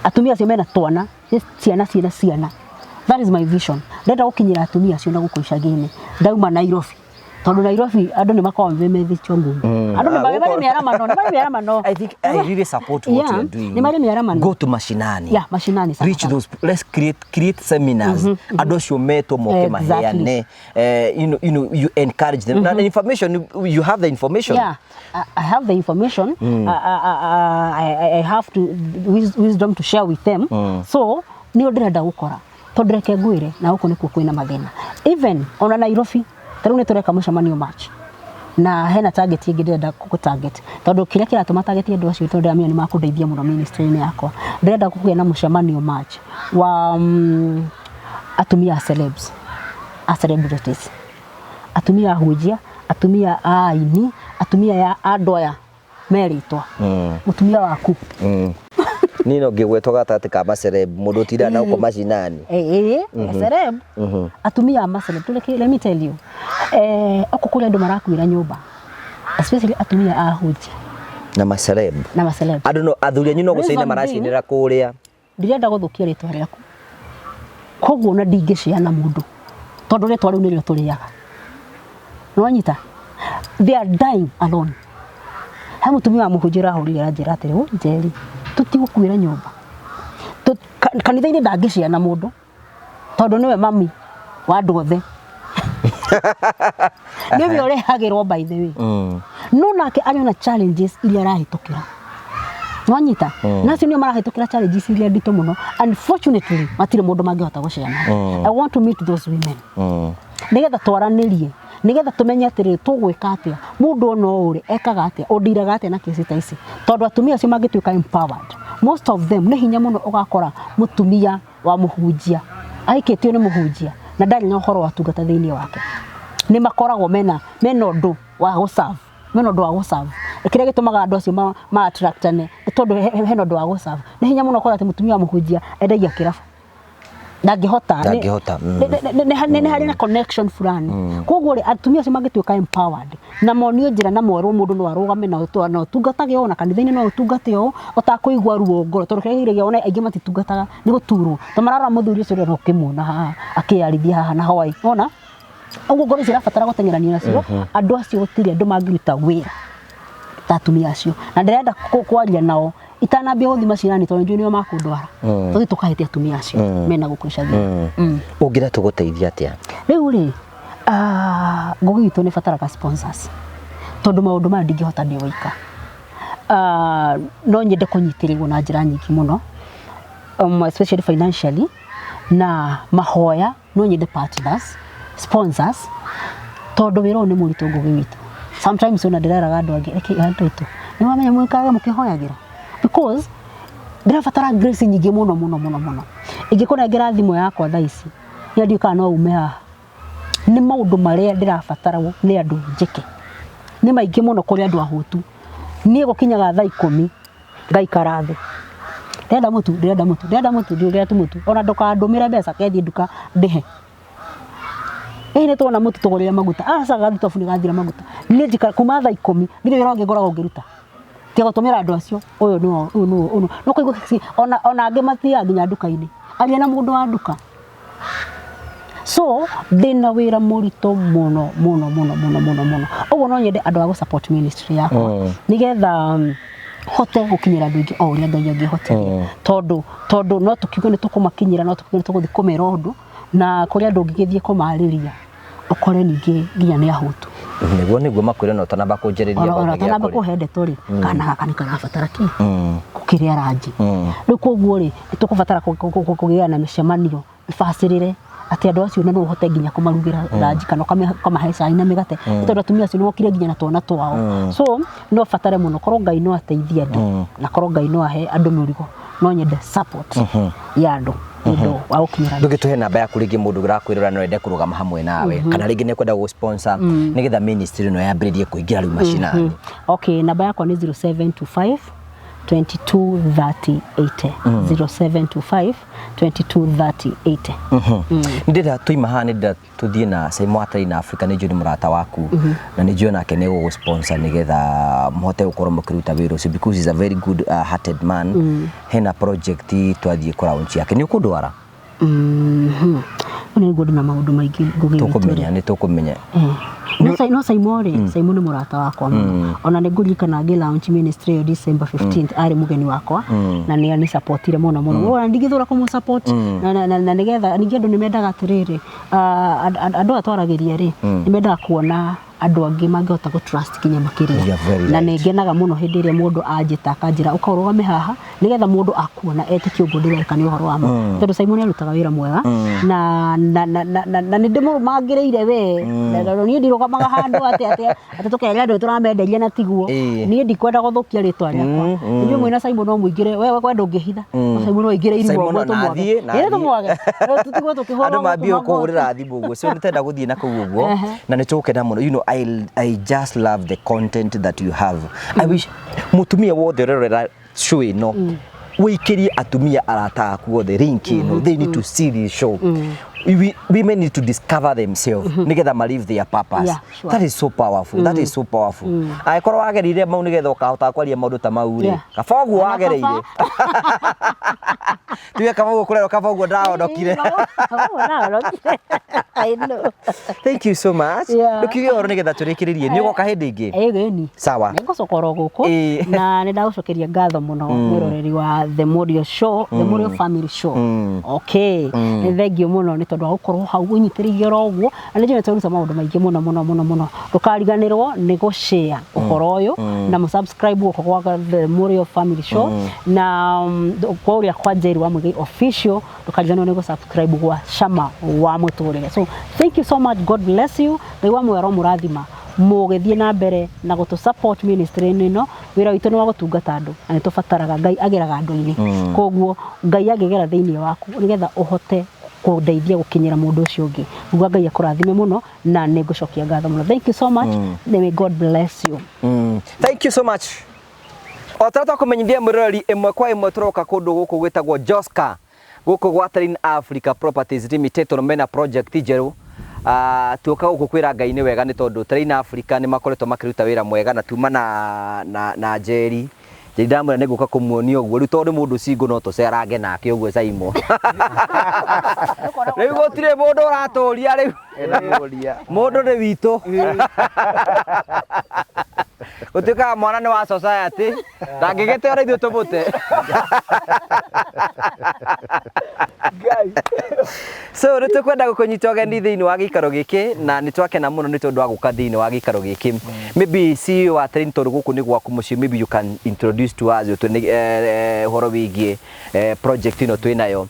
Atumia acio mena twana, nĩ ciana ciĩna ciana. That is my vision. Ndenda gũkinyĩra atumia acio na gũkũ icagi-inĩ ndauma Nairobi, tondũ Nairobi andũ nĩ makoragwo me methĩtio ngumu, andũ nĩ Ah, marĩ mĩaramano, nĩ marĩ mĩaramano. I think I really support what you are doing. Nĩ marĩ mĩaramano. Go to mashinani. Yeah, mashinani sana Reach sana. those, let's create seminars. Andũ acio metwo moke maheane. You encourage them. Na information, you have the information. Yeah, I have the information. I have to wisdom to share with them. So nĩ ndĩrenda gũkora, tondũ reke ngwĩre, na gũkũ nĩkuo kwĩna mathĩna. Even ona Nairobi, ta rĩu nĩ tũreka mũcemanio March, na hena target ĩngĩ ndĩrenda gũ target, tondũ kĩrĩa kĩratũma target andũ acio, tondũ ndĩramenya nĩ makũndeithia mũno ministry-inĩ yakwa. Ndĩrenda kũgĩa na mũcemanio March wa atumia a celebs, a celebrities, atumia ahunjia, atumia a aini, atumia ya andũ aya merĩtwa, mũtumia waku. Niĩ no ngĩgwetwo gatagatĩ ka maceleb, mũndũ ũtindaga na gũkũ macinani. Ĩĩ, celeb, atumia a maceleb. Let me tell you, oko kũrĩ andũ marakuĩra nyũmba, especially atumia a ahunjia na maceleb na maceleb. Andũ no athuri anyu no gũcaina Reason being, maracinĩra kũrĩa. Ndirenda gũthũkia rĩtwa rĩaku, koguo na ndingĩciana mũndũ, tondũ rĩtwa rĩu nĩrĩo tũrĩaga. Nĩwanyita? They are dying alone. He mũtumia wa mũhunjia ũrahũrire aranjĩra atĩrĩ, "Ũ Njeri, tũtigũkuĩra nyũmba. Kanitha-inĩ ndangĩciana mũndũ, tondũ nĩwe mami wa andũ othe, nĩwe ũrehagĩrwo." By the way, no nake arĩ na challenges iria arahĩtũkĩra. Nwanyita? Na acio nĩo marahĩtũkĩra challenges iria nditũ mũno. Unfortunately, matirĩ mũndũ mangĩhota gũciana. I want to meet those women nĩgetha twaranĩrie, nĩgetha tũmenye atĩrĩrĩ, tũgwĩka atĩa, mũndũ ona ũũ rĩ, ekaga atĩa, ũndiraga atĩa na kesi ta ici, tondũ atumia acio mangĩtuĩka empowered, most of them, nĩ hinya mũno ũgakora mũtumia wa mũhunjia ahikĩtio nĩ mũhunjia na ndarĩ na ũhoro wa tungata thĩinĩ wake. Nĩ makoragwo mena ũndũ wa gũserve, mena ũndũ wa gũserve. Kĩrĩa gĩtũmaga andũ acio ma attractane nĩ tondũ hena ũndũ wa gũserve. Nĩ hinya mũno ũkora atĩ mũtumia wa mũhunjia endagia kĩrabu. Ndangĩhota. Ndangĩhota. Nĩ harĩ na connection fulani. Koguo rĩ, atumia acio mangĩtuĩka empowered na monio njĩra na mwerwo mũndũ no arũgame na ũtungatage ũũ na kanitha-inĩ no ũtungate ũũ ũtakũigua ruo ngoro, tondũ kĩrĩa kĩgiragia ona aingĩ matitungataga nĩ gũturwo, tondũ mararora mũthuri ũcio ũrĩa ũkĩmuona haha akĩyarithia haha na Hawaii. Wona ũguo ngoro icio irabatara gũteng'erania nacio. Andũ acio, gũtirĩ andũ mangĩruta wĩra ta atumia acio, na ndĩrenda kwaria nao itanambia gũthiĩ macinani, tondũ njũĩ nĩo makũndwara. Tũthiĩ tũkahĩte atumia acio mena gũkũ icagi. Ũngĩra tũgũteithia atĩa? Rĩu rĩ, Ngũgĩ witũ nĩ bataraga sponsors, tondũ maũndũ maya ndingĩhota ndĩ wika. No nyende kũnyitĩrĩrwo na njĩra nyingĩ mũno, especially financially na mahoya. No nyende partners, sponsors, tondũ wĩra ũyũ nĩ mũritũ, Ngũgĩ witũ. Sometimes ona ndĩreraga andũ angĩ, reke andũ aitũ Nĩ wamenya mũikarage mũkĩhoyagĩra because ndĩrabatara grace nyingĩ mũno mũno mũno mũno. Ingĩkũnengera thimũ yakwa thaa ici, niĩ ndiũĩ kana no ume haha. Nĩ maũndũ marĩa ndĩrabatarwo nĩ andũ njĩke nĩ maingĩ mũno kũrĩ andũ ahũtu. Niĩ gũkinyaga thaa ikũmi ngaikara thĩ, ndĩrenda mũtu, ndĩrenda mũtu, ndĩrenda mũtu, ndĩrenda mũtu, ona ndũkandũmĩre mbeca kethiĩ nduka ndĩhe. Ĩĩ nĩ tuona mũtu tũgũrĩre maguta, aca gathitobu nĩ gathira maguta. Niĩ njikara kuma thaa ikũmi ndirĩ wĩra ũngĩ ngoragwo ngĩruta tiga gũtũmĩra andũ acio ũyũ nĩwe ũyũ nĩwe ũyũ nĩwe. Nĩ ũkũigua ona angĩ mathiaga nginya nduka-inĩ, aria na mũndũ wa nduka. So ndĩna wĩra mũritũ mũno mũno mũno mũno mũno mũno. Ũguo no nyende andũ a gũ support ministry yakwa nĩgetha hote gũkinyĩra andũ aingĩ o ũrĩa Ngai angĩhotithia. Tondũ tondũ no tũkiuge nĩ tũkũmakinyĩra no tũkiuge nĩ tũgũthiĩ kũmera ũndũ na kũrĩ andũ ũngĩgĩthiĩ kũmarĩria ũkore ningĩ nginya nĩ ahũtu. Nĩguo nĩguo makwĩre na ũtanamba kũnjĩrĩria Ona gĩa ũtanamba kũrĩa. kũhe ndeto rĩ, kana gaka nĩ karabatara kĩ? Gũkĩrĩa ranji. Rĩu koguo rĩ, nĩ tũkũbatara kũgĩa na mĩcemanio ĩbacĩrĩre atĩ andũ acio na no ũhote nginya kũmarugĩra ranji kana ũkamahe cai na mĩgate nĩ tondũ atumia acio nĩ mokire nginya na twana twao. So no batare mũno korwo Ngai no ateithie andũ na korwo Ngai no ahe andũ mĩrigo no nyende support ya andũ nĩ ũndũ wa gũkinyĩra andũ. Ndũngĩtũhe namba yaku rĩngĩ mũndũ ũrakwĩrora no ende kũrũgama hamwe nawe kana rĩngĩ nĩ ekwenda gũ sponsor nĩgetha ministry ĩno yambĩrĩrie kũingĩra rĩu macinani. Okay, namba yakwa nĩ 0725 22 30 80 0725 22 30 80. Nĩ ndĩrenda tũima haha nĩ ndĩrenda tũthiĩ na Simon Atari na Africa nĩ njũĩ nĩ mũrata waku na nĩ njũĩ nake nĩ gũgũ sponsor nĩgetha mũhote gũkorwo mũkĩruta wĩra ũcio because he's a very good hearted man. Hena project twathiĩ kũ launch yake nĩ ũkũndwara? Rĩu nĩ nguo ndĩna maũndũ maingĩ ngũgĩ witũ rĩ. Tũkũmenya nĩ tũkũmenya. No Simon rĩ, Simon nĩ mũrata wakwa mũno. Ona nĩ ngũririkana ngĩ launch ministry ĩyo December 15th arĩ mũgeni wakwa na nĩ ani supportire mũno mũno. Ona ndingĩthũra kũmũ support na nĩgetha ningĩ andũ nĩ mendaga atĩrĩrĩ, andũ aya twaragĩria rĩ, nĩ mendaga kuona andũ angĩ mangĩhota gũ trust nginya makĩria. You are very Na nĩ right. ngenaga mũno hĩndĩ ĩrĩa mũndũ anjĩta akanjĩra ũka ũrũgame haha nĩgetha mũndũ akuona etĩkie ũguo ndĩreka nĩ ũhoro wa ma. Tondũ Simon arutaga wĩra mwega na na na na na, na nĩ ndĩmũrũmangĩrĩire we. Na niĩ ndirũgamaga handũ atĩ atĩ atĩ tũkerĩa andũ tũramenderia na tiguo. Niĩ ndikwenda gũthũkia rĩtwa rĩakwa. Inyuĩ mwĩna Simon no mũingĩre we we kwenda ũngĩhitha. No Simon no aingĩre irima Simon ũguo ona tũmwage. athiĩ, na Ĩĩ athiĩ. tũmwage. Tũtigwo tũkĩhũrwo Andũ mambie gũkũ magoti. kũhũrĩra thimũ ũguo so nĩ tenda gũthiĩ na kũu ũguo na nĩ tũgũkena mũno. You know, I just love the content that you have. I wish mũtumia wothe ũrerorera show ĩno wĩikĩrie atumia arata aku othe link ĩno. They need to see this show. Women need to discover themselves nĩgetha ma live their purpose. Yeah, sure. That is so powerful. That is so powerful. Angĩkorwo wagereire mau nĩgetha ũkahota kwaria maũndũ ta mau rĩ, kaba ũguo Ona wagereire. Tuge kaba ũguo kũrerwo kaba ũguo ndahonokire. I know. Thank you so much. Yeah. Ndũkiuge ũhoro nĩgetha tũrĩkĩrĩrie. Nĩ ũgoka hĩndĩ ĩngĩ? Ĩĩ Sawa. Nĩ ngũcoka oro gũkũ Ĩĩ. na nĩ ndagũcokeria ngatho mũno mwĩroreri wa The Morio Show, The Morio Family Show. Okay. Nĩ thengiũ mũno nĩ tondũ wa gũkorwo hau ũnyitĩrĩire oro ũguo na nĩ njũĩ nĩ tweruta maũndũ maingĩ mũno mũno mũno mũno. Ndũkariganĩrwo nĩ gũ share ũhoro ũyũ na mũ subscribe gũkũ gwa The Morio Family Show na kwa ũrĩa kwa Njeri wa Muigai Official ndũkariganĩrwo nĩ gũ subscribe gwa Cama wa Mũtũrĩre. So thank you so much, God bless you. Ngai wa muoyo aromũrathima mũgĩthiĩ na mbere na gũtũ support ministry-inĩ ĩno. Wĩra witũ nĩ wa gũtungata andũ na nĩ tũbataraga Ngai ageraga andũ-inĩ, koguo Ngai angĩgera thĩinĩ waku nĩgetha ũhote kũndeithia gũkinyĩra mũndũ ũcio ũngĩ. Nguga Ngai akũrathime mũno na nĩ ngũcokia ngatho mũno. Thank you so much. May God bless you. Thank you so much. O ta twakũmenyithia mwĩroreri ĩmwe kwa ĩmwe tũroka kũndũ gũkũ gwĩtagwo Joska gũkũ gwa Train Africa Properties Limited tondũ mena project njerũ. Tuoka gũkũ kwĩra Ngai nĩ wega nĩ tondũ Train Africa nĩ makoretwo makĩruta wĩra mwega na tuma na Njeri. Njeri ndamwĩra nĩ ngũka kũmuonia ũguo rĩu tondũ nĩ mũndũ single no tũcerange nake ũguo Saimo. Rĩu gũtirĩ mũndũ ũratũria rĩu. Mũndũ nĩ witũ. Gũtuĩkaga mwana nĩ wa society ndangĩgĩte ona ithuĩ tũmũte. So nĩ tũkwenda gũkũnyita ũgeni thĩinĩ wa gĩikaro gĩkĩ na nĩ twakena mũno nĩ tondũ wa gũka thĩinĩ wa gĩikaro gĩkĩ. Maybe CEO wa Train tondũ gũkũ nĩ gwaku mũciĩ, maybe you can introduce to us ũhoro wĩgiĩ project ĩno twĩ nayo.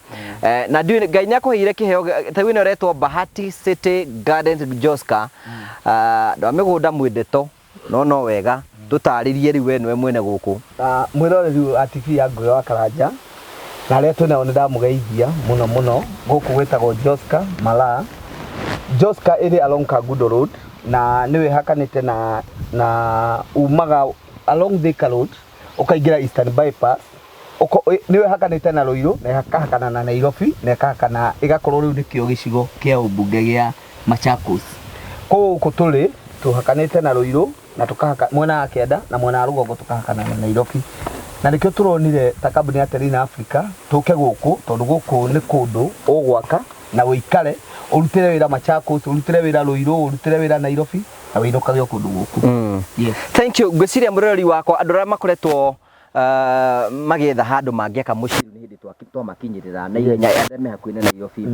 Na ndiũĩ Ngai nĩ akũheire kĩheo ta ĩno ĩretwo Bahati City Gardens Joska. Andũ a mĩgũnda mwĩ ndeto no no wega. Tũtarĩrie rĩu we nĩwe mwene gũkũ. Mwĩroreri wa TV ya Ngugi wa Karanja na arĩa twĩ nao nĩ ndamũgeithia mũno mũno. Gũkũ gwĩtagwo Joska Malaa. Joska ĩrĩ along Kangundo Road na nĩyo ĩhakanĩte na umaga along Thika Road ũkaingĩra Eastern Bypass. Nĩyo ĩhakanĩte na Ruiru na ĩkahakana na Nairobi na ĩkahakana ĩgakorwo rĩu nĩkĩo gĩcigo kĩa ũmbunge gĩa Machakos. Gũkũ tũrĩ tũhakanĩte na Ruiru na tukahaka mwena wa kĩanda na mwena wa rũgongo tukahakana na Nairobi. Na nĩkĩo tũronire ta kambuni ya Terrain Africa tũke gũkũ tondũ gũkũ nĩ kũndũ ũgwaka na ũikare ũrutĩre wĩra Machakos, ũrutĩre wĩra Ruiru, ũrutĩre wĩra Nairobi na wĩinũkage o kũndũ gũkũ. Yes. Thank you. Ngwĩciria mũroreri wakwa andũ arĩa makoretwo magĩetha handũ mangĩaka mũciĩ nĩ hĩndĩ twamakinyĩrĩra na ihenya arĩa me hakuhĩ na Nairobi.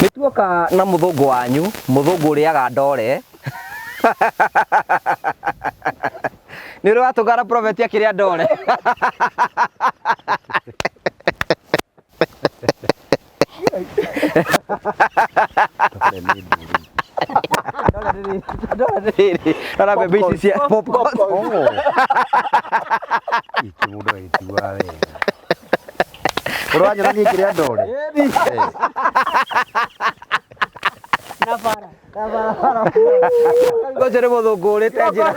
Nĩ tuoka na mũthũngũ wanyu, mũthũngũ ũrĩaga ndore. Nĩ ũrĩ watũngana prophet akĩrĩa ndore? Ndore mbembe ici cia popcorn. Iki mũndũ agĩtiuaga wega. Ũranyona niĩ ngĩrĩa ndore? Na bara. Ũcio nĩ mũthũngũ ũrĩte njĩra.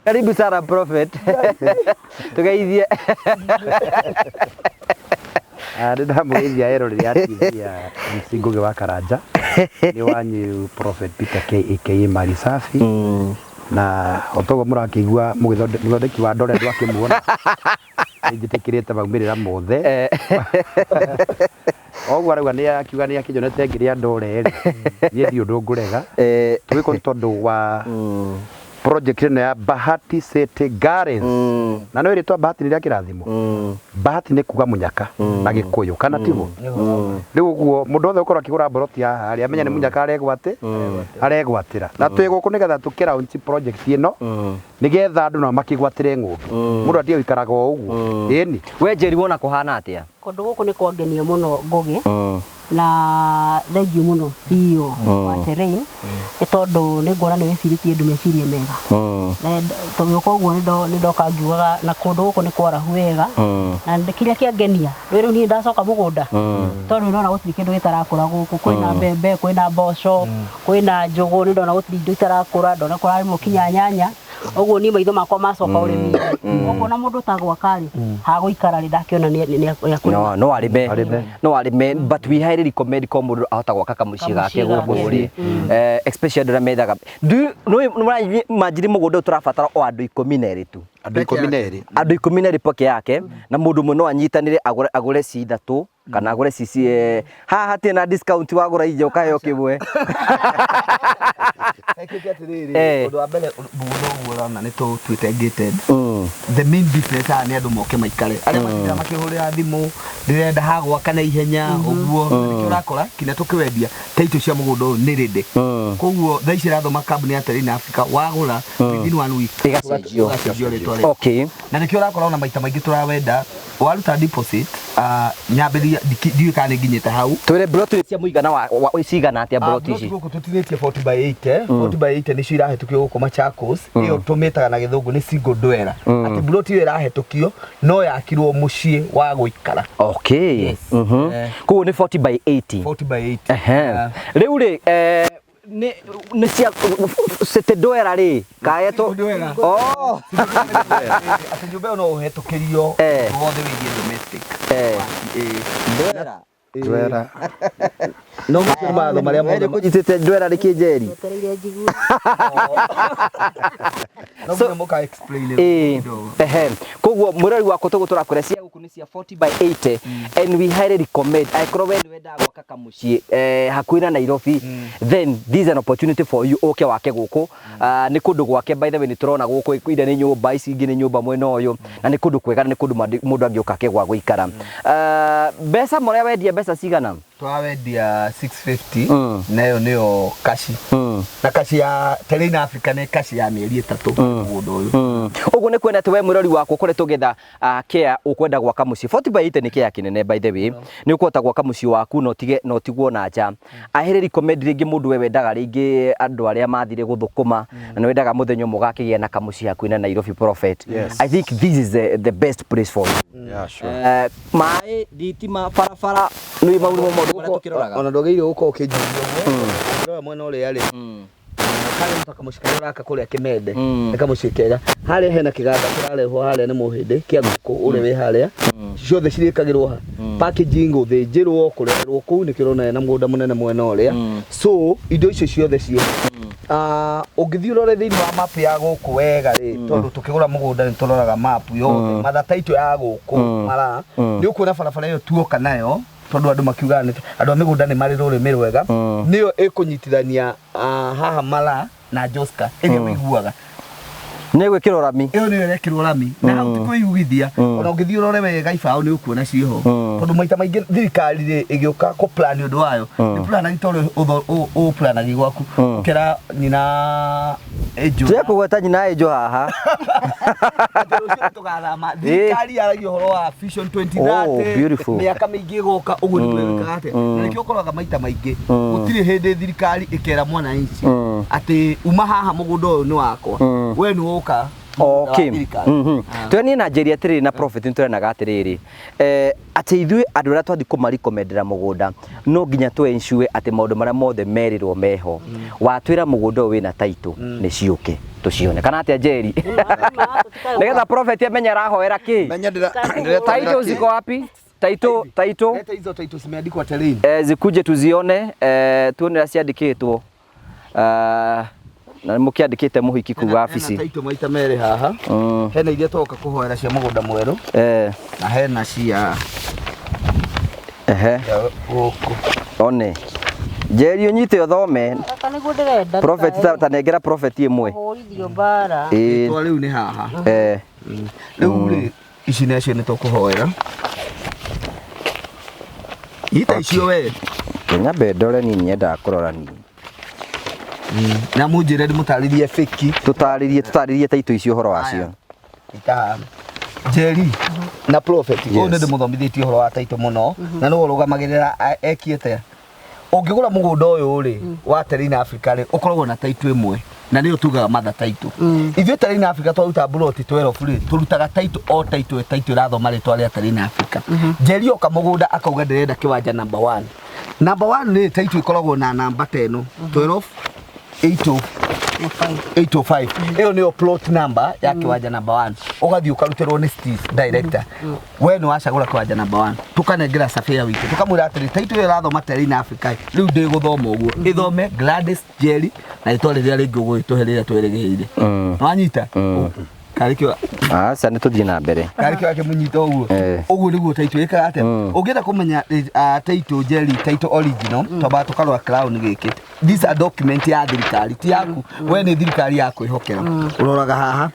Karibu sana prophet. Tugeithie. Nĩ ndamũgeithia eroreri a TV ya MC Ngugi wa Karanja. Nĩ wanyu Prophet Peter K aka Mali Safi. Na o toguo mũrakĩigua mũthondeki wa ndore ndwakĩmuona. Nĩ njĩtĩkĩrĩte maumĩrĩra mothe. Oguo arauga nĩ akiuga nĩ akĩnyonete ngĩrĩa ndore rĩ. Niĩ ndirĩ ũndũ ngũrega. Tũgĩkwo nĩ tondũ wa project ĩno ya Bahati City Gardens. Na no ĩrĩtwa Bahati nĩ rĩa kĩrathimo. Bahati nĩ kuga mũnyaka na Gĩkũyũ kana tiguo? Rĩu ũguo mũndũ wothe ũkorwo akĩgũra mboroti haha rĩ amenya nĩ mũnyaka aregwatĩra. Na twĩ gũkũ nĩgetha tũkĩ launch project ĩno nĩgetha andũ nao makĩgwatĩre ng'ũndũ. Mũndũ atige gũikaraga o ũguo. Ĩni. We Njeri wona kũhana atĩa? Kũndũ gũkũ nĩ kwangenia mũno Ngũgĩ. Na thengiũ mũno CEO wa Terrain nĩ tondũ nĩ nguona nĩ wĩcirĩtie andũ meciria mega. Tũgĩũka ũguo nĩ ndoka ngiugaga na kũndũ gũkũ nĩ kwarahu wega. Na kĩrĩa kĩangenia rĩu niĩ ndacoka mũgũnda tondũ ndona gũtirĩ kĩndũ gĩtarakũra gũkũ, kwĩna mbembe, kwĩna mboco, kwĩna njũgũ, nĩ ndona gũtirĩ indo itarakũra, ndona kũrarĩmwo kinya nyanya. Ũguo niĩ maitho makwa macoka ũrĩmi-inĩ. Ũguo na mũndũ ũtagwaka rĩ, hagũikara rĩ ndakĩona nĩ akũrĩma. No, no arĩme. No arĩme, but we highly recommend ko mũndũ ahota gwaka kamũciĩ gake gũkũ rĩ. Especially andũ arĩa methaga. No imagine mũgũnda ũyũ tũrabatara o andũ 12 tu. Andũ 12. Andũ 12 peke yake, na mũndũ ũmwe no anyitanĩre agũre ci ithatũ kana agũre cici haha hatirĩ na discount wagũra inya ũkaheo kĩmwe. Ekĩte atĩrĩrĩ, ũndũ wa mbere mũgũnda ũguo ũrona nĩ tũtuĩte gated. The main difference haha nĩ andũ moke maikare. Arĩa matindaga makĩhũrĩra thimũ, ndĩrenda ha gwaka na ihenya, ũguo. Nĩkĩo ũrakora kinya tũkĩwendia title cia mũgũnda ũyũ nĩ ready. Koguo thaa ici ĩrathoma kambuni ya Terrain Africa, wagũra within 1 week Ĩgacenjio. Ĩgacenjio rĩtwa rĩu. Okay. Na nĩkĩo ũrakora ona maita maingĩ tũrawenda waruta deposit, nyambĩrĩria, ndiũĩ kana nĩ nginyĩte hau. Twĩre plot cia mũigana wa cigana atĩa plot ici? Gũkũ tũtinĩtie 40 by 80, 40 by 80 nĩcio irahĩtũkio gũkũ Machakos. Ĩyo tũmĩtaga na gĩthũngũ nĩ single dweller. Atĩ plot ĩyo ĩrahĩtũkio no yakirwo mũciĩ wa gũikara. Okay. Yes. Koguo nĩ 40 by 80. 40 by 80. Rĩu rĩ, nĩ cia city dweller rĩ, kaetwo City dweller. Oh. Atĩ nyũmba ĩyo no ũhetũkĩrio wothe wĩgiĩ domestic. Dweller. Dweller. No macio mawatho marĩa mothe Kũnyitĩte dweller rĩ kĩnjeri? Wetereire njigue. No nginya mũka explain kidogo. Koguo mũrori wakwa tũgũ tũrakwĩra cia gũkũ nĩ cia 40 by 80 and we highly recommend angĩkorwo we nĩ wendaga gwaka kamũciĩ hakuhĩ na Nairobi, then this is an opportunity for you ũke wake gũkũ. Nĩ kũndũ gwake, by the way nĩ tũrona gũkũ ira nĩ nyũmba, ici ingĩ nĩ nyũmba mwena ũyũ, na nĩ kũndũ kwega, na nĩ kũndũ mũndũ angĩũka ake gwa gũikara. Mbeca mũrĩa wendia mbeca cigana? Twawendia 650. Na ĩyo nĩyo kaci. Na kaci ya Terrain Africa nĩ kaci ya mĩeri 3 mũgũnda ũyũ. Ũguo nĩ kuona atĩ we mwĩrori wakwa ũkoretwo ũgĩetha kea ũkwenda gwaka mũciĩ, 40 by 80 nĩ kea kĩnene, by the way, nĩ ũkũhota gwaka mũciĩ waku na ũtige na ũtigwo na nja. Ahĩrĩ recommend rĩngĩ mũndũ we wendaga rĩngĩ andũ arĩa mathire gũthũkũma na nĩ wendaga mũthenya ũmwe ũgakĩgĩa na kamũciĩ hakuhĩ na Nairobi, Prophet. Yes. I think this is the best place for you. Yeah, sure. Maĩ, thitima, barabara nĩ mau nĩmo maũndũ marĩa tũkĩroraga. Ona ndwagĩrĩirwo gũkorwo ũkĩnjũria ũguo. Ũngĩrora mwena ũrĩa rĩ, harĩa nĩ kamũciĩ karĩa ũraka kũrĩa Kĩmende, nĩ kamũciĩ kega. Harĩa hena kĩganda kĩrarehwo harĩa nĩ mũhĩndĩ kĩa ngũkũ ũrĩa wĩ harĩa, ciothe cirĩkagĩrwo ha packaging, gũthĩnjĩrwo, kũrerwo kũu. Nĩkĩo ũrona hena mũgũnda mũnene mwena ũrĩa. So indo icio ciothe ciĩ. Ũngĩthiĩ ũrore thĩinĩ wa map ya gũkũ wega rĩ, tondũ tũkĩgũra mũgũnda nĩ tũroraga map yothe, matha taitũ ya gũkũ mara, nĩ ũkuona barabara ĩyo tuoka nayo, tondũ andũ makiugaga andũ a mĩgũnda nĩ marĩ rũrĩmĩ rwega, nĩyo ĩkũnyitithania haha Mara na Joska ĩrĩa ũiguaga. Nĩ gwĩkĩrwo rami. Ĩyo nĩyo ĩrekĩrwo rami, na hau ti kwĩigithia. Ona ũngĩthiĩ ũrore wega ibaũ nĩ ũkuona ciĩho, tondũ maita maingĩ thirikari rĩ ĩgĩũka kũ plan ũndũ wayo nĩ planagi ta ũrĩa ũplanagi gwaku, ũkera nyina ĩnjũ. Tiga kũgweta nyina ĩnjũ haha. Atĩ rũciũ tũgathama. Thirikari yaragia ũhoro wa Vision 2030. Oh, beautiful. Mĩaka mĩingĩ ĩgoka, ũguo nĩguo ĩkaga atĩa. Na nĩkĩo ũkoraga maita maingĩ gũtirĩ hĩndĩ thirikari ĩkera mwananchi atĩ uma haha, mũgũnda ũyũ nĩ wakwa, we nĩ woka mũgũnda wa thirikari. Twenie na njeri atĩrĩrĩ na Prophet, nĩ tũrenaga atĩrĩrĩ, atĩ ithuĩ andũ arĩa twathiĩ kũmarecommendera mũgũnda no nginya tũ ensure atĩ maũndũ marĩa mothe merirwo meho. Watwĩra mũgũnda ũyũ wĩna title, nĩ ciũke tũcione kana atĩa, Njeri, nĩgetha Prophet amenye arahoera kĩ. Menya ndĩreta. Title ziko wapi? Title, title. Leta hizo title zimeandikwa Terrain. Zikuje tuzione, tuone ũrĩa ciandĩkĩtwo. Na mũkĩandĩkĩte mũhiki kuu wabici. Hena title maita merĩ haha. Hena iria twoka kũhoera cia mũgũnda mwerũ na hena cia cia gũkũ. One Njeri, ũnyite ũthome. Gaka nĩguo ndĩrenda. Prophet, ta nengera Prophet ĩmwe. Kũhũrithio mbara. Ĩĩ. Rĩtwa rĩu nĩ haha. Rĩu rĩ, ici nacio nĩ tũkũhoera ita icio we. Nyambe ndore niĩ, nyendaga kũrora niĩ. Na mũnjĩre ndĩmũtarĩrie fake. Tũtarĩrie taito icio ũhoro wacio. Ita Njeri na Prophet, ũyũ nĩ Yes. ndĩmũthomithĩtie ũhoro wa taito mũno, na nĩwe ũrũgamagĩrĩra ekie atĩa. Ũngĩgũra mũgũnda ũyũ rĩ wa Terrain Africa rĩ, ũkoragwo na taito ĩmwe, na nĩyo tugaga mother title. Ithuĩ Terrain Africa twaruta mburoti 12 rĩ, tũrutaga title o title, title ĩrathoma rĩtwa rĩa Terrain Africa. Njeri oka mũgũnda akauga ndĩrenda kĩwanja number 1, number 1 nĩ title ĩkoragwo na namba ta ĩno, 12 8 805. Ĩyo nĩyo plot number ya kĩwanja number 1. Ũgathiĩ ũkarutĩrwo nĩ Steve director, we nĩ wacagũra kĩwanja number 1, tũkanengera surveyor witũ, tũkamwĩra atĩrĩ, title ĩyo ĩrathoma Terrain Africa, rĩu ndĩgũthoma ũguo, ĩthome Gladys Njeri na rĩtwa rĩrĩa rĩngĩ ũgũgĩtũhe rĩrĩa twĩrĩgĩrĩire. Wanyita karĩ kĩo? Aca, nĩ tũthiĩ na mbere. Karĩ kĩo akĩmũnyita ũguo. Ũguo nĩguo title ĩkaga atĩa. Ũngĩenda kũmenya title, Njeri, title original, twambaga tũkarora crown gĩkĩ. These are document ya thirikari, ti yaku we, nĩ thirikari ya kwĩhokera. Ũroraga haha,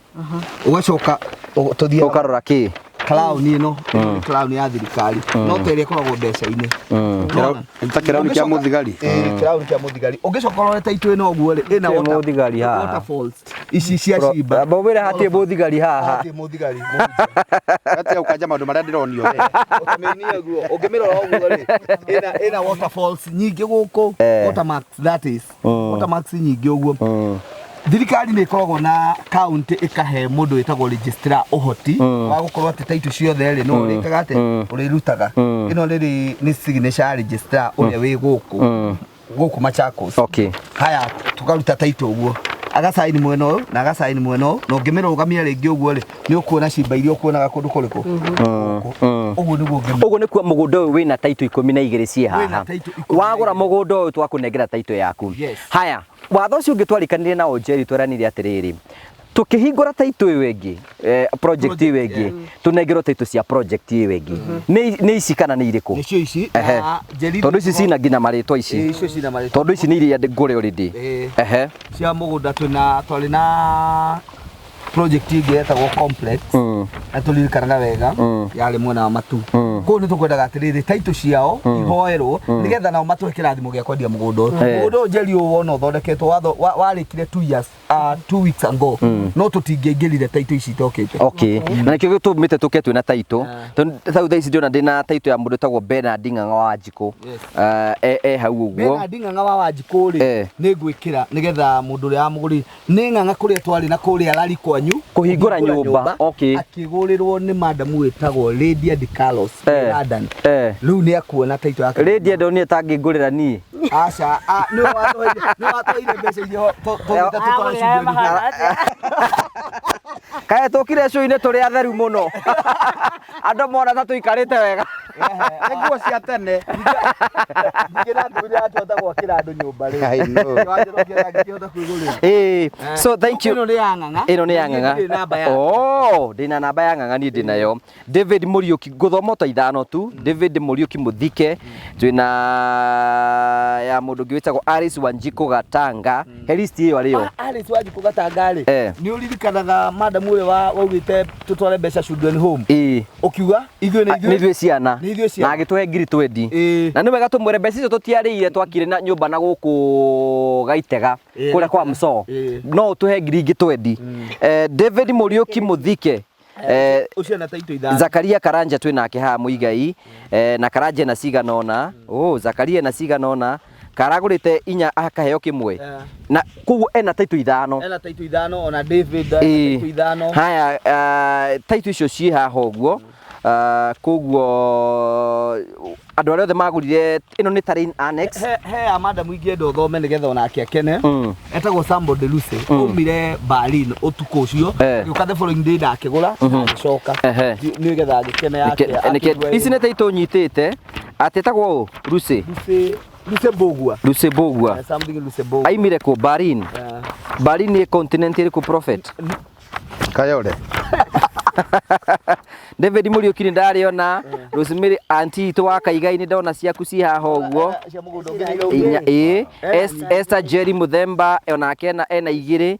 ũgacoka tũthiĩ. Ũkarora kĩ? Crown ĩno nĩ crown ya thirikari, no ta ĩrĩa ĩkoragwo mbeca-inĩ. Ũrona? Ta kĩrauni kĩa mũthigari. Ĩĩ, kĩrauni kĩa mũthigari. Ũngĩcoka ũrore title ĩno ũguo rĩ, ĩna Kĩ mũthigari haha? Waterfalls ici cia cimba. Amba ũmwĩre hatirĩ mũthigari haha. Hatirĩ mũthigari. Gatia ũkanja maũndũ marĩa ndĩronio we. Ũkamĩinia ũguo, ũngĩmĩrora ũguo rĩ, ĩna waterfalls nyingĩ gũkũ, watermarks, that is watermarks nyingĩ ũguo. Thirikari nĩ ĩkoragwo na county ĩkahe mũndũ wĩtagwo registrar ũhoti wa gũkorwo atĩ title ciothe rĩ no ũrĩkaga atĩ ũrĩrutaga. Ĩno rĩrĩ nĩ signature ya registrar ũrĩa wĩ gũkũ Machakos. Haya, tukaruta title ũguo, agacaini mwena ũyũ na agacaini mwena ũyũ, na ũngĩmĩrũgamia rĩngĩ ũguo rĩ, nĩ ũkuona cimba iria ũkuonaga kũndũ kũrĩkũ. Ũguo nĩguo ũngĩmĩ Ũguo nĩ kuo mũgũnda ũyũ wĩna taito 12 ciĩ Wĩna haha. title 12. Wagũra mũgũnda ũyũ, twakũnengera taito yaku. Yes. Haya, watho ũcio ũngĩ twarikanire nao, Njeri, tweranire atĩrĩrĩ, tukĩhingũra taito ĩyo ĩngĩ, project ĩyo ĩngĩ, tũnengerwo taito cia project ĩyo ĩngĩ. Nĩ ici kana nĩ irĩkũ? Nĩcio ici. Na Njeri, Tondũ ici cina nginya marĩtwa ici. Ĩĩ, icio cina marĩtwa. Tondũ ici nĩ iria ngũre already. Ĩĩ. Ehe. Cia mũgũnda twĩna twarĩ na Project ĩngĩ yetagwo complex na tũririkanaga wega yarĩ mwena wa matu. Kũu nĩ tũkwendaga atĩrĩrĩ, title ciao ihoerwo nĩgetha nao matũhe kĩrathimo gĩa kwendia mũgũnda ũyũ. Mũgũnda ũyũ, Njeri, ũyũ wona ũthondeketwo warĩkire 2 years, 2 weeks ago, no tũtingĩaingĩrire title ici itokĩte. Okay, na nĩkĩo gĩtũmĩte tũke twĩna title, tondũ tau thaa ici ndĩrona ndĩna title ya mũndũ wĩtagwo Bernard Ng'ang'a wa Wanjikũ. E hau ũguo. Bernard Ng'ang'a wa Wanjikũ rĩ, nĩ ngwĩkĩra nĩgetha mũndũ ũrĩa wamũgũrire nĩ Ng'ang'a kũrĩa twarĩ na kũrĩa rari kwanyu. Kũhingũra nyũmba, okay. Akĩgũrĩrwo nĩ madamu wĩtagwo Lydia Di Carlos London. Rĩu nĩ akuona title yake. Lydia ndonire tangĩngũrĩra niĩ. Aca, nĩwe watũheire mbeca iria tũgĩte tũtware cunjuri. Kaĩ tũkire cũinĩ tũrĩ atheru mũno, andũ mona ta tũikarĩte wega. Nĩ nguo cia tene. Ningĩ na ndũire akĩhota gwakĩra andũ nyũmba rĩ. I know. Wanjĩra angĩkĩhota kwĩgũrĩra. So thank you. Ĩno nĩ ya Ng'ang'a. Ĩno nĩ ya Ng'ang'a. Ndĩ namba yake. Oh, ndĩna namba ya Ng'ang'a, niĩ ndĩnayo. David Mũriũki, ngũthoma ta ithano tu. David Mũriũki Mũthike, twĩna ya mũndũ ũngĩ wĩtagwo Alice Wanjikũ Gatanga, he list ĩyo arĩyo. Alice Wanjikũ Gatanga rĩ, nĩ ũririkanaga madamu ũrĩa waugĩte tũtware mbeca children home? Ũkiuga ithuĩ nĩ nĩ ithuĩ ithuĩ ciana. Nĩ ithuĩ ciana. Na agĩtũhe ngiri twendi. Na nĩ wega tũmwĩre mbeca icio tũtiarĩire, twakire na nyũmba na gũkũ Gaitega, kũrĩa kwa Msoo. No ũtũhe ngiri ingĩ twendi. David Mũriũki Mũthike, Ũcio na title ithano. Zakaria Karanja twĩ nake haha Mũigai, na Karanja ena cigana ũna. Oh, Zakaria ena cigana ũna, karagũrĩte inya akaheo kĩmwe. Na koguo ena title ithano. Ena title ithano, ona David ena title ithano. Haya, title icio ciĩ haha ũguo. Koguo andũ arĩa othe magũrire ĩno nĩ Terrain Annex. He ya madamu ingĩenda ũthome nĩgetha onake akene. Etagwo Somebody Lucy, aumire Berlin ũtukũ ũcio, agĩũka the following day na akĩgũra na agĩcoka nĩgetha agĩkene yake. Ici nĩ title nyitĩte atĩ etagwo ũ, Lucy? Lucy, Lucy Mbugua. Lucy Mbugua. Something Lucy Mbugua. Aimire kũ? Berlin. Berlin nĩ continent ĩrĩkũ, prophet? Kayore. David Mũriũki nĩ ndarĩona. Rosemary, auntie itũ wa Kaigai, nĩ ndona ciaku ci haha ũguo. Cia mũgũnda ũngĩ nĩ Inya, ĩĩ. Esther Jerry Muthemba onake ena igĩrĩ.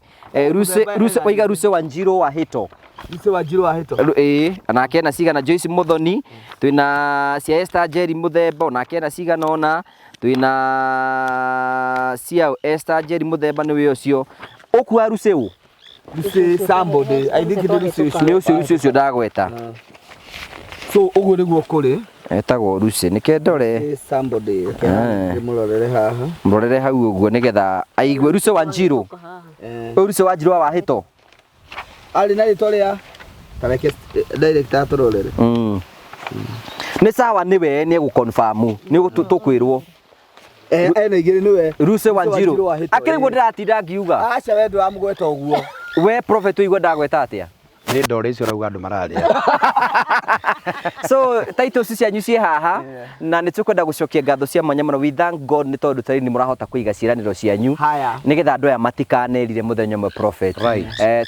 Lucy Mũthemba Lucy ena waiga Lucy Wanjiru wa Hĩto. Lucy Wanjiru wa Hĩto. Ĩĩ, onake ena cigana. Joyce Muthoni, twĩna cia Esther Jerry Muthemba, onake ena cigana ũna. Twĩna cia Esther Jerry Muthemba, nĩwe ũcio ũkua Lucy ũ? Lucy somebody, I think nĩ Lucy ũcio. Nĩ ũcio Lucy ũcio ndagweta. So ũguo nĩguo kũrĩ. Etagwo Lucy, nĩke ndore. Lucy somebody, ndĩmũrorere haha. Mũrorere hau ũguo nĩgetha aigue. Lucy Wanjiru. Ũyũ Lucy Wanjiru wa Wahĩto. Arĩ na rĩtwa rĩa, tareke director atũrorere. Nĩ sawa, nĩwe nĩ egũconfirm, nĩ tũkwĩrwo. Ena igĩrĩ nĩwe. Lucy Wanjiru. Wa Hĩto, Akĩrĩ guo ndĩratinda ngiuga. Aca, we ndũramũgweta ũguo. We prophet, ũigua ndagweta atĩa? Nĩ ndore icio ũrauga andũ mararĩa. So titles cianyu ciĩ haha na nĩ tũkwenda gũcokia ngatho cia mwanya mũno. We thank God nĩ tondũ tarĩ nĩ mũrahota kũiga ciĩranĩro cianyu Haya. nĩgetha andũ aya matikanerire mũthenya ũmwe, prophet.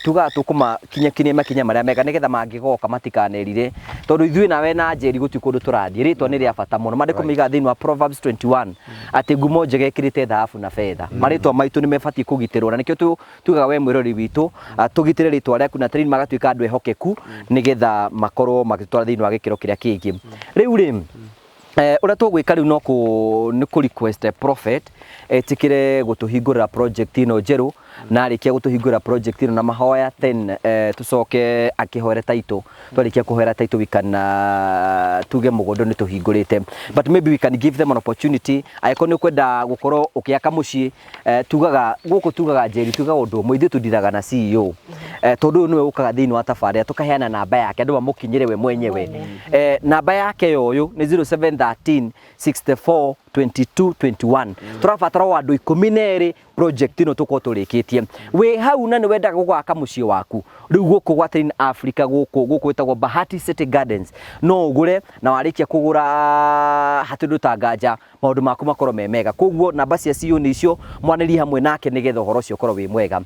Tugaga tũkũmakinyakinyia makinya marĩa mega nĩgetha mangĩgoka matikanerire, tondũ ithuĩ nawe na Njeri gũtirĩ kũndũ tũrathiĩ. Rĩtwa nĩ rĩa bata mũno. Maandĩko maigaga thĩinĩ wa Proverbs 21 atĩ ngumo njega ĩkĩrĩte thahabu na betha. Marĩtwa maitũ nĩ mebatiĩ kũgitĩrwo na nĩkĩo tugaga we mwĩrori witũ, tũgitĩre rĩtwa rĩaku na tĩri magatuĩka andũ ehokeku nĩgetha makorwo magĩtwara thĩinĩ wa gĩkĩro kĩrĩa kĩngĩ. Rĩu rĩ, ũrĩa tũgwĩka rĩu no nĩ kũ request prophet etĩkĩre gũtũhingũrĩra project ĩno njerũ, na arĩkia gũtũhingũrĩra project ĩno na mahoya, then tũcoke akĩhoere title. Twarĩkia kũhoera title, we can tuge mũgũnda nĩ tũhingũrĩte, but maybe we can give them an opportunity angĩkorwo nĩ ũkwenda gũkorwo ũkĩaka mũciĩ. Tugaga gũkũ, tugaga Njeri, tugaga ũndũ ũmwe, ithuĩ tũndiraga na CEO, tondũ ũyũ nĩwe ũkaga thĩinĩ wa tabarĩra, tũkaheana namba yake andũ mamũkinyĩre we mwenyewe. Namba yake ya ũyũ nĩ 0713 64 22 21. Tũrabatara o andũ 12, project ĩno tũkorwo tũrĩkĩtie. Wĩ hau na nĩ wendaga gwaka mũciĩ waku rĩu gũkũ gwa Terrain Africa, gũkũ gwĩtagwo Bahati City Gardens, no ũgũre na warĩkia kũgũra hatirĩ ũndũ ta nganja, maũndũ maku makorwo me mega. Koguo namba cia CEO nĩ icio, mwanĩrie hamwe nake nĩgetha ũhoro ũcio ũkorwo wĩ mwega.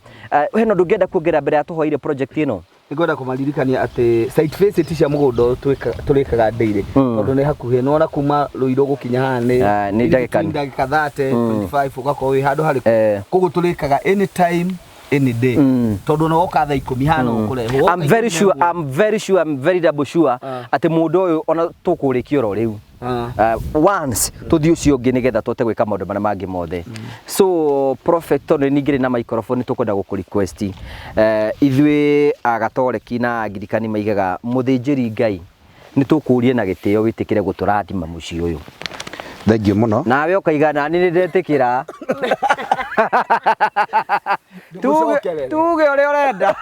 Hena ũndũ ũngĩenda kuongerera mbere ya tũhoire project ĩno? Nĩngwenda kũmaririkania atĩ site visit cia mũgũnda ũyũ tũrĩkaga daily, tondũ nĩ hakuhĩ. Nĩwona kuma Rũirũ gũkinya haha nĩ Ah, nĩ in ndagĩka between ndagĩka 30, 25 ũgakorwo wĩ handũ harĩkũ. Koguo tũrĩkaga anytime. Any day, tondũ no woka thaa 10 hana ũkũrehwo. I'm very sure, I'm very sure, I'm very double sure atĩ mũndũ ũyũ ona tũkũrĩkia oro rĩu, once tũthiĩ ũcio ũngĩ nĩgetha tũhote gwĩka maũndũ marĩa mangĩ mothe. So prophet, tondũ ningĩ rĩ na microphone, tũkwenda gũkũ request, ithuĩ agatoreki na angirikani maigaga mũthĩnjĩri Ngai, nĩ tũkũrie na gĩtĩo wĩtĩkĩre gũtũrathima mũciĩ ũyũ. Thank you mũno. Nawe ũkaiga nani nĩ ndetĩkĩra. Tuge Ndũgũcokerere. Tuge ũrĩa ũrenda.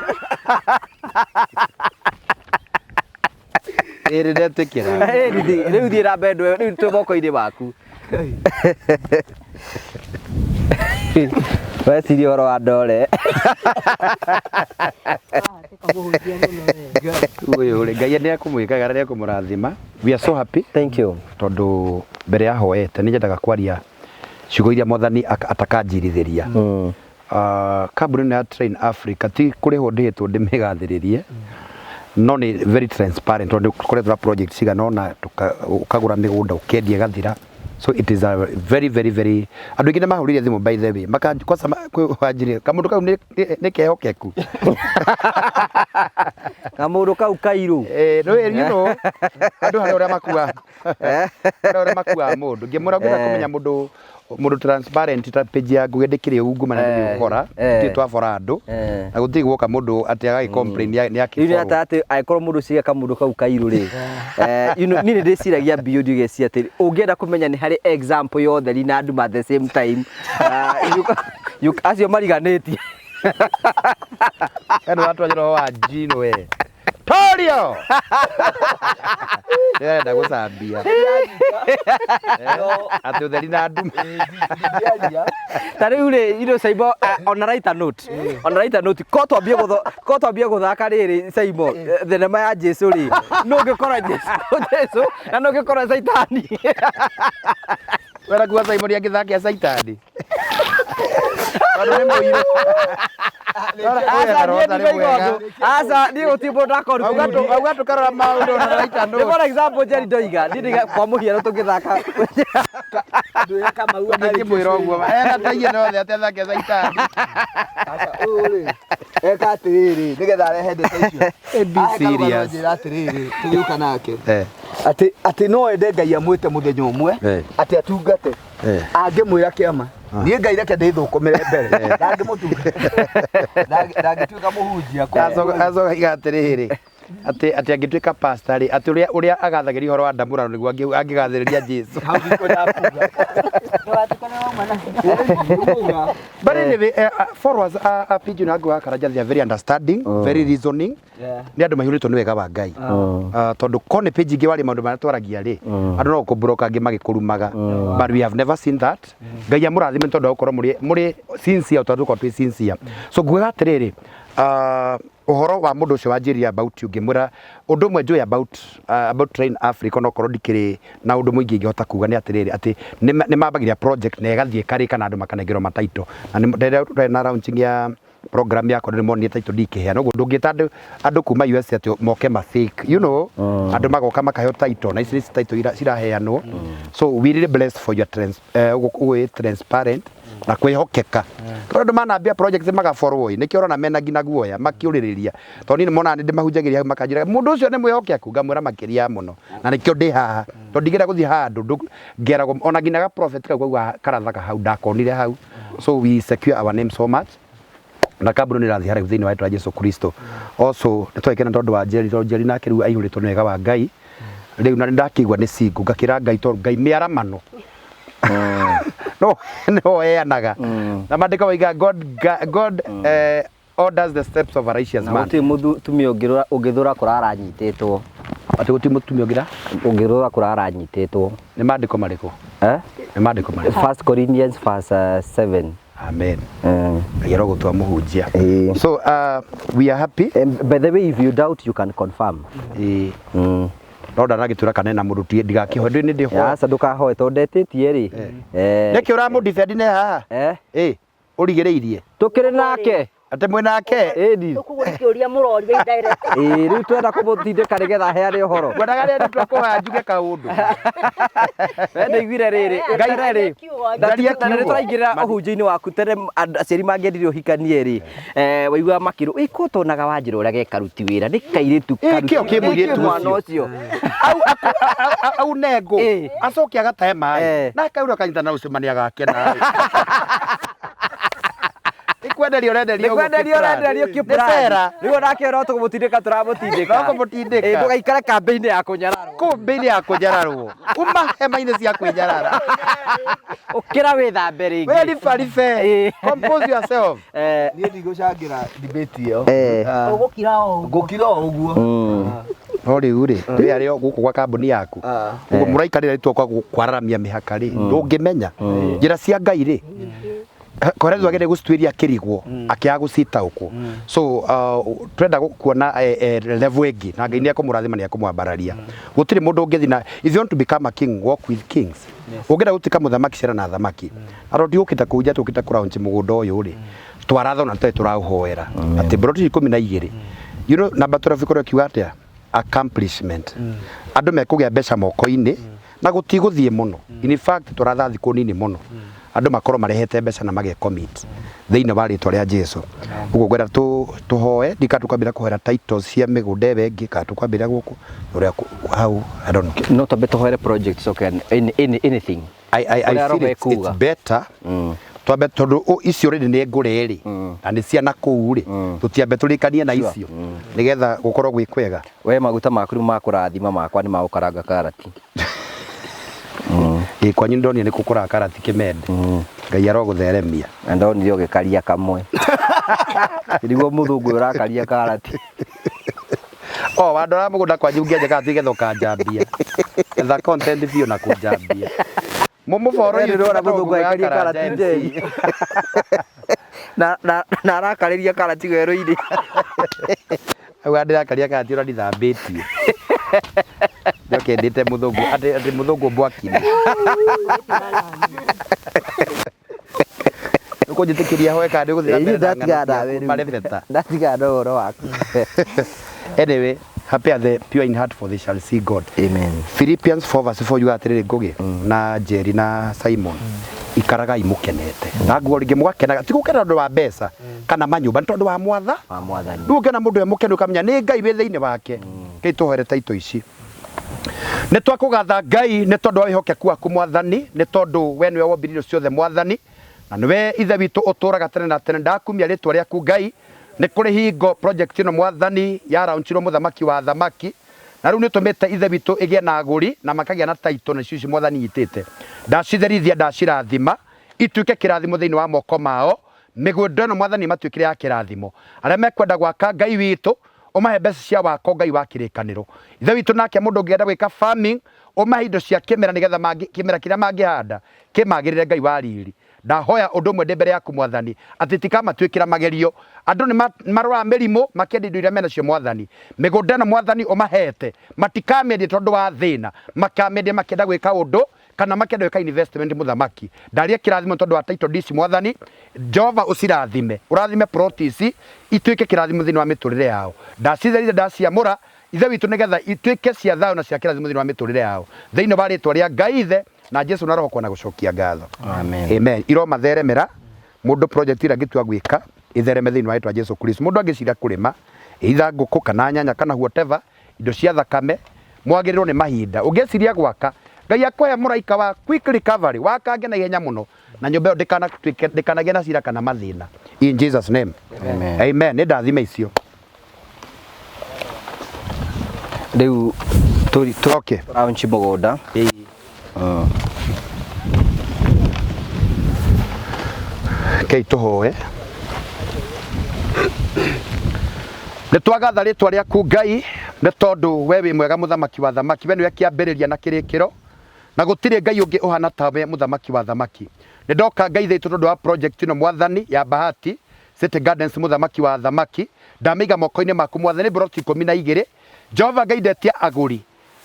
Ĩĩ, nĩ ndetĩkĩra. Ĩĩ, rĩu thiĩ na mbere ndwe, rĩu twĩ moko-inĩ maku. Weciria ũhoro wa ndore. Tũkamũhunjia mũno we. Ũyũ rĩ, Ngai nĩ ekũmwĩkaga na nĩ ekũmũrathima. We are so happy. Thank you. Tondũ mbere ya hoete nĩ nyendaga kwaria ciugo iria Mwathani atakanjirithĩria. Kambuni ĩno ya Train Africa ti kũrĩhwo ndĩhĩtwo ndĩmĩgathĩrĩrie, no nĩ very transparent tondũ tũkoretwo na project cigana ũna, ũkagũra mĩgũnda, ũkendia, ĩgathira. So it is a very very very, andũ aingĩ nĩ mahũrire thimũ, by the way, maka kwanza kwĩ wanjirie kamũndũ kau nĩ kehokeku. Kamũndũ kau kairũ. Eh, no, andũ harĩ ũrĩa makua, harĩ ũrĩa makuaga mũndũ. Ngĩmwĩra ngwenda kũmenya mũndũ transparent ta page ya Ngugi ndĩkĩrĩ ungumania, ndĩrĩ ũkora, tũtirĩ twabora andũ, na gũtirĩ guoka mũndũ atĩ agagĩ complain nĩ Rĩu nĩ akĩborwo. Atĩ angĩkorwo mũndũ ũcio kamũndũ kau kairũ rĩ, niĩ nĩ ndĩciragia beyond ũgeciria atĩ ũngĩenda kũmenya nĩ harĩ example ya ũtheri na nduma at the same time, acio mariganĩtie. Eno watwanya roho wa njino we Torio ndĩrenda gũcambia atĩ ũtheri na nduma. Ta rĩu rĩ, Saimo, on a lighter note, on a lighter note, ko twambie gũthaka rĩrĩ, Saimo, thenema ya Jesu rĩ, no ũngĩkora Jesu na no ũngĩkora Caitani. Wera kuga Simon angĩthakia Caitani tondũ nĩ mũirũ. Aca, niĩ ndinoiga ũndũ. Aca, niĩ gũtirĩ mũndũ ndakoruta. Auga tũkarora maũndũ na lighter Nĩ note. For example, Jerry ndoiga, niĩ ndaiga kwa mũhiano tũngĩthaka Ndwĩre Kamau. Ngĩkĩmwĩra ũguo ena taiye nothe atĩ athake Caitani. Aca, ũyũ rĩ eka atĩrĩrĩ nĩgetha arehe ndeto icio. Be Ahe karũgano. serious. Njĩra atĩrĩrĩ, tũgĩũka nake atĩ no ende Ngai amwĩte mũthenya ũmwe atĩ atungate, angĩmwĩra kĩama niĩ Ngai reke ndĩthũkũmĩre mbere, ndangĩmũtungata, ndangĩtuĩka mũhunjia. Acoka iga atĩrĩrĩ atĩ angĩtuĩka pastor rĩ, atĩ ũrĩa agathagĩria ũhoro wa ndamũrano nĩguo angĩgathĩrĩria Jesu. Hau ndiko ndakuga. Ndũgatukane wauma na But anyway, followers a page na Ngũgĩ wa Karanja, they are very understanding, very reasoning. Nĩ andũ maihũrĩtwo nĩ wega wa Ngai. Tondũ ko nĩ page ingĩ warĩ maũndũ marĩa twaragia rĩ, andũ no gũkũblock, angĩ magĩkũrumaga. But we have never seen that. Ngai amũrathime nĩ tondũ wa gũkorwo mũrĩ sincere tondũ tũkorwo twĩ sincere. So ngugaga atĩrĩrĩ, ũhoro wa mũndũ ũcio wanjĩrire about you, ngĩmwĩra ũndũ ũmwe njũĩ about Train Africa, onokorwo ndikĩrĩ na ũndũ mũingĩ ingĩhota kuga, nĩ atĩrĩrĩ atĩ nĩ mambagĩria project na ĩgathiĩ ĩkarĩka na andũ makanengerwo mataito, na rĩrĩa twarĩ na launching ya program yakwa nĩ monire title ndikĩheana ũguo, ndũngĩta andũ kuma US atĩ moke ma fake, andũ magoka makaheo title, na ici nĩ title ciraheanwo. So we really blessed for your ũguo wĩ transparent na kwĩhokeka, tondũ andũ manambia project magaborwo ĩ, nĩkĩo ũrona mena nginya guoya makĩũrĩrĩria, tondũ niĩ nĩmonaga nĩ ndĩmahunjagĩria hau, makanjĩra mũndũ ũcio nĩ mwĩhokeku, ngamwĩra makĩria mũno, na nĩkĩo ndĩ haha, tondũ ndingĩenda gũthiĩ handũ ngeragwo ona nginya ga prophet kau kauga karathaka hau ndakonire hau. So we secure our name so much, na kambuni nĩ ĩrathiĩ haraihu thĩinĩ wa rĩtwa rĩa Jesu Kristo. Also nĩ twagĩkena tondũ wa Jerry, tondũ Jerry nake rĩu aihũrĩtwo nĩ wega wa Ngai rĩu, na nĩ ndakĩigua nĩ single, ngakĩra Ngai tondũ Ngai mĩaramano no nĩho heanaga, na maandĩko maiga God orders the steps of a righteous Na man. gũtirĩ mũtumia ũngĩthũra kũrara anyitĩtwo. Atĩ gũtirĩ mũtumia ũngĩra Ũngĩthũra kũrara anyitĩtwo. Nĩ maandĩko marĩkũ? Eh? Nĩ maandĩko marĩkũ? First Corinthians verse 7. Amen. Ngai arogũtua mũhunjia. Ĩĩ. So we are happy. And by the way, if you doubt, you can confirm. Ĩĩ. No ndanagĩtwĩra kana ena mũndũ tie ndigakĩhoe ndĩ nĩ ndĩhoe. Aca, ndũkahoe tondũ ndetĩtie rĩ. Nĩkĩ ũramũdefend ne haha? Eh? Ĩ ũrigĩrĩirie. Tũkĩrĩ nake. Atĩ mwĩ nake? Ĩni. Koguo nĩ kĩũria mũroria indirect. Ĩĩ, rĩu twenda kũmũtindĩka nĩgetha aheane ũhoro. Ngwendaga rĩrĩa tũkũhoya njuge kaũndũ. We ndaiguire rĩrĩ, Eh, tene rĩ, kiugo. Njarie na nĩ kiugo. tũraingĩrĩra ũhunjio-inĩ waku tene aciari mangĩendire ũhikanie rĩ, waiguaga makĩrwo, ĩ ko tonaga Wanjĩra ũrĩa gekaruti wĩra, nĩ kairĩtu Ĩ, kĩo kĩ mũirĩtu mwana ũcio. ũcio. Au au nengo Ĩ. acoke agatahe maĩ Eh. na akaura akanyitana na ũcemania gake nawe. Nĩ kwenderio ũrenderio Nĩ kwenderio ũrenderio Nĩ kĩpurani. cera. Rĩu onake no tũkũmũtindĩka tũramũtindĩka. No kũmũtindĩka. Ĩ, ndũgaikare kambĩ-inĩ ya kũnyararwo. Kũu mbĩ-inĩ ya kũnyararwo. Uma hema-inĩ cia kwĩnyarara. Ũkĩra wĩthambe rĩngĩ. We ribaribe. Ĩ. Compose yourself. Niĩ ndigũcangĩra debate ĩyo. Eh. Ũgũkira o ũguo. Ngũkira o ũguo. No rĩu rĩ, twĩ arĩa gũkũ gwa kambuni yaku. Ah. Ũguo mũraikarĩra rĩtwa kwa kwararamia mĩhaka rĩ, ndũngĩmenya. Njĩra cia Ngai rĩ, koretwo agende gũcituĩria akĩrigwo akĩaga gũcitaũkwo. So twenda kuona level ĩngĩ na Ngai nĩ ekũmũrathima nĩ ekũmwambararia. Gũtirĩ mũndũ ũngĩthiĩ na if you want to become a king, walk with kings. Ũngĩenda gũtuĩka mũthamaki cera na athamaki. Aro ndiũkĩte kũhunjia tũkĩte kũraunch mũgũnda ũyũ rĩ, twaratha ona tũtarĩ tũraũhoera atĩ mburoti 12. You know, namba 12 ĩkorwo ĩkiuga atĩa? Accomplishment. Andũ mekũgĩa mbeca moko-inĩ na gũtigũthiĩ mũno. In fact tũratha thikũ nini mũno andũ makorwo marehete mbeca na mage commit thĩinĩ wa rĩtwa rĩa Jesu. Ũguo ngwenda tũhoe ndika tũkwambĩra kũhoera titles cia mĩgũnda ĩyo ĩngĩ kana tũkwambĩra gũkũ ũrĩa hau I don't know. No twambe tũhoere project coke anything. I Ũrĩa feel Roho it's ekuga. better twambe tondũ icio rĩrĩ nĩ ngũre rĩ na nĩ ciana kũu rĩ tũtiambe tũrĩkanie na icio nĩgetha gũkorwo gwĩ kwega. We maguta maku rĩu makũrathima makwa nĩ magũkaranga karati. Ĩ kwanyu ndonire nĩ kũkũraga karati kĩmende. Ngai arogũtheremia. Na ndonire ũgĩkaria kamwe. Nĩguo mũthũngũ ũyũ ũrakaria karati. O wandora mũgũnda kwanyu ũngĩanja karati getha ũkanjambia. Etha content biũ na kũnjambia. Mũmũboro We ndĩrona mũthũngũ agĩkaria karati njei. Na arakarĩria karati werũ-inĩ. Auga ndĩrakaria karati ũrĩa ndithambĩtie. Njoke ndĩte mũthũngũ atĩ mũthũngũ mbwaki-inĩ. Ũkũnjĩtĩkĩria hoe kana nĩũgũthiĩ na mbere na Ndatigana ng'ano nawe ciaku rĩu. marebeta? Ndatigana na ũhoro waku. Anyway, happy are the pure in heart for they shall see God. Amen. Philippians 4 verse 4 yugaga atĩrĩrĩ Ngũgĩ na Njeri na Simon ikaragai mũkenete na nguo rĩngĩ mũgakenaga ti gũkena tondũ wa mbeca kana manyũmba nĩ tondũ wa mwatha Wa mwathani. rĩu ũngĩona mũndũ e mũkenu ũkamenya nĩ Ngai wĩ thĩinĩ wake kĩi tũhoere taito ici. Nĩ twakũgatha Ngai nĩ tondũ wa wĩhokeku waku mwathani, nĩ tondũ we nĩwe wombire indo ciothe mwathani, na nĩwe ithe witũ ũtũraga tene na tene. Ndakumia rĩtwa rĩaku Ngai, nĩ kũrĩ hingo project ĩno mwathani yaraunchirwo mũthamaki wa athamaki, na rĩu nĩ ũtũmĩte ithe witũ ĩgĩe na agũri na makagĩa na title nacio ici mwathani nyitĩte. Ndacitherithia, ndacirathima ituĩke kĩrathimo thĩinĩ wa moko mao. Mĩgũnda ĩno mwathani matuĩkire ya kĩrathimo. Arĩa mekwenda gwaka Ngai witũ ũmahe mbeca cia wako Ngai wa kĩrĩkanĩro. Ithe witũ nake mũndũ ũngĩenda gwĩka farming ũmahe indo cia kĩmera nĩgetha kĩmera kĩrĩa mangĩhanda kĩmagĩrĩre Ngai wa riri. Ndahoya ũndũ ũmwe ndĩ mbere yaku mwathani atĩ tikamatuĩkĩra magerio. Andũ nĩ maroraga mĩrimũ makĩendia indo iria menacio mwathani. Mĩgũnda ĩno mwathani ũmahete matikamĩendia tondũ wa thĩna, makamĩendia makĩenda gwĩka ũndũ kana makĩenda gwĩka investment mũthamaki. Ndaria kĩrathimo tondũ wa title deeds mwathani. Jehova ũcirathime, ũrathime plot ici ituĩke kĩrathimo thĩinĩ wa mĩtũrĩre yao. Ndacitherithia, ndaciamũra ithe witũ nĩgetha ituĩke cia thayũ na cia kĩrathimo thĩinĩ wa mĩtũrĩre yao. Thĩinĩ wa rĩtwa rĩa Ngai Ithe na Jesu na Roho kwana gũcokia ngatho. Amen. Amen. Iromatheremera mũndũ project ĩrĩa angĩtua gwĩka ĩthereme thĩinĩ wa rĩtwa Jesu Kristo. Mũndũ angĩcira kũrĩma either ngũkũ kana nyanya kana whatever, indo cia thakame mwagĩrĩrwo nĩ mahinda. Ũngĩciria gwaka Ngai akũhe mũraika wa quick recovery, wakange na ihenya mũno na nyũmba ĩyo ndĩkanagĩe na cira kana mathĩna. In Jesus name. Amen. Amen. Nĩ ndathime icio. Rĩu tũri Okay. tũraunchi mũgũnda. Kei tũhoe. Nĩ twagatha rĩtwa rĩaku Ngai nĩ tondũ we wĩ mwega mũthamaki wa thamaki, we nĩwe kĩambĩrĩria na kĩrĩkĩro na gũtirĩ Ngai ũngĩ ũhana tawe mũthamaki wa thamaki. Nĩ ndoka Ngai thitũ tondũ wa project ĩno mwathani ya Bahati City Gardens mũthamaki wa thamaki, ndamĩiga moko-inĩ maku mwathani, mburoti 12. Jehova Ngai ndetia agũri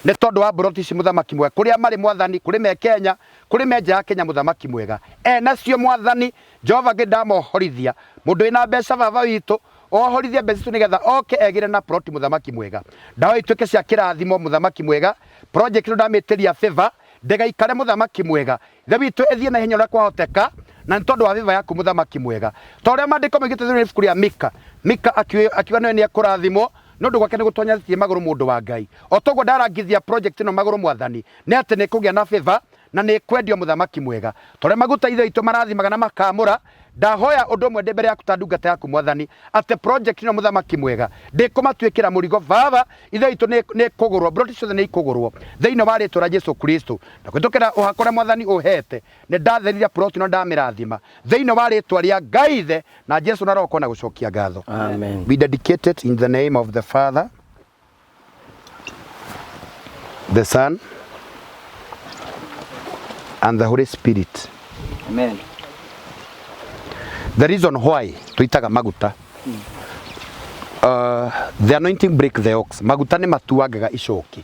nĩ tondũ wa mburoti ici mũthamaki mwega, kũrĩa marĩ mwathani, kũrĩ me Kenya, kũrĩ me nja ya Kenya mũthamaki mwega, enacio mwathani. Jehova Ngai ndamohorithia mũndũ wĩna mbeca baba witũ ohorithie mbeca icio nĩgetha oke egĩre na plot mũthamaki mwega ndawa ituĩke cia kĩrathimo mũthamaki mwega project ĩno ndamĩtĩria favor ndĩgaikare mũthamaki mwega ithe witũ ĩthiĩ na ihenya ũrĩa kwahoteka na nĩ tondũ wa favor yaku mũthamaki mwega ta ũrĩa maandĩko maigĩte thĩinĩ wa ibuku rĩa Mika Mika akiuga nĩwe nĩekũrathimwo nĩ ũndũ gwake nĩ gũtonyethiĩ magũrũ mũndũ wa Ngai o toguo ndarangithia project ĩno magũrũ mwathani nĩ atĩ nĩ kũgĩa na favor na nĩ kwendio mũthamaki mwega ta ũrĩa maguta ithe witũ marathimaga na makamũra ndahoya ũndũ ũmwe ndĩ mbere yaku ta ndungata yaku mwathani atĩ project ĩno mũthamaki mwega ndĩkũmatuĩkĩra mũrigo baba ithe witũ nĩ kũgũrwo broti ciothe nĩ ikũgũrwo thĩinĩ wa rĩtwa rĩa Jesu Kristo na kũhĩtũkĩra ũhaka ũrĩa mwathani ũhete nĩ ndatheriria plot ĩno ndamĩrathima thĩinĩ wa rĩtwa rĩa Ngai ithe na Jesu na Roho na gũcokia ngatho. Amen. We dedicate it in the name of the Father, the Son, and the Holy Spirit. Amen. The reason why tuitaga maguta the anointing break the ox maguta nĩ matuangaga icoki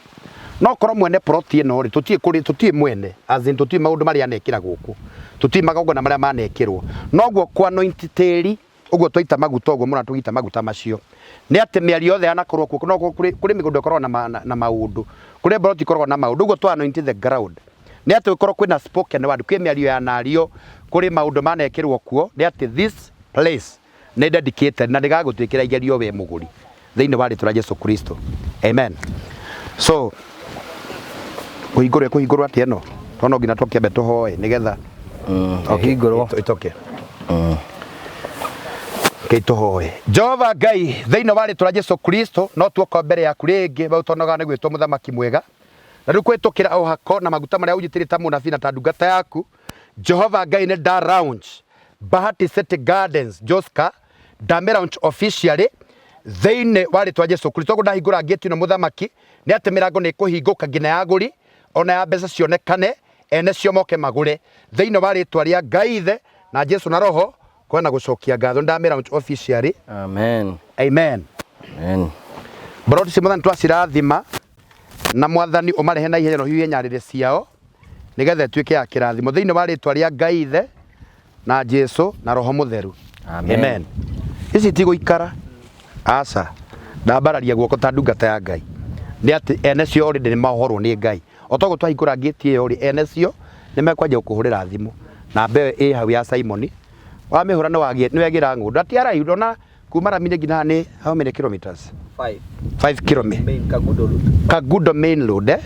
no korwo mwene plot ĩno rĩ tũtiĩ kũrĩ tũtiĩ mwene as in tũtiĩ maũndũ marĩa anekĩra gũkũ tũtiĩ magongona marĩa manekĩrwo noguo kwa anoint tĩri ũguo twaita maguta ũguo mũna tũgĩita maguta macio nĩ atĩ mĩario yothe yanakorwo kuo no kũrĩ mĩgũnda ĩkoragwo na maũndũ kũrĩ plot ikoragwo na maũndũ ũguo twa anoint the ground nĩ atĩ gũkorwo kwĩna spoken word kwĩ mĩario yanario kũrĩ maũndũ manekĩrwo kuo nĩ atĩ this place nĩ dedicated na ndĩgagũtuĩkĩra igerio we mũgũri thĩinĩ wa rĩtwa rĩa Jesu Kristo amen. So kũhingũrwo kũhingũrwo atĩa ĩno to no nginya tũkĩambe tũhoe nĩgetha Ĩhingũrwo. Itoke Ngai tũhoe Jehova Ngai thĩinĩ wa rĩtwa rĩa Jesu Kristo no tuoka mbere yaku rĩngĩ we ũtonogaga nĩ gwĩtwo mũthamaki mwega na rĩu kũhĩtũkĩra ũhako na maguta marĩa ũnjitĩrĩte ta mũnabii na ta ndungata yaku Jehova Ngai nĩ nda launch Bahati City Gardens Joska ndame launch officially thĩinĩ wa rĩtwa Jesu Kristo ũguo ndahingũra ngĩti ĩno mũthamaki nĩ atĩ mĩrango nĩ ĩkũhingũka nginya ya agũri ona ya mbeca cionekane ene cio moke magũre thĩinĩ wa rĩtwa rĩa Ngai ithe na Jesu na Roho kwena gũcokia ngatho ndame launch officially. Amen. Amen. Amen. Broti ci mwathani twacirathima na mwathani ũmarehe na ihenya na ũhiũhie nyarĩrĩ ciao nĩgetha ĩtuĩke ya kĩrathimo thĩinĩ wa rĩtwa rĩa Ngai ithe na Jesu na Roho Mũtheru. Amen. Amen. Ici ti gũikara aca ndambararia guoko ta ndungata ya Ngai nĩ atĩ ene cio already nĩ maohorwo nĩ Ngai o toguo twahingũra ngĩti ĩyo rĩ ene cio nĩ mekwanjia gũkũhũrĩra thimũ namba ĩyo ĩ hau ya Simon wamĩhũra nĩ wegĩra ng'ũndũ ati araihu ndona kuma Ramine nginya haha nĩ how many kilometers? 5. 5 kilometers. Main Kagudo Road. Kagudo main road eh?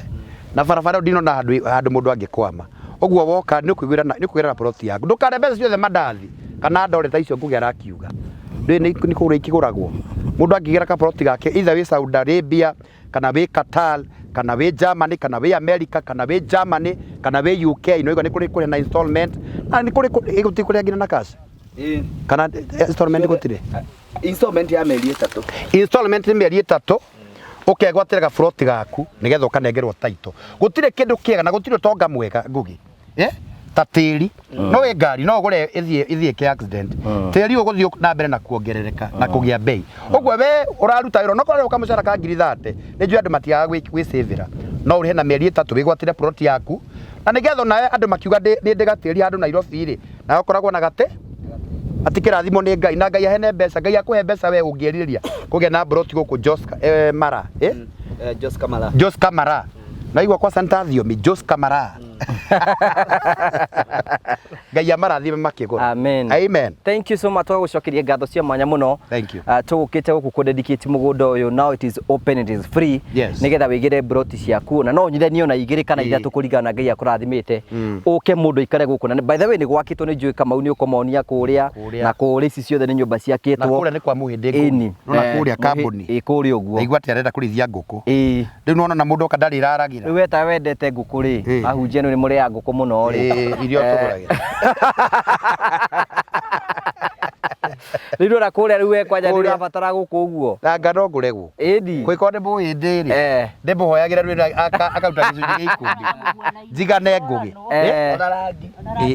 Na barabara ndinona handũ handũ mũndũ angĩkwama ũguo woka nĩ ũkũiguĩra nĩ ũkũgĩra na plot yaku ndũkare mbeca ciothe mandathi kana ndore ta icio Ngugi arakiuga ndũĩ nĩ kũgũra ikĩgũragwo mũndũ angĩgĩra ka plot gake either wĩ Saudi Arabia kana wĩ Qatar kana wĩ Germany kana wĩ America kana wĩ Germany kana wĩ UK no igua nĩ kũrĩ kũrĩ na installment na nĩ kũrĩ gũtirĩ kũrĩa nginya na cash kana installment gũtirĩ Installment ya mĩeri ĩtatũ. Installment nĩ mĩeri ĩtatũ ũkegwatĩra gaburoti gaku nĩgetha ũkanengerwo title gũtirĩ kĩndũ kĩega na gũtirĩ ũtonga mwega Ngugi ta tĩri no wĩ ngari no ũgũre ĩthiĩ ĩthiĩ ĩke accident tĩri ũgũthiĩ na mbere na kuongerereka na kũgĩa bei ũguo we ũraruta wĩra onokorwo ũrĩ kamũcara ka ngiri 30 nĩ njũĩ andũ matiagaga gwĩcĩvĩra no ũrĩhe na mĩeri ĩtatũ wĩgwatĩre plot yaku na nĩgetha onawe andũ makiuga nĩ ndĩ gatĩri handũ Nairobi rĩ nawe ũkoragwo na gatĩ atĩ kĩrathimo nĩ Ngai na Ngai ahene mbeca Ngai akũhe mbeca we ũngĩrirĩria kũgĩa na broti gũkũ Joska Mara Joska Mara. Joska Mara naigua kwa Santa Thiomi Joska Mara Ngai amarathime makĩgũra. Amen. Amen. Thank you so much twagucokeria ngatho cia mwanya muno. Thank you. Tũgũkĩte gũkũ kũ dedicate mũgũnda ũyũ now it is open it is free Yes. nĩgetha wĩgĩre broti ciaku na no ũnyithanie ona igĩrĩ kana ithatũ kũringana na Ngai akũrathimĩte ũke mũndũ aikare gũkũ na by the way nĩ gwakĩtwo nĩ njũĩ Kamau nĩ ũkũmonia kũrĩa Kũrĩa. na kũrĩa ici ciothe nĩ nyũmba Na ciakĩtwo kũrĩa nĩ kwa mũhĩndĩ Ĩni. Nona kũrĩa kambuni. Ĩ kũrĩa ũguo. Naigua atĩ arenda kũrĩithia ngũkũ. Ĩ. Rĩu nĩwona na mũndũ oka ndarĩ raragĩra. Rĩu we ta wendete ngũkũ rĩ, Ĩ. ahunjia nĩ mũrĩaga ngũkũ mũno rĩ. Ĩ, iria ũtũgũragĩra. Rĩu ndona kũrĩa rĩu we kwanja nĩ Kũrĩa. ũrabatara gũkũ ũguo. Nanga no ngũre gũkũ. Ĩni. Kũngĩkorwo nĩ mũhĩndĩ rĩ, ndĩmũhoyagĩra rwĩra akaruta gĩcunjĩ gĩa ikũmi. Njigane ngũgĩ. Ona rangi.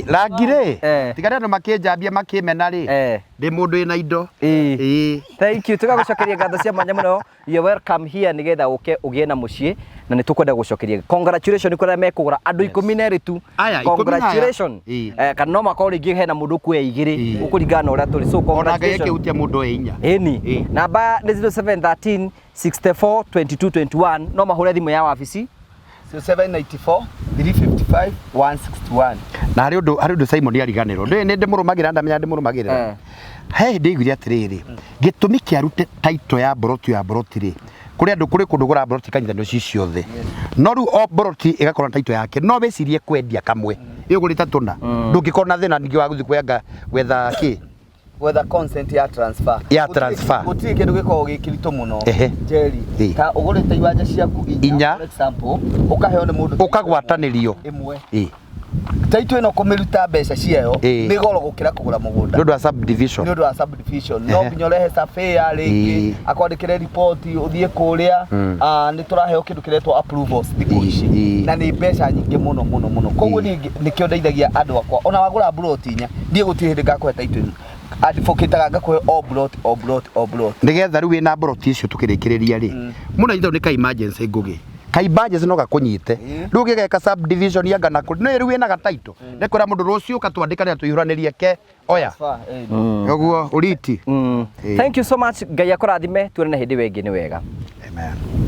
Rangi rĩ, Eh. tiga nĩ andũ makĩnjambia makĩmena rĩ, Eh. ndĩ mũndũ wĩna indo. Ĩ. Ĩ. Thank you. Tũgagũcokeria ngatho cia mwanya mũno. You're welcome here nĩgetha ũke ũgĩe na mũciĩ. Na nĩ tũkwenda gũcokeria congratulation kũrĩa mekũgũra andũ 12 tu. Aya, 14. Congratulation. Ĩĩ. Kana no makorwo rĩngĩ hena mũndũ ũkuoya igĩrĩ, Ĩĩ. ũkũringana na ũrĩa tũrĩ, so Ona Ngai congratulations. akĩhutia mũndũ oe inya. Ĩni. Ĩĩ. Namba nĩ 0713 64 22 21, no mahũre thimũ ya wabici. 794 355 161. Na harĩ ũndũ Simon ariganĩrwo, ndĩ nĩ ndĩmũrũmagĩrĩra, ndamenya ndĩmũrũmagĩrĩra. He hĩndĩ aiguire atĩrĩrĩ, gĩtũmi kĩa rute title ya mboroti ya mboroti rĩ, kũrĩ andũ, kũrĩ kũndũ gũra mboroti kanithanio ci ciothe, no rĩu o mboroti ĩgakorwo na title yake, no wĩcirie kwendia kamwe ĩgũrĩte tũna, ndũngĩkorwo na thĩna ningĩ wa gũthiĩ kwanga gwetha kĩ. Gwetha consent ya transfer. Ya transfer. Gũtirĩ kĩndũ gĩkoragwo gĩ kĩritũ mũno. Jerry, Ĩ. ta ũgũrĩte iwanja ciaku inya, Inya. for example, ũkaheo nĩ mũndũ Ũkagwatanĩrio. ĩmwe. Ĩ. Title ĩno kũmĩruta mbeca ciayo Ĩ. nĩ goro gũkĩra kũgũra mũgũnda. Nĩ ũndũ wa subdivision. Nĩ ũndũ wa subdivision, no nginya ũrehe surveyor rĩngĩ, akwandĩkĩre riboti, ũthiĩ kũrĩa. Nĩ tũraheo kĩndũ kĩretwo approvals thikũ ici, na nĩ mbeca nyingĩ mũno mũno mũno. Koguo niĩ nĩkĩo ndeithagia andũ akwa, ona wagũra mburoti inya, niĩ gũtirĩ hĩndĩ ngakũhe title ĩno, advocate ngakũhe o plot, o plot, o plot. Nĩgetha rĩu wĩna mboroti icio tũkĩrĩkĩrĩria rĩ, mũno itho nĩ ka emergency, ngũgĩ ka emergency no gakũnyite. Rĩu ũgĩgeka subdivision yanga na kũ nĩ rĩu wĩna ga title, nĩ kwĩra mũndũ rũciũ ũkatwandĩkanĩra tũihũranĩrie ke oya. Ũguo ũriti. Thank you so much. Ngai akũrathime, tuonane hĩndĩ ĩyo ĩngĩ, nĩ wega. Amen.